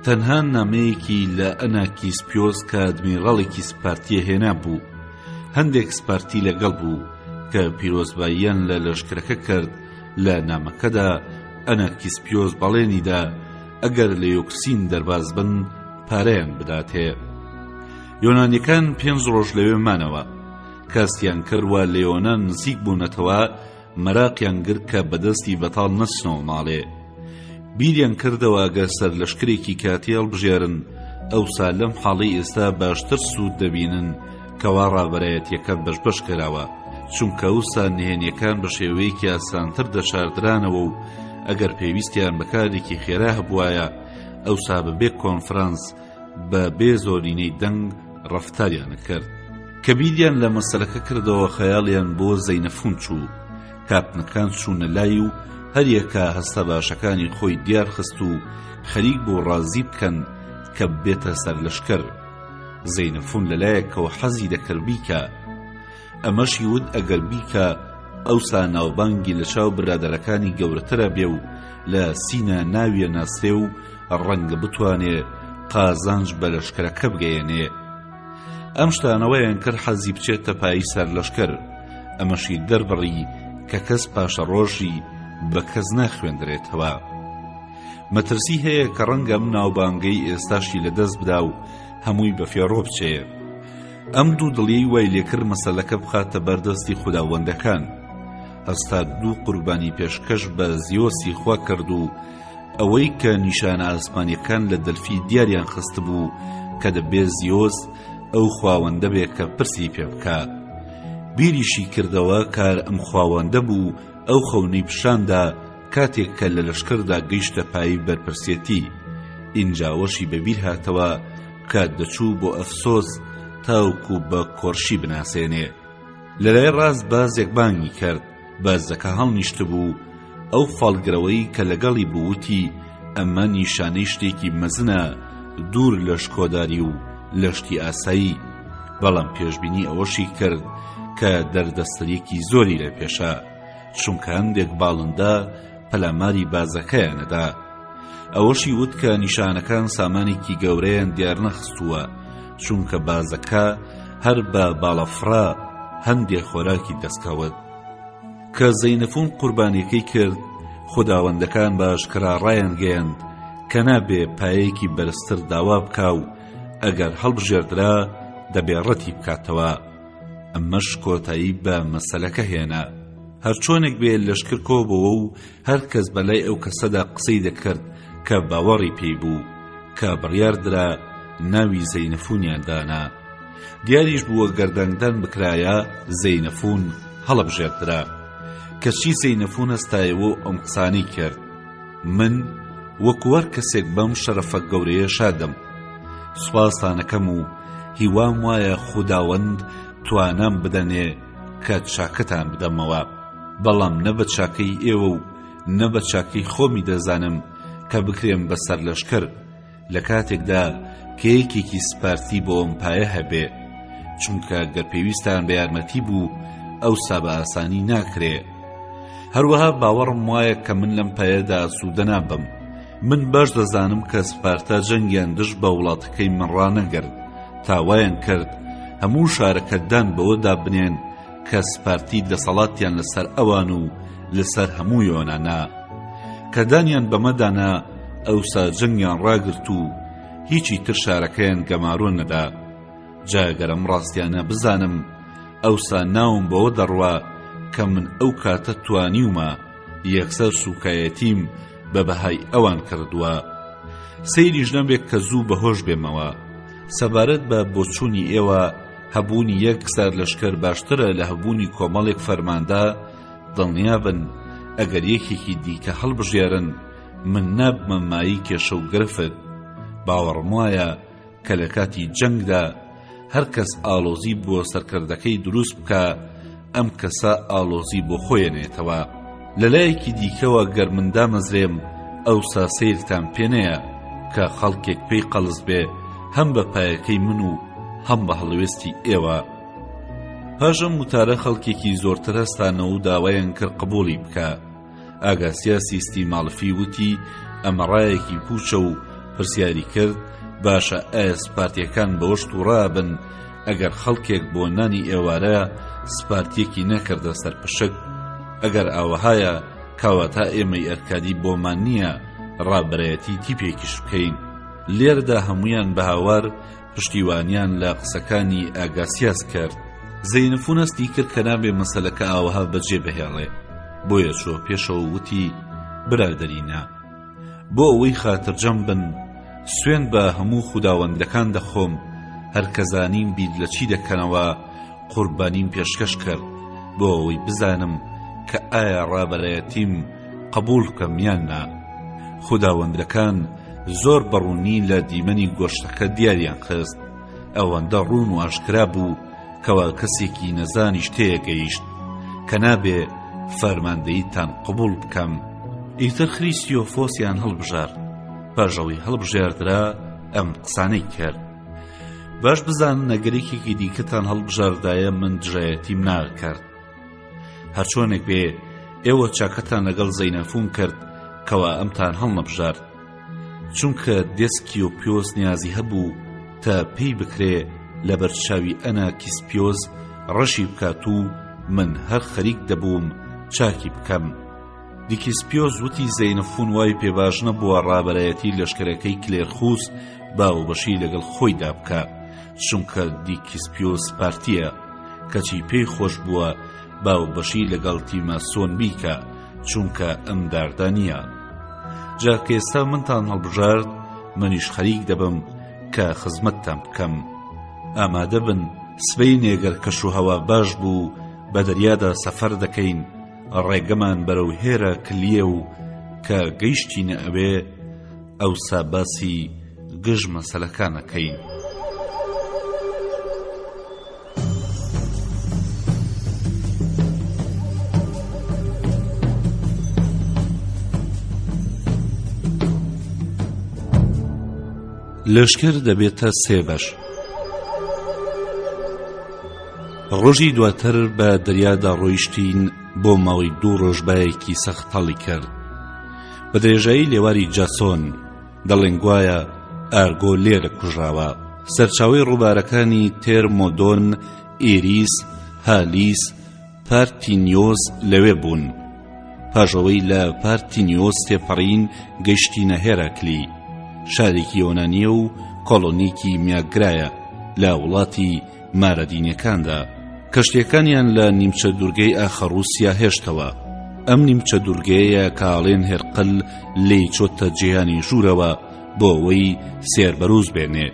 Speaker 2: تەنها نامەیەکی لە ئەناکیسپیۆس کە ئەدمیراڵێکی سپارتییە هێنابوو. هەندێک سپارتی لەگەڵ بوو کە پیرۆزباییان لە لەشکرەکە کرد، لە نامەکەدا ئەناکیسپیۆس بەڵێنیدا ئەگەر لە یۆکسین دەرباز بن پارەیان بداتێ. یۆنانیەکان پێنج ڕۆژ لەوێ مانەوە. کاستیان کرد وا لە یۆنان نزیک بوونەتەوە، مەراقیان گرت کە بەدەستی بەتاڵ نەچنەوە ماڵێ. بیریان کردەوە ئەگەر سەرلەشکرێکی کاتی هەڵبژێرن، ئەوسا لەم حاڵەی ئێستا باشتر سوود دەبینن کەوا ڕابەرایەتیەکە بەش بەش کراوە، چونکە ئەوسا نهێنیەکان بە شێوەیەکی ئاسانتر دەشاردرانەوە و ئەگەر پێویستیان بە کارێکی خێرا هەبوایە ئەوسا بە بێ کۆنفرانس بە بێ زۆرینەی دەنگ ڕەفتاریان کرد. کە بیریان لە مەسەلەکە کردەوە خەیاڵیان بۆ زەینەفون چوو، کاپتنەکان چوونە لای و هەریەکە هەستە باشەکانی خۆی دیار خست و خەریک بوو ڕازی بکەن کە ببێتە سەرلەشکر. زەینەفون لەلایەکەوە حەزی دەکرد بیکا، ئەمەشی وت ئەگەر بیکا ئەوسا ناوبانگی لە چاو برادەرەکانی گەورەترە بێ و لە سینا ناویە ناسرێ و ڕەنگە بتوانێ قازانج بە لەشکرەکە بگەیەنێ. ئەم شتانە وایان کرد حەزی بچێتە پایی سەرلەشکر، ئەمەشی دەربڕی کە کەس پاشەڕۆژی بە کەس ناخوێندرێتەوە. مەترسی هەیە کە ڕەنگە ئەم ناوبانگەی ئێستاشی لە دەست بدا و هەمووی بە فێڕۆ بچێ. ئەم دوو دڵیەی وای لێکرد مەسەلەکە بخاتە بەر دەستی خوداوەندەکان. هەستا دوو قوربانی پێشکەش بە زیۆسی خوا کرد و. ئەوەی کە نیشانە ئاسمانیەکان لە دەلفی دیاریان خستبوو کە دەبێ زیۆس ئەو خواوەندە بێ کە پرسی پێ بکا. بیریشی کردەوە کار ئەم خواوەندە بوو ئەو خەونەی پیشان دا کاتێک کە لە لەشکردا گەیشتە پایەی بەرپرسێتی. ئینجا ئەوەشی بە بیر هاتەوە کە دەچوو بۆ ئەفسۆس تاوەکو بە کۆرشی بناسێنێ. لە لای ڕاست بازێک بانگی کرد، بازەکە هەڵنیشتبوو، ئەو فاڵگرەوەی کە لەگەڵی بوو وتی ئەمە نیشانەی شتێکی مەزنە دوور لە شکۆداری و لە شتی ئاسایی، بەڵام پێشبینی ئەوەشی کرد کە دەردەسەریەکی زۆری لە پێشە، چونکە هەندێک باڵندە پەلاماری بازەکەیان ئەدا. ئەوەشی وت کە نیشانەکان سامانێکی گەورەیان دیارنەخستووە، چونکە بازەکە هەر بە باڵەفڕە هەندێ خۆراکی دەستکەوت. کە زەینەفون قوربانیەکەی کرد، خوداوەندەکان بە ئاشکرا ڕایانگەیاند کە نابێ پایەیەکی بەرزتر داوا بکا و ئەگەر هەڵبژێردرا دەبێ ڕەتی بکاتەوە. ئەمەش کۆتایی بە مەسەلەکە هێنا. هەرچۆنێک بێ لەشکر کۆبۆوە و هەر کەس بە لای ئەو کەسەدا قسەی دەکرد کە باوەڕی پێی بوو، کە بڕیار درا ناوی زەینەفونیان دانا. دیاریش بوو گەر دەنگدان بکرایە زەینەفون هەڵەبژێردرا. کەچی زەینەفون هەستایەوە و ئەم قسانەی کرد، من وەکو هەر کەسێک بەم شەرەفە گەورەیە شادم. سوپاستانەکەم و هیوام وایە خوداوەند توانام بدەنێ کە چاکەتان بدەمەوە. بەڵام نە بە چاکەی ئێوە و نە بە چاکەی خۆمی دەزانم کە بکرێم بە سەرلەشکر لە کاتێکدا کە یەکێکی سپارتی بۆ ئەم پایە هەبێ، چونکە گەر پێویستان بە یارمەتی بوو ئەوسا بە ئاسانی ناکرێ. هەروەها باوەڕم وایە کە من لەم پایەدا ئاسوودە نابم. من باش دەزانم کە سپارتا جەنگیان دژ بە وڵاتەکەی من ڕانەگرت تا وایان کرد هەموو شارەکە دان بەوەدا بنێن کە سپارتی دەسەڵاتیان لەسەر ئەوان و لەسەر هەموو یۆنانە. کە دانیان بەمەدا نا، ئەوسا جەنگیان ڕاگرت و هیچی تر شارەکەیان گەمارۆ نەدا. جا گەر ئەم ڕاستیانە بزانم، ئەوسا ناوم بەوە دەڕوا کە من ئەو کاتە توانیومە یەکسەر سووکایەتیم بە بەهای ئەوان کردووە. سەیریش نەبێ کە زوو بەهۆش بێمەوە. سەبارەت بە بۆچوونی ئێوە، هەبوونی یەک سەرلەشکر باشترە لە هەبوونی کۆمەڵێک فەرماندە، دڵنیابن ئەگەر یەکێکی دیکە هەڵبژێرن من نابمە مایەی کێشە و گرفت، باوەڕم وایە کە لە کاتی جەنگدا هەر کەس ئاڵۆزی بۆ سەرکردەکەی دروست بکا ئەم کەسە ئاڵۆزی بۆ خۆی ئەنێتەوە. لە لایەکی دیکەوە گەر من دامەزرێم ئەوسا سەیرتان پێ نەیە کە خەڵکێک پێی قەڵس بێ هەم بە پایەکەی من و هەم بە هەڵوێستی ئێوە. پاش ئەم وتارە خەڵکێکی زۆرتر هەستانەوە و داوایان کرد قبوڵی بکا. ئاگاسیا سیستی مالفی وتی ئەمە ڕایەکی پووچە و پرسیاری کرد باشە ئایا سپارتیەکان بەوەش تووڕە ئەبن ئەگەر خەڵکێک بۆ نانی ئێوارە سپارتیەکی نەکردە سەر پشک؟ ئەگەر ئاوەهایە کەواتە ئێمەی ئەرکادی بۆمان نییە ڕابەرایەتی تیپێکیش بکەین. لێرەدا هەموویان بە هاوار پشتیوانیان لە قسەکانی ئاگاسیاس کرد. زەینفون هەستی کرد کە نابێ مەسەلەکە ئاوەها بەجێ بهێڵێ، بۆیە چووە پێشەوە و وتی، برادەرینە! بۆ ئەوەی خاترجەم بن، سوێند بە هەموو خوداوەندەکان دەخۆم، هەر کە زانیم بیر لە چی دەکەنەوە، قوربانیم پێشکەش کرد، بۆ ئەوەی بزانم کە ئایا ڕابەرایەتیم قبووڵ بکەم یان نا. خوداوەندەکان زۆر بە ڕوونی لە دیمەنی گۆشتەکە دیاریان خست، ئەوەندە ڕوون و ئاشکرا بوو کەوا کەسێکی نەزانیش تێیەگەیشت کە نابێ فەرماندەییتان قبووڵ بکەم. ئیتر خریستیۆفۆسیان هەڵبژارد. پاش ئەوەی هەڵبژێردرا ئەم قسانەی کرد. باش بزانن ئەگەر یەکێکی دیکەتان هەڵبژاردایە من دژایەتیم ناکرد. هەرچۆنێک بێ ئێوە چاکەتان لەگەڵ زەینەفون کرد کەوا ئەمتان هەڵنەبژارد. چونکە دێسکیۆپیۆس نیازی هەبوو تا پێی بکرێ لەبەر چاوی ئەناکیسپیۆس ڕەشی بکات و من هەر خەریک دەبووم چاکی بکەم. دیکیسپیۆس وتی زەینەفون وای پێ باش نەبووە ڕابەرایەتی لەشکرەکەی کلێرخوس باوبەشی لەگەڵ خۆیدا بکا چونکە دیکیسپیۆس پارتیە کەچی پێی خۆش بووە باوبەشی لەگەڵ تیماسۆن بیکا چونکە ئەم داردانیە. جا کە ئێستا منتان هەڵبژارد منیش خەریک دەبم کە خزمەتتان بکەم. ئامادە بن سبەینێ گەر کەش و هەوا باش بوو بە دەریادا سەفەر دەکەین، ڕێگەمان بەرەو هێرە کلیە و کە گەیشتینە ئەوێ ئەوسا باسی گژ مەسەلەکان ئەکەین. لەشکر دەبێتە سێ بەش. ڕۆژی دواتر بە دەریادا ڕۆیشتین بۆ ماوەی دوو ڕۆژ بایەکی سەخت هەڵی کرد بە درێژایی لێواری جاسۆن دەڵێن گوایە ئارگۆ لێرە کوژراوە سەرچاوەی ڕووبارەکانی تێرمۆدۆن ئیریس هالیس پارتینیۆس لەوێ بوون. پاش ئەوەی لە پارتینیۆس تێپەڕین گەیشتینە هێراکلی، شارێکی یۆنانییە و کۆڵۆنیکی میاگرایە لە وڵاتی مارەدینیەکاندا. کەشتیەکانیان لە نیمچە دوورگەی ئاخەڕووسیا هێشتەوە. ئەم نیمچە دوورگەیەیە کە ئاڵێن هێرقل لێی چۆتە جیهانی ژوورەوە بۆ ئەوەی سێربەروس بێنێ.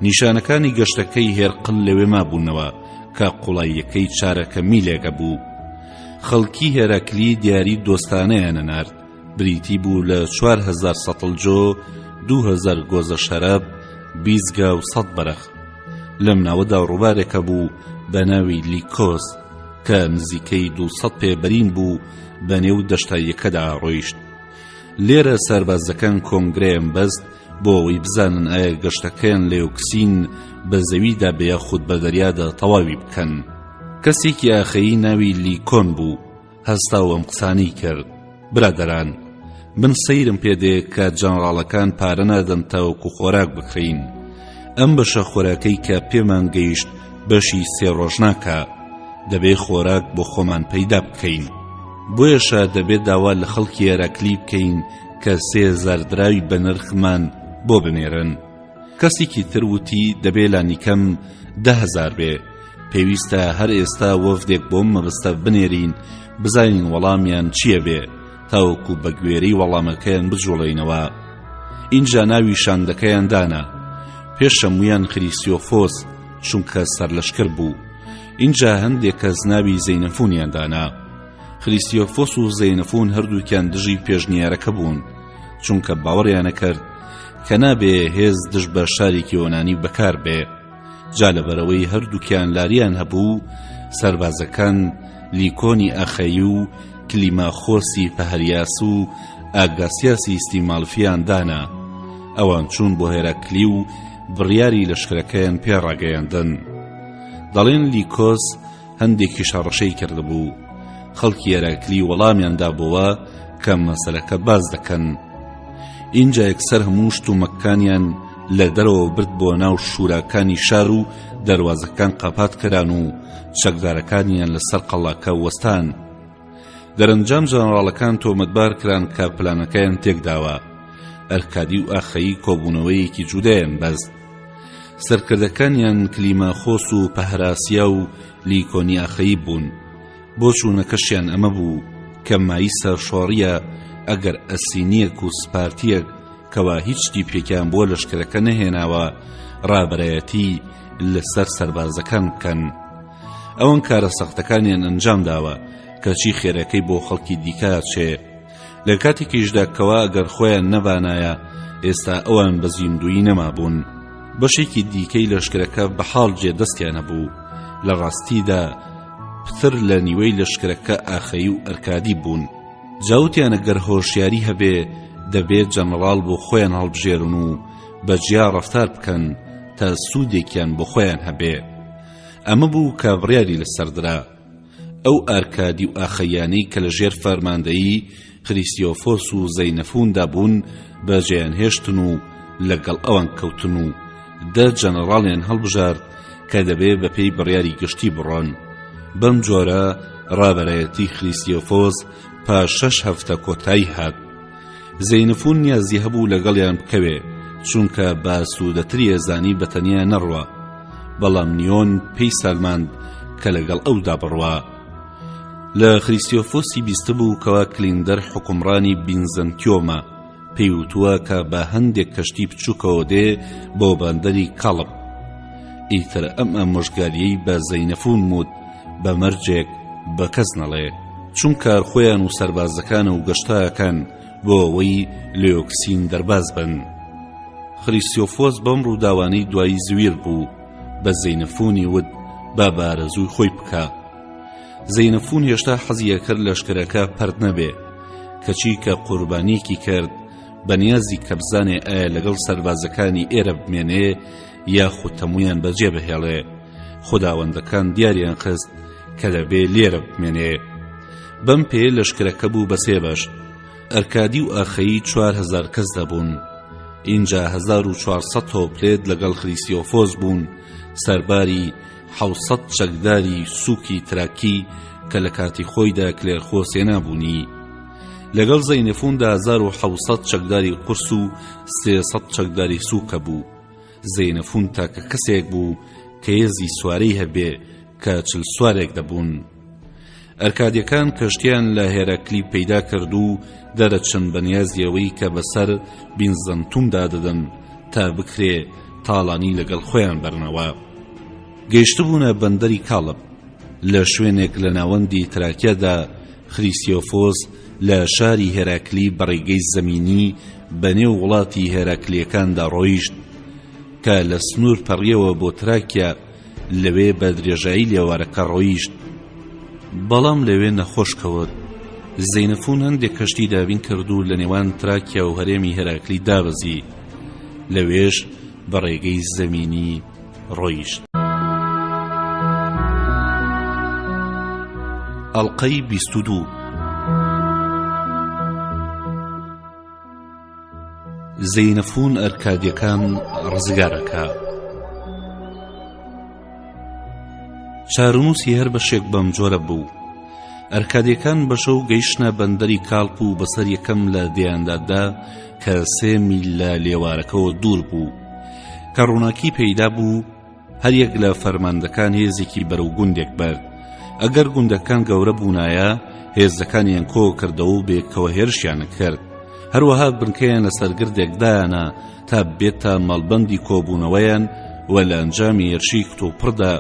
Speaker 2: نیشانەکانی گەشتەکەی هێرقل لەوێ مابوونەوە کە قوڵاییەکەی چارەکە میلێک ئەبوو. خەڵکی هێراکلی دیاری دۆستانەیان ئەنارد، بریتی بوو لە 4000 سەتڵ جۆ، 2000 گۆزە شەراب، 20 گا و سەد بەرخ. لەم ناوەدا ڕووبارێک هەبوو بە ناوی لیکۆس کە نزیکەی 200 پێ بەرین بوو بە نێو دەشتاییەکەدا ڕۆیشت. لێرە سەربازەکان کۆنگرەیان بەست بۆ ئەوەی بزانن ئایا گەشتەکەیان لە یۆکسین بە زەویدا بێ یاخود بە دەریادا تەواوی بکەن. کەسێکی ئاخەیی ناوی لیکۆن بوو هەستا و ئەم قسانەی کرد، برادەران من سەیرم پێ دێ کە جەنڕاڵەکان پارە نادەن تاوەکو خۆراک بکڕین. ئەم بەشە خۆراکەی کە پێمان گەیشت بەشی سێ ڕۆژ ناکا. دەبێ خۆراک بۆ خۆمان پەیدا بکەین. بۆیەشە دەبێ داوا لە خەڵکی ئێراکلی بکەین کە 3000 دراوی بەنرخمان بۆ بنێرن. کەسێکی تر وتی دەبێ لانیکەم 10,000 بێ. پێویستە هەر ئێستا وەفدێک بۆم مەبەستە بنێرین بزانین وەڵامیان چییە بێ تاوەکو بە گوێرەی وەڵامەکەیان بجوڵێینەوە. ئینجا ناوی شاندەکەیان دانا. پێش هەموویان خریسیۆفۆس چونکە سەرلەشکر بوو. ئینجا هەندێک کەس ناوی زەینەفونیان دانا. خریستیۆفۆس و زەینەفون هەردووکیان دژی پێشنیارەکە بوون، چونکە باوەڕیان ئەکرد کە نابێ هێز دژ بە شارێکی یۆنانی بەکار بێ. جا لەبەرئەوەی هەردووکیان لاریان هەبوو، سەربازەکان لیکۆنی ئاخەیی و کلیماخۆسی پەهریاس و ئاگاسیاسی ستیمالفیان دانا. ئەوان چوون بۆ هێراکلی و بڕیاری لەشکرەکەیان پێ ڕاگەیاندن. دەڵێن لیکۆس هەندێکیش هەڕەشەی کردبوو. خەڵکی هێراکلی وەڵامیان دابۆوە کە مەسەلەکە باس دەکەن. ئینجا یەکسەر هەموو شتومەکانیان لە دەرەوە برد بۆ ناو شوراکانی شار و دەروازەکان قاپات کران و چەکدارەکانیان لەسەر قەڵاکە وەستان. دەرەنجام ژەنەراڵەکان تۆمەتبار کران کە پلانەکەیان تێکداوە. ئەرکادی و ئاخەیی کۆبوونەوەیەکی جودایان بەست. سەرکردەکانیان کلیماخۆس و پەهراسیا و لیکۆنی ئاخەیی بوون. بۆچوونەکەشیان ئەمە بوو کە مایەی سەرشۆڕییە ئەگەر ئەسینییەک و سپارتییەک کەوا هیچ تیپێکیان بۆ لەشکرەکە نەهێناوە ڕابەرایەتی لەسەر سەربازەکان بکەن. ئەوان کارە سەختەکانیان ئەنجام داوە کەچی خێرەکەی بۆ خەڵکی دیکە ئەچێ. لە کاتێکیشدا کەوا ئەگەر خۆیان نەبانایە ئێستا ئەوان بە زیندوویی نەمابوون. بەشێکی دیکەی لەشکرەکە بە حاڵ جێ دەستیان هەبوو. لە ڕاستیدا پتر لە نیوەی لەشکرەکە ئاخەیی و ئەرکادی بوون. جا وتیان ئەگەر هۆشیاری هەبێ دەبێ جەنەڕاڵ بۆ خۆیان هەڵبژێرن و بە جیا ڕەفتار بکەن تا سوودێکیان بۆ خۆیان هەبێ. ئەمە بوو کە بڕیاری لەسەر درا. ئەو ئارکادی و ئاخەییانەی کە لە ژێر فەرماندەیی خریستیۆفۆس و زەینەفووندا بوون بەجێیان هێشتن و لەگەڵ ئەوان کەوتن و دە جەنەڕاڵیان هەڵبژارد کە دەبێ بەپێی بڕیاری گشتی بڕۆن. بەم جۆرە ڕابەرایەتی خریستیۆفۆس پاش شەش هەفتە کۆتایی هات. زەینەفوون نیازی هەبوو لەگەڵیان بکەوێ چونکە بە ئاسوودەتری ئەزانی بە تەنیا نەڕوا بەڵام نیۆن پێی سالماند کە لەگەڵ ئەودا بڕوا. لە خریستیۆفۆسی بیستبوو کەوا کلیندەر حوکمڕانی بینزەنتیۆمە. پێی وتووە کە بە هەندێک کەشتی بچووکەوە دێ بۆ بەندەری کاڵب. ئیتر ئەم ئامۆژگاریەی بە زەینەفون وت بە مەرجێک بە کەس نەڵێ، چونکە خۆیان و سەربازەکان و گەشتاکان بۆ ئەوەی لێۆکسین دەرباز بن. خریسیۆفۆس بەم ڕووداوانەی دوایی زویر بوو، بە زەینەفونی وت با بە ئارەزووی خۆی بکا. زەینەفون هێشتا حەزی ئەکرد لەشکرەکە پەرت نەبێ، کەچی کە قوربانیەکی کرد بە نیازی کە بزانێ ئایا لەگەڵ سەربازەکانی ئێرە بمێنێ یاخود تەموویان بەجێ بهێڵێ، خوداوەندەکان دیاریان خست کە دەبێ لێرە بمێنێ. بەم پێیە لەشکرەکە بوو بە سێ بەش، ئەرکادی و ئاخەیی 4000 کەس دەبوون، ئینجا 1400 هۆپلێت لەگەڵ خریسیۆفۆس بوون، سەرباری 700 چەکداری سووکی تراکی کە لە کاتی خۆیدا کلێرخۆس هێنابوونی. لەگەڵ زەینەفوندا 1700 چەکداری قورس و 300 چەکداری سووک هەبوو. زەینەفون تاکە کەسێک بوو کە هێزی سوارەی هەبێ کە چل سوارێک دەبوون. ئەرکادیەکان کەشتیان لە هێراکلی پەیدا کرد و دەرەچن بە نیازی ئەوەی کە بەسەر بینزەنتومدا دەدەن تا بکرێ تاڵانی لەگەڵ خۆیان بەرنەوە. گەیشتبوونە بەندەری کاڵب. لە شوێنێک لە ناوەندی تراکیادا خریسیۆفۆس لە شاری هێراکلی بە ڕێگەی زەمینی بە نێو وڵاتی هێراکلییەکاندا ڕۆیشت. کە لە سنوور پەڕیەوە بۆ تراکیا، لەوێ بە درێژایی لێوارەکە ڕۆیشت. بەڵام لەوێ نەخۆش کەوت. زەینەفون هەندێک کەشتی دابین کرد و لە نێوان تراکیا و هەرێمی هێراکلی دابەزی. لەوێش بە ڕێگەی زەمینی ڕۆیشت. ئەڵقەی 22 زەینەفون ئەرکادیەکان ڕزگارەکە چارونووسی هەر بەشێک بەم جۆرە بوو ئەرکادیەکان بەشەو گەیشتە بەندەری کاڵپ و بەسەر یەکەم لە دێیاندادا کە سێ میل لە لێوارەکەوە دوور بوو کە ڕووناکی پەیدا بوو هەریەک لە فەرماندەکان هێزێکی بەرەو گوندێک برد ئەگەر گوندەکان گەورە بوونایە هێزەکانیان کۆ کردەوە و بێکەوە هێرشیان کرد هەروەها بنکەیان لەسەر گردێک دایانە تا بێتە مەڵبەندی کۆبوونەوەیان و لە ئەنجامی هێرشی کتوپڕدا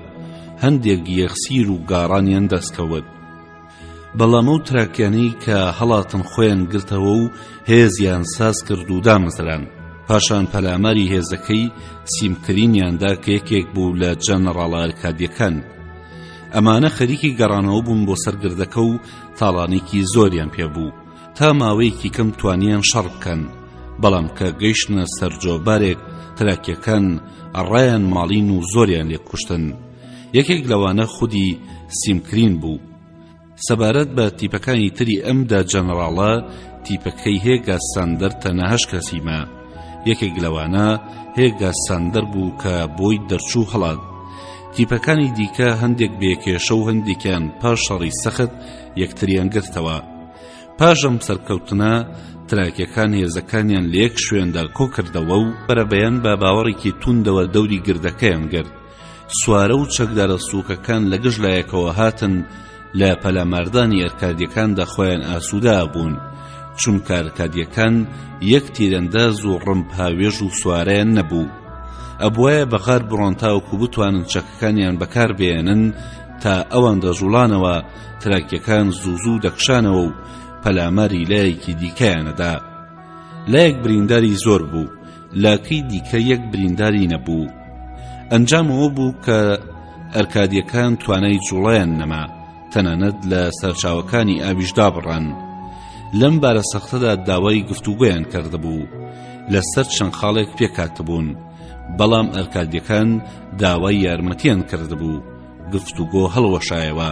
Speaker 2: هەندێک یەخسیر و گاڕانیان دەستکەوت. بەڵام ئەو تراکیانەی کە هەڵاتن خۆیان گرتەوە و هێزیان ساز کرد و دامەزران پاشان پەلاماری هێزەکەی سیمکرینیان دا کە یەکێک بوو لە جەنەڕاڵە ئەرکادیەکان ئەمانە خەریکی گەڕانەوە بوون بۆ سەر گردەکە و تاڵانێکی زۆریان پێبوو تا ماوەیەکی کەم توانیان شەڕ بکەن بەڵام کە گەیشتنە سەر جۆبارێک تراکیەکان ڕایان ماڵین و زۆریان لێ کوشتن یەکێک لەوانە خودی سیمکرین بوو. سەبارەت بە تیپەکانی تری ئەم دە جەنەڕاڵە، تیپەکەی هێگا ساندەر تەنها هەشت کەسی ما. یەکێک لەوانە هێگا ساندەر بوو کە بۆی دەرچوو هەڵات. تیپەکانی دیکە هەندێک بێ کێشە و هەندێکیان پاش شەڕی سەخت یەکتریان گرتەوە. پاش ئەم سەرکەوتنە تراکیەکان هێزەکانیان لە یەک شوێندا کۆکردەوە و بەرەبەیان بە باوەڕێکی توندەوە دەوری گردەکەیان گرت. سوارە و چەکدارە سووکەکان لە گشت لایەکەوە هاتن لە پەلاماردانی ئەرکادیەکاندا خۆیان ئاسوودە ئەبوون چونکە ئەرکادیەکان یەک تیرەنداز و ڕمپ هاوێژ و سوارەیان نەبوو ئەبوایە بە غار بڕۆن تاوەکو بتوانن چەکەکانیان بەکار بێنن تا ئەوان دەجوڵانەوە تراکیەکان زوو زوو دەکشانەوە و پەلاماری لایەکی دیکەیانەدا لایەک برینداری زۆر بوو لاکەی دیکە یەک برینداری نەبوو. ئەنجام ئەوە بوو کە ئەرکادیەکان توانای جوڵەیان نەما، تەنانەت لە سەرچاوەکانی ئاویش دابڕان. لەم بارە سەختەدا داوای گفتوگۆیان کردبوو. لەسەر چەند خاڵێک پێکهاتبوون، بەڵام ئەرکادیەکان داوای یارمەتیان کردبوو، گفتوگۆ هەڵوەشایەوە.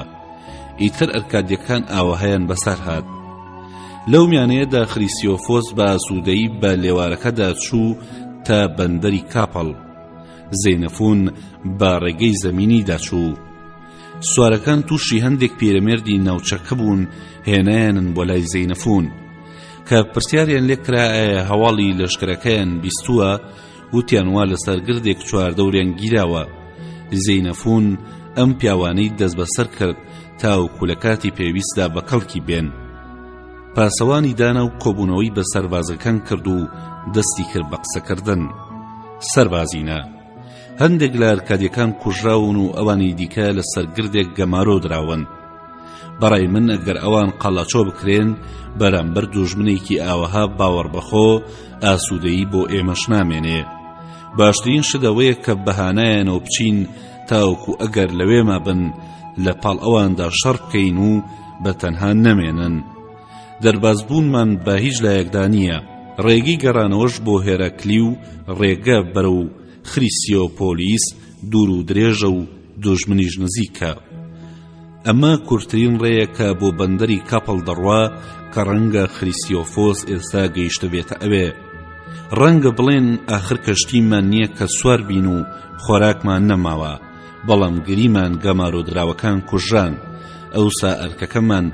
Speaker 2: ئیتر ئەرکادیەکان ئاوەهایان بەسەر هات. لەو میانەیەدا خریسیۆفۆس بە ئاسوودەیی بە لێوارەکەدا چوو تا بەندەری کاپەڵ. زەینەفون بە ڕێگەی زەمینیدا چوو. سوارەکان تووشی هەندێک پیرەمێردی ناوچەکە بوون هێنایانن بۆ لای زەینەفون. کە پرسیاریان لێ کرا ئایا هەواڵی لەشکرەکەیان بیستووە، وتیان وا لەسەر گردێک چواردەوریان گیراوە. زەینەفون ئەم پیاوانەی دەستبەسەر کرد تاوەکو لە کاتی پێویستدا بە کەڵکی بێن. پاسەوانی دانا و کۆبوونەوەی بە سەربازەکان کرد و دەستی کرد بە قسەکردن. سەربازینە! هەندێک لە ئەرکادیەکان کوژراون و ئەوانی دیکە لە سەر گردێک گەمارۆ دراون. بەڕای من ئەگەر ئەوان قەڵاچۆ بکرێن بەرامبەر دوژمنێکی ئاوەها باوەڕبەخۆ ئاسوودەیی بۆ ئێمەش نامێنێ. باشترین شت ئەوەیە کە بەهانایانەوە بچین تاوەکو ئەگەر لەوێ مابن لە پاڵ ئەواندا شەڕ بکەین و بە تەنها نەمێنن. دەربازبوونمان بە هیچ لایەکدا نییە. ڕێگەی گەڕانەوەش بۆ هێراکلی و ڕێگە بەرەو خریسیۆپۆلیس دوور و درێژە و دوژمنیش نزیکە. ئەمە کورتترین ڕێیە کە بۆ بەندەری کاپڵ دەڕوا کە ڕەنگە خریسیۆفۆس ئێستا گەیشتبێتە ئەوێ. ڕەنگە بڵێن ئاخر کەشتیمان نییە کە سوار بین و خۆراکمان نەماوە، بەڵام گریمان گەمارۆدراوەکان کوژران، ئەوسا ئەرکەکەمان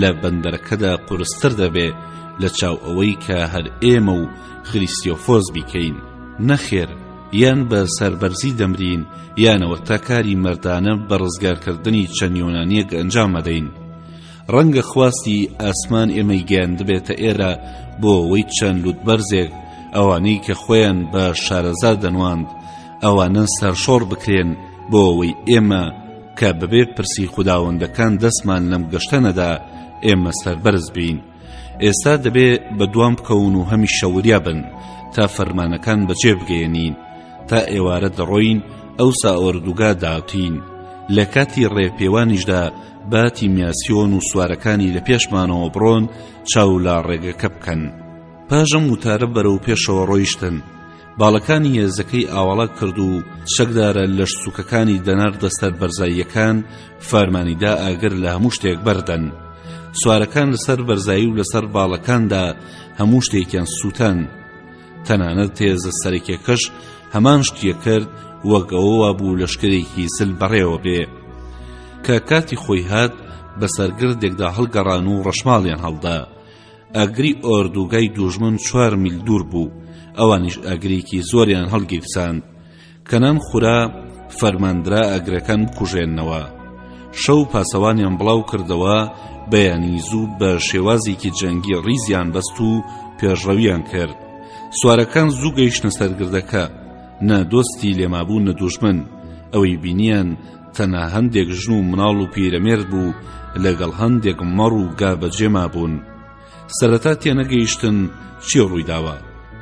Speaker 2: لە بەندەرەکەدا قورستر دەبێ لە چاو ئەوەی کە هەر ئێمە و خریستیۆفۆس بیکەین. نەخێر، یان بە سەربەرزی دەمرین یان ئەوەتا کاری مەردانە بە ڕزگارکردنی چەند یۆنانییەک ئەنجام ئەدەین. ڕەنگە خواستی ئاسمان ئێمەی گەیاندبێتە ئێرە بۆ ئەوەی چەند لوتبەرزێک، ئەوانەی کە خۆیان بە شارەزا دەنواند، ئەوانە سەرشۆڕ بکرێن بۆ ئەوەی ئێمە کە بەبێ پرسی خوداوەندەکان دەستمان لەم گەشتە نەدا، ئێمە سەربەرز بین. ئێستا دەبێ بە دوام بکەون و هەمیشە وریا بن تا فەرمانەکان بەجێ بگەیەنین. تا ئێوارە دەڕۆین، ئەوسا ئۆردوگا داتین. لە کاتی ڕێپێوانیشدا با تیمیاسیۆن و سوارەکانی لە پێشمانەوە بڕۆن چاو لە ڕێگەکە بکەن. پاش ئەم وتارە بەرەو پێشەوە ڕۆیشتن. باڵەکانی هێزەکەی ئاواڵا کرد و چەکدارە لەش سووکەکانی دەناردە سەر بەرزاییەکان، فارمانی دا ئاگر لە هەموو شتێک بەردەن. سوارەکان لەسەر بەرزایی و لەسەر باڵەکاندا هەموو شتێکیان سووتان. تەنانەت هێزە سەرەکیەکەش هەمان شتی کرد وەک ئەوە وابوو لەشکرێکی زل بەڕێوە بێ. کە کاتی خۆی هات بەسەر گردێکدا هەڵگەڕان و ڕەشماڵیان هەڵدا. ئاگری ئۆردوگای دوژمن چوار میل دوور بوو، ئەوانیش ئاگرێکی زۆریان هەڵگیرساند. کە نان خورا، فەرماندرا ئاگرەکان بکوژێننەوە. شەو پاسەوانیان بڵاو کردەوە، بەیانی زوو بە شێوازێکی جەنگی ڕیزیان بەست و پێشڕەویان کرد. سوارەکان زوو گەیشتنە سەر گردەکە. نە دۆستی لێمابوو نە دوژمن. ئەوەی بینیان تەنها هەندێک ژن و مناڵ و پیرەمێرد بوو لەگەڵ هەندێک مەڕ و گا بەجێ مابوون. سەرەتا تێنەگەیشتن چی ڕوویداوە،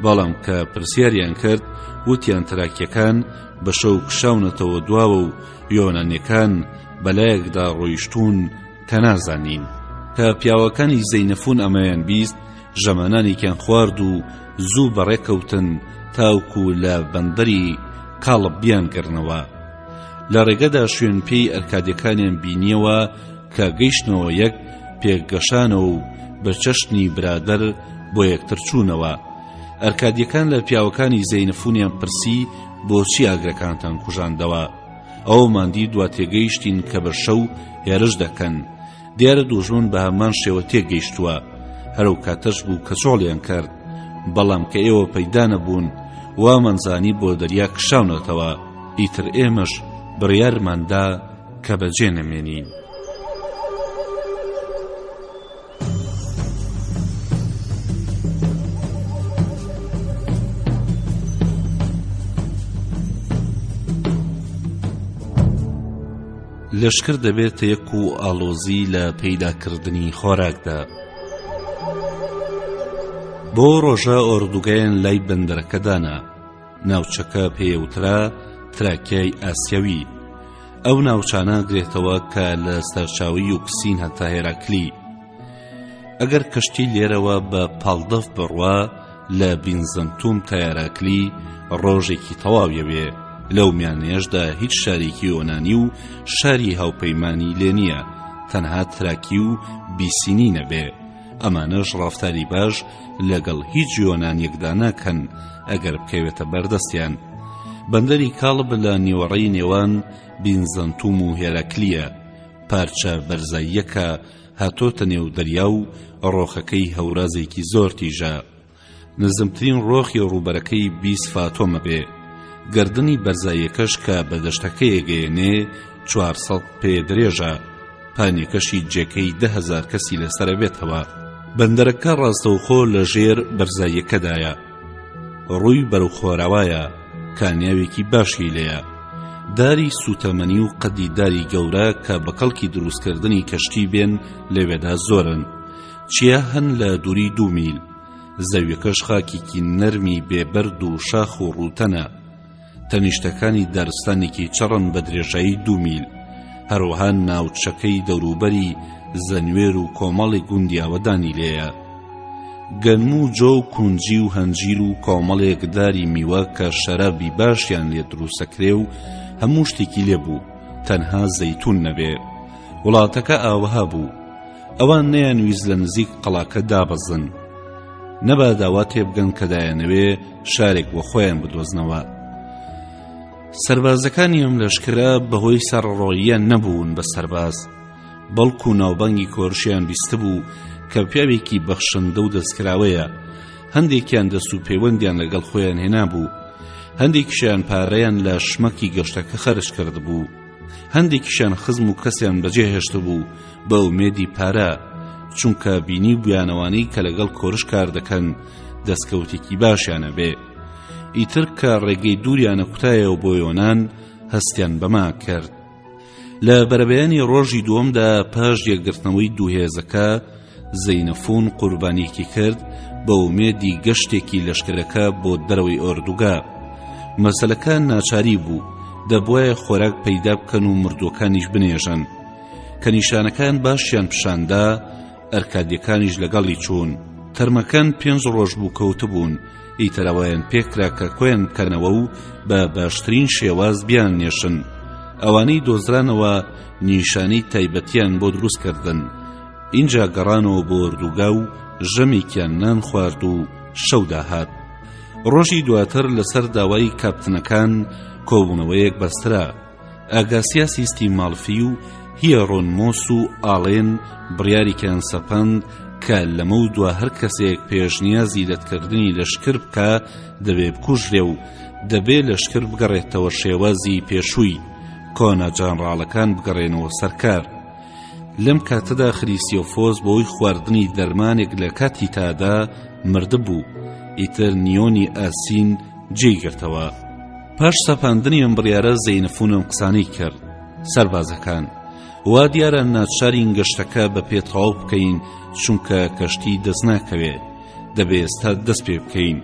Speaker 2: بەڵام کە پرسیاریان کرد وتیان تراکیەکان بە شەو کشاونەتەوە دواوە و یۆنانیەکان بەلایەکدا ڕۆیشتوون کە نازانین. کە پیاوەکانی زەینەفون ئەمەیان بیست ژەمەنانێکیان خوارد و زوو بەڕێکەوتن تاوکو لە بەندەری کاڵب بیانگرنەوە. لە ڕێگەدا شوێن پێی ئەرکادیەکانیان بینیەوە کە گەیشتنەوە یەک پێک گەشانەوە و بە چەشنی برادەر بۆ یەکتر چوونەوە. ئەرکادیەکان لە پیاوەکانی زەینەفونیان پرسی بۆچی ئاگرەکانتان کوژاندەوە؟ ئەوەمان دی دوا تێگەیشتین کە بە شەو هێرش دەکەن. دیارە دوژمن بە هەمان شێوە تێگەیشتووە. هەر ئەو کاتەش بوو کە چۆڵیان کرد. بەڵام کە ئێوە پەیدا نەبوون، وامان زانی بۆ دەریا کشاونەتەوە. ئیتر ئێمەش بڕیارمان دا کە بەجێ نەمێنین. لەشکر دەبێتە یەک و ئاڵۆزی لە پەیداکردنی خۆراکدا. بۆ ڕۆژە ئۆردوگایان لای بەندەرەکە دانا. ناوچەکە پێیەوترا تراکیای ئاسیاوی. ئەو ناوچانە گرێتەوە کە لە سەرچاوەی یوکسین هەتا هێراکلی. ئەگەر کەشتی لێرەوە بە پاڵدەف بڕوا لە بینزەنتوم تا هێراکلی ڕۆژێکی تەواویەوێ، لەو میانەیەشدا هیچ شارێکی یۆنانی و شاری هاوپەیمانی لێ نییە تەنها تراکی و بیسینی نەبێ. ئەمانەش ڕەفتاری باش لەگەڵ هیچ یۆنانیەکدا ناکەن ئەگەر بکەوێتە بەردەستیان. بەندەری کاڵب لە نیوەڕێی نێوان بینزەنتوم و هێراکلیە، پارچە بەرزاییەکە هاتۆتە نێو دەریا و ڕۆخەکەی هەورازێکی زۆر تیژە. نزمترین ڕۆخی ڕووبەرەکەی 20 فاتۆمە بێ. گەردنی بەرزاییەکەش کە بە دەشتەکەیە گەیەنێ 400 پێ درێژە. پانیەکەشی جێکەی 10,000 کەسی لەسەرە بێتەوە. بەندەرەکە ڕاستەوخۆ لە ژێر بەرزاییەکەدایە. ڕووی بەرەو خۆراوایە، کانیاوێکی باشی لێیە. داری سووتەمەنی و قەدی داری گەورە کە بە کەڵکی دروستکردنی کەشتی بێن لەوێدا زۆرن. چیا هەن لە دووری دوو میل. زەویەکەش خاکێکی نەرمی بێ بەرد و شاخ و ڕووتەنە. تەنیشتەکانی دارستانێکی چڕن بە درێژایی دوو میل. هەروەها ناوچەکەی دەوروبەری زەنوێر و کۆمەڵێک گوندی ئاوەدانی لێیە. گەنم و جۆ و کونجی و هەنجیر و کۆمەڵێک داری میوە کە شەرابی باشیان لێ دروستەکرێ و هەموو شتێکی لێ بوو تەنها زەیتون نەبێ. وڵاتەکە ئاوەها بوو. ئەوان نەیانویست لە نزیک قەڵاکە دابەزن. نەبادا وا تێبگەن کە دایانەوێ شارێک بۆ خۆیان بدۆزنەوە. سەربازەکانی ئەم لەشکرە بەهۆی سەرڕۆییان نەبوون بە سەرباز، بەڵکو ناوبانگی کۆرشیان بیستبوو کە پیاوێکی بەخشندە و دەستکراوەیە، هەندێکیان دەست و پەیوەندیان لەگەڵ خۆیان هێنابوو، هەندێکیشیان پارەیان لە شمەکی گەشتەکە خەرج کردبوو، هەندێکیشیان خزم و کەسیان بەجێ هێشتبوو بە ئومێدی پارە، چونکە بینیبوویانەوانەی کە لەگەڵ کۆرش کار دەکەن دەستکەوتێکی باشیان ئەبێ. ئیتر کە ڕێگەی دووریانە کوتایەوە بۆ یۆنان هەستیان بەمە کرد. لە بەرەبەیانی ڕۆژی دووەمدا پاش یەکگرتنەوەی دوو هێزەکە زەینەفون قوربانیەکی کرد بە ئومێدی گەشتێکی لەشکرەکە بۆ دەرەوەی ئۆردوگا. مەسەلەکە ناچاری بوو، دەبوایە خۆراک پەیدا بکەن و مردووەکانیش بنێژن. کە نیشانەکان باشیان پیشاندا، ئەرکادیەکانیش لەگەڵی چوون. تەرمەکان پێنج ڕۆژ بوو کەوتبوون، ئیتر ئەوەیان پێکرا کە کۆیان بکەنەوە و بە باشترین شێواز بیاننێشن. ئەوانەی دۆزرانەوە نیشانەی تایبەتیان بۆ دروست کردن. ئینجا گەڕانەوە بۆ ئۆردوگا و ژەمێکیان نان خوارد و شەو داهات. ڕۆژی دواتر لەسەر داوای کاپتنەکان کۆبوونەوەیەک بەسترا. ئاگاسیاسی ستیمالفی و هیێرۆنمۆس و ئاڵێن بڕیاریکیان سەپاند کە لەمەو دوا هەر کەسێک پێشنیازی لەتکردنی لەشکر بکا دەبێ بکوژرێ و دەبێ لەشکر بگەڕێتەوە شێوازی پێشووی، کۆنە جەنڕاڵەکان بگەڕێنەوە سەر کار. لەم کاتەدا خریسیۆفۆس بەهۆی خواردنی دەرمانێک لە کاتی تادا مردبوو، ئیتر نیۆنی ئاسین جێی گرتەوە. پاش سەپاندنی ئەم بڕیارە زەینەفون ئەم قسانەی کرد، سەربازەکان، وا دیارە ناچارین گەشتەکە بە پێ تەواو بکەین چونکە کەشتی دەست ناکەوێ، دەبێ ئێستا دەست پێ بکەین.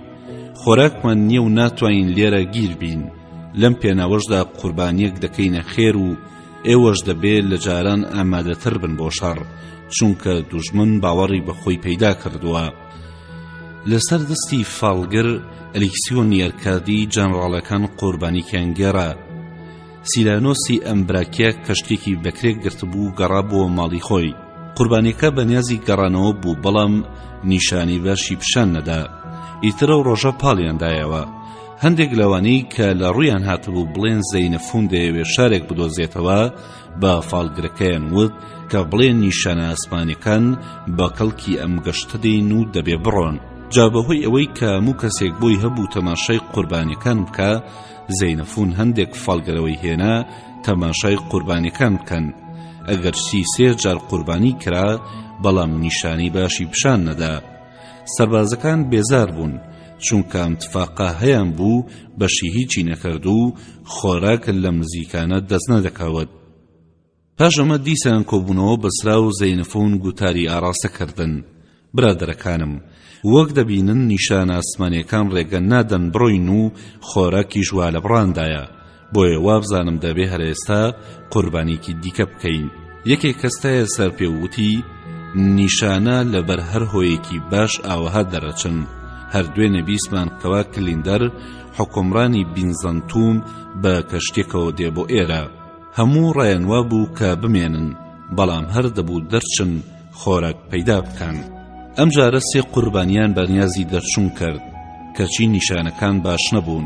Speaker 2: خۆراکمان نییە و ناتوانین لێرە گیر بین، لەم پێناوەشدا قوربانییەک دەکەینە خێر و ئێوەش دەبێ لە جاران ئامادەتر بن بۆ شەڕ، چونکە دوژمن باوەڕی بە خۆی پەیدا کردووە. لەسەر دەستی فاڵگر ئەلیکسیۆنی ئەرکادی جەنڕاڵەکان قوربانیکیان گێڕا. سیلانۆسی ئەمبراکیا کەشتیەکی بەکرێ گرتبوو گەڕابووە ماڵی خۆی. قوربانیەکە بەنیازی گەڕانەوە بوو بەڵام نیشانەی باشی پیشان نەدا. ئیتر ئەو ڕۆژە پاڵیان دایەوە. هەندێک لەوانەی کە لە ڕوویان هاتبوو بڵێن زەینەفون دەیەوێ شارێک بدۆزێتەوە بە فاڵگرەکەیان وت کە بڵێن نیشانە ئاسمانیەکان بە کەڵکی ئەم گەشتە دێن و دەبێ بڕۆن. جا بەهۆی ئەوەی کە هەموو کەسێک بۆی هەبوو تەماشای قوربانیەکان بکا، زەینەفون هەندێک فاڵگرەوەی هێنا تەماشای قوربانیەکان بکەن. ئەگەرچی سێ جار قوربانی کرا، بەڵام نیشانەی باشی پیشان نەدا. سەربازەکان بێزار بوون، چونکە ئەم تفاقە هەیان بوو بەشی هیچی نەکرد و خۆراک لەم نزیکانە دەست نەدەکەوت. پاش ئەمە دیسان کۆبوونەوە بەسرا و زەینەفون گوتاری ئاڕاستە کردن، برادەرەکانم، وەک دەبینن نیشانە ئاسمانیەکان ڕێگە نادەن بڕۆین و خۆراکیش وا لە بڕاندایە، بۆیە وابزانم دەبێ هەر ئێستا قوربانیکی دیکە بکەین. یەکێک هەستایە سەر پێ و وتی، نیشانە لەبەر هەر هۆیەکی باش ئاوەها دەرەچن. هەر دوێنێ بیستمان کەوا کلیندەر حوکمڕانی بینزەنتوم بە کەشتیەکەوە دێ بۆ ئێرە. هەموو ڕایان وابوو کە بمێنن، بەڵام هەر دەبوو دەرچن خۆراک پەیدا بکەن. ئەمجارە سێ قوربانیان بە نیازی دەرچوون کرد، کەچی نیشانەکان باش نەبوون.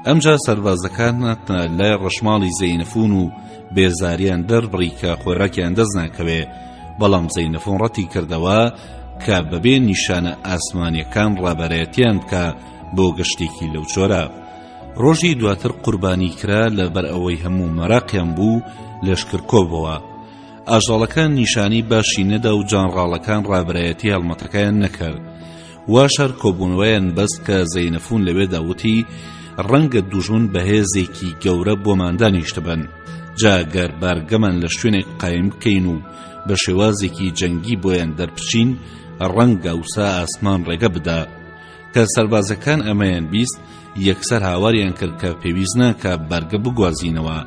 Speaker 2: ئەمجا سەربازەکان هاتنە لای ڕەشماڵی زەینەفون و بێزاریان دەربڕی کە خۆراکیان دەست ناکەوێ، بەڵام زەینەفون ڕەتی کردەوە کە بەبێ نیشانە ئاسمانیەکان ڕابەرایەتیان بکا بۆ گەشتێکی لەو جۆرە. ڕۆژی دواتر قوربانی کرا لەبەر ئەوەی هەموو مەراقیان بوو لەشکر کۆبۆوە. ئاژەڵەکان نیشانەی باشی نەدا و جانڕاڵەکان ڕابەرایەتی هەڵمەتەکەیان نەکرد. واش هەر کۆبوونەوەیان بەست کە زەینەفون لەوێدا وتی ڕەنگە دوژمن بە هێزێکی گەورە بۆمان دانیشتبن جا گەر بارگەمان لە شوێنێک قایم بکەین و بە شێوازێکی جەنگی بۆیان دەربچین ڕەنگە ئەوسا ئاسمان ڕێگە بدا کە سەربازەکان ئەمەیان 20 یەکسەر هاواریان کرد کە پێویست ناکا بارگە بگوازینەوە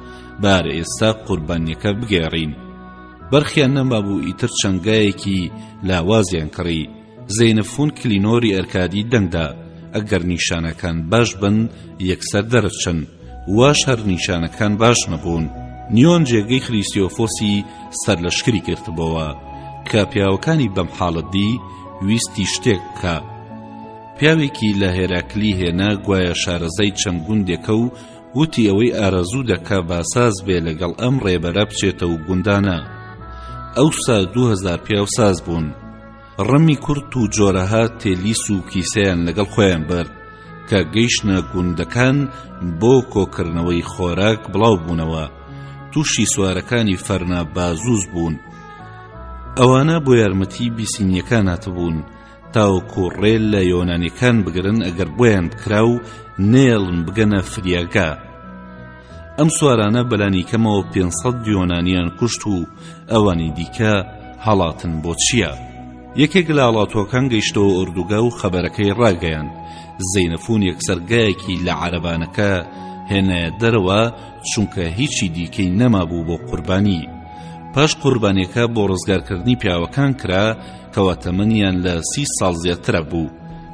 Speaker 2: بار ئێستا قوربانیەکە بگێڕین بەرخیان نەمابوو ئیتر چەند گایەکی لاوازیان کڕی زەینەفون کلینۆری ئەرکادی دەنگدا ئەگەر نیشانەکان باش بن یەکسەر دەرەچن واش هەر نیشانەکان باش نەبوون نیۆن جێگەی خریستیۆفۆسی سەرلەشکری گرتبۆوە کە پیاوەکانی بەم حاڵەت دی ویستی شتێک بکا پیاوێکی لە هێراکلی هێنا گوایە شارەزای چەند گوندێکە و وتی ئەوەی ئارەزوو دەکا با ساز بێ لەگەڵ ئەم ڕێبەرە بچێتەوە گوندانە. ئەوسا 2000 پیاو ساز بوون. ڕمی کورت و جۆرەها تێلیس و کیسەیان لەگەڵ خۆیان برد. کە گەیشتنە گوندەکان بۆ کۆکردنەوەی خۆراک بڵاو بوونەوە. تووشی سوارەکانی فەرنابازوس بوون. ئەوانە بۆ یارمەتی بیسینیەکان هاتبوون. تاوەکو ڕێ لە یۆنانیەکان بگرن ئەگەر بۆیان بکرا و نەیەڵن بگەنە فریاگا. ئەم سوارانە بەلانی کەمەوە 500 یۆنانیان کوشت و ئەوانی دیکە هەڵاتن بۆ چیا. یەکێک لە هەڵاتووەکان گەیشتەوە ئۆردوگا و خەبەرەکەی ڕاگەیاند. زەینەفون یەکسەر گایەکی لە عەرەبانەکە هێنایە دەرەوە چونکە هیچی دیکەی نەمابوو بۆ قوربانی. پاش قوربانیەکە بۆ ڕزگارکردنی پیاوەکان کرا کەوا تەمەنیان لە سی ساڵ زیاترە بوو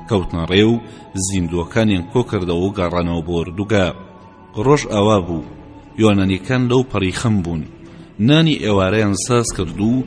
Speaker 2: کەوتنە ڕێ و زیندووەکانیان کۆکردەوە و گەڕانەوە بۆ ئۆردوگا ڕۆژ ئاوا بوو یۆنانیەکان لەو پەڕی خەم بوون نانی ئێوارەیان ساز کرد و.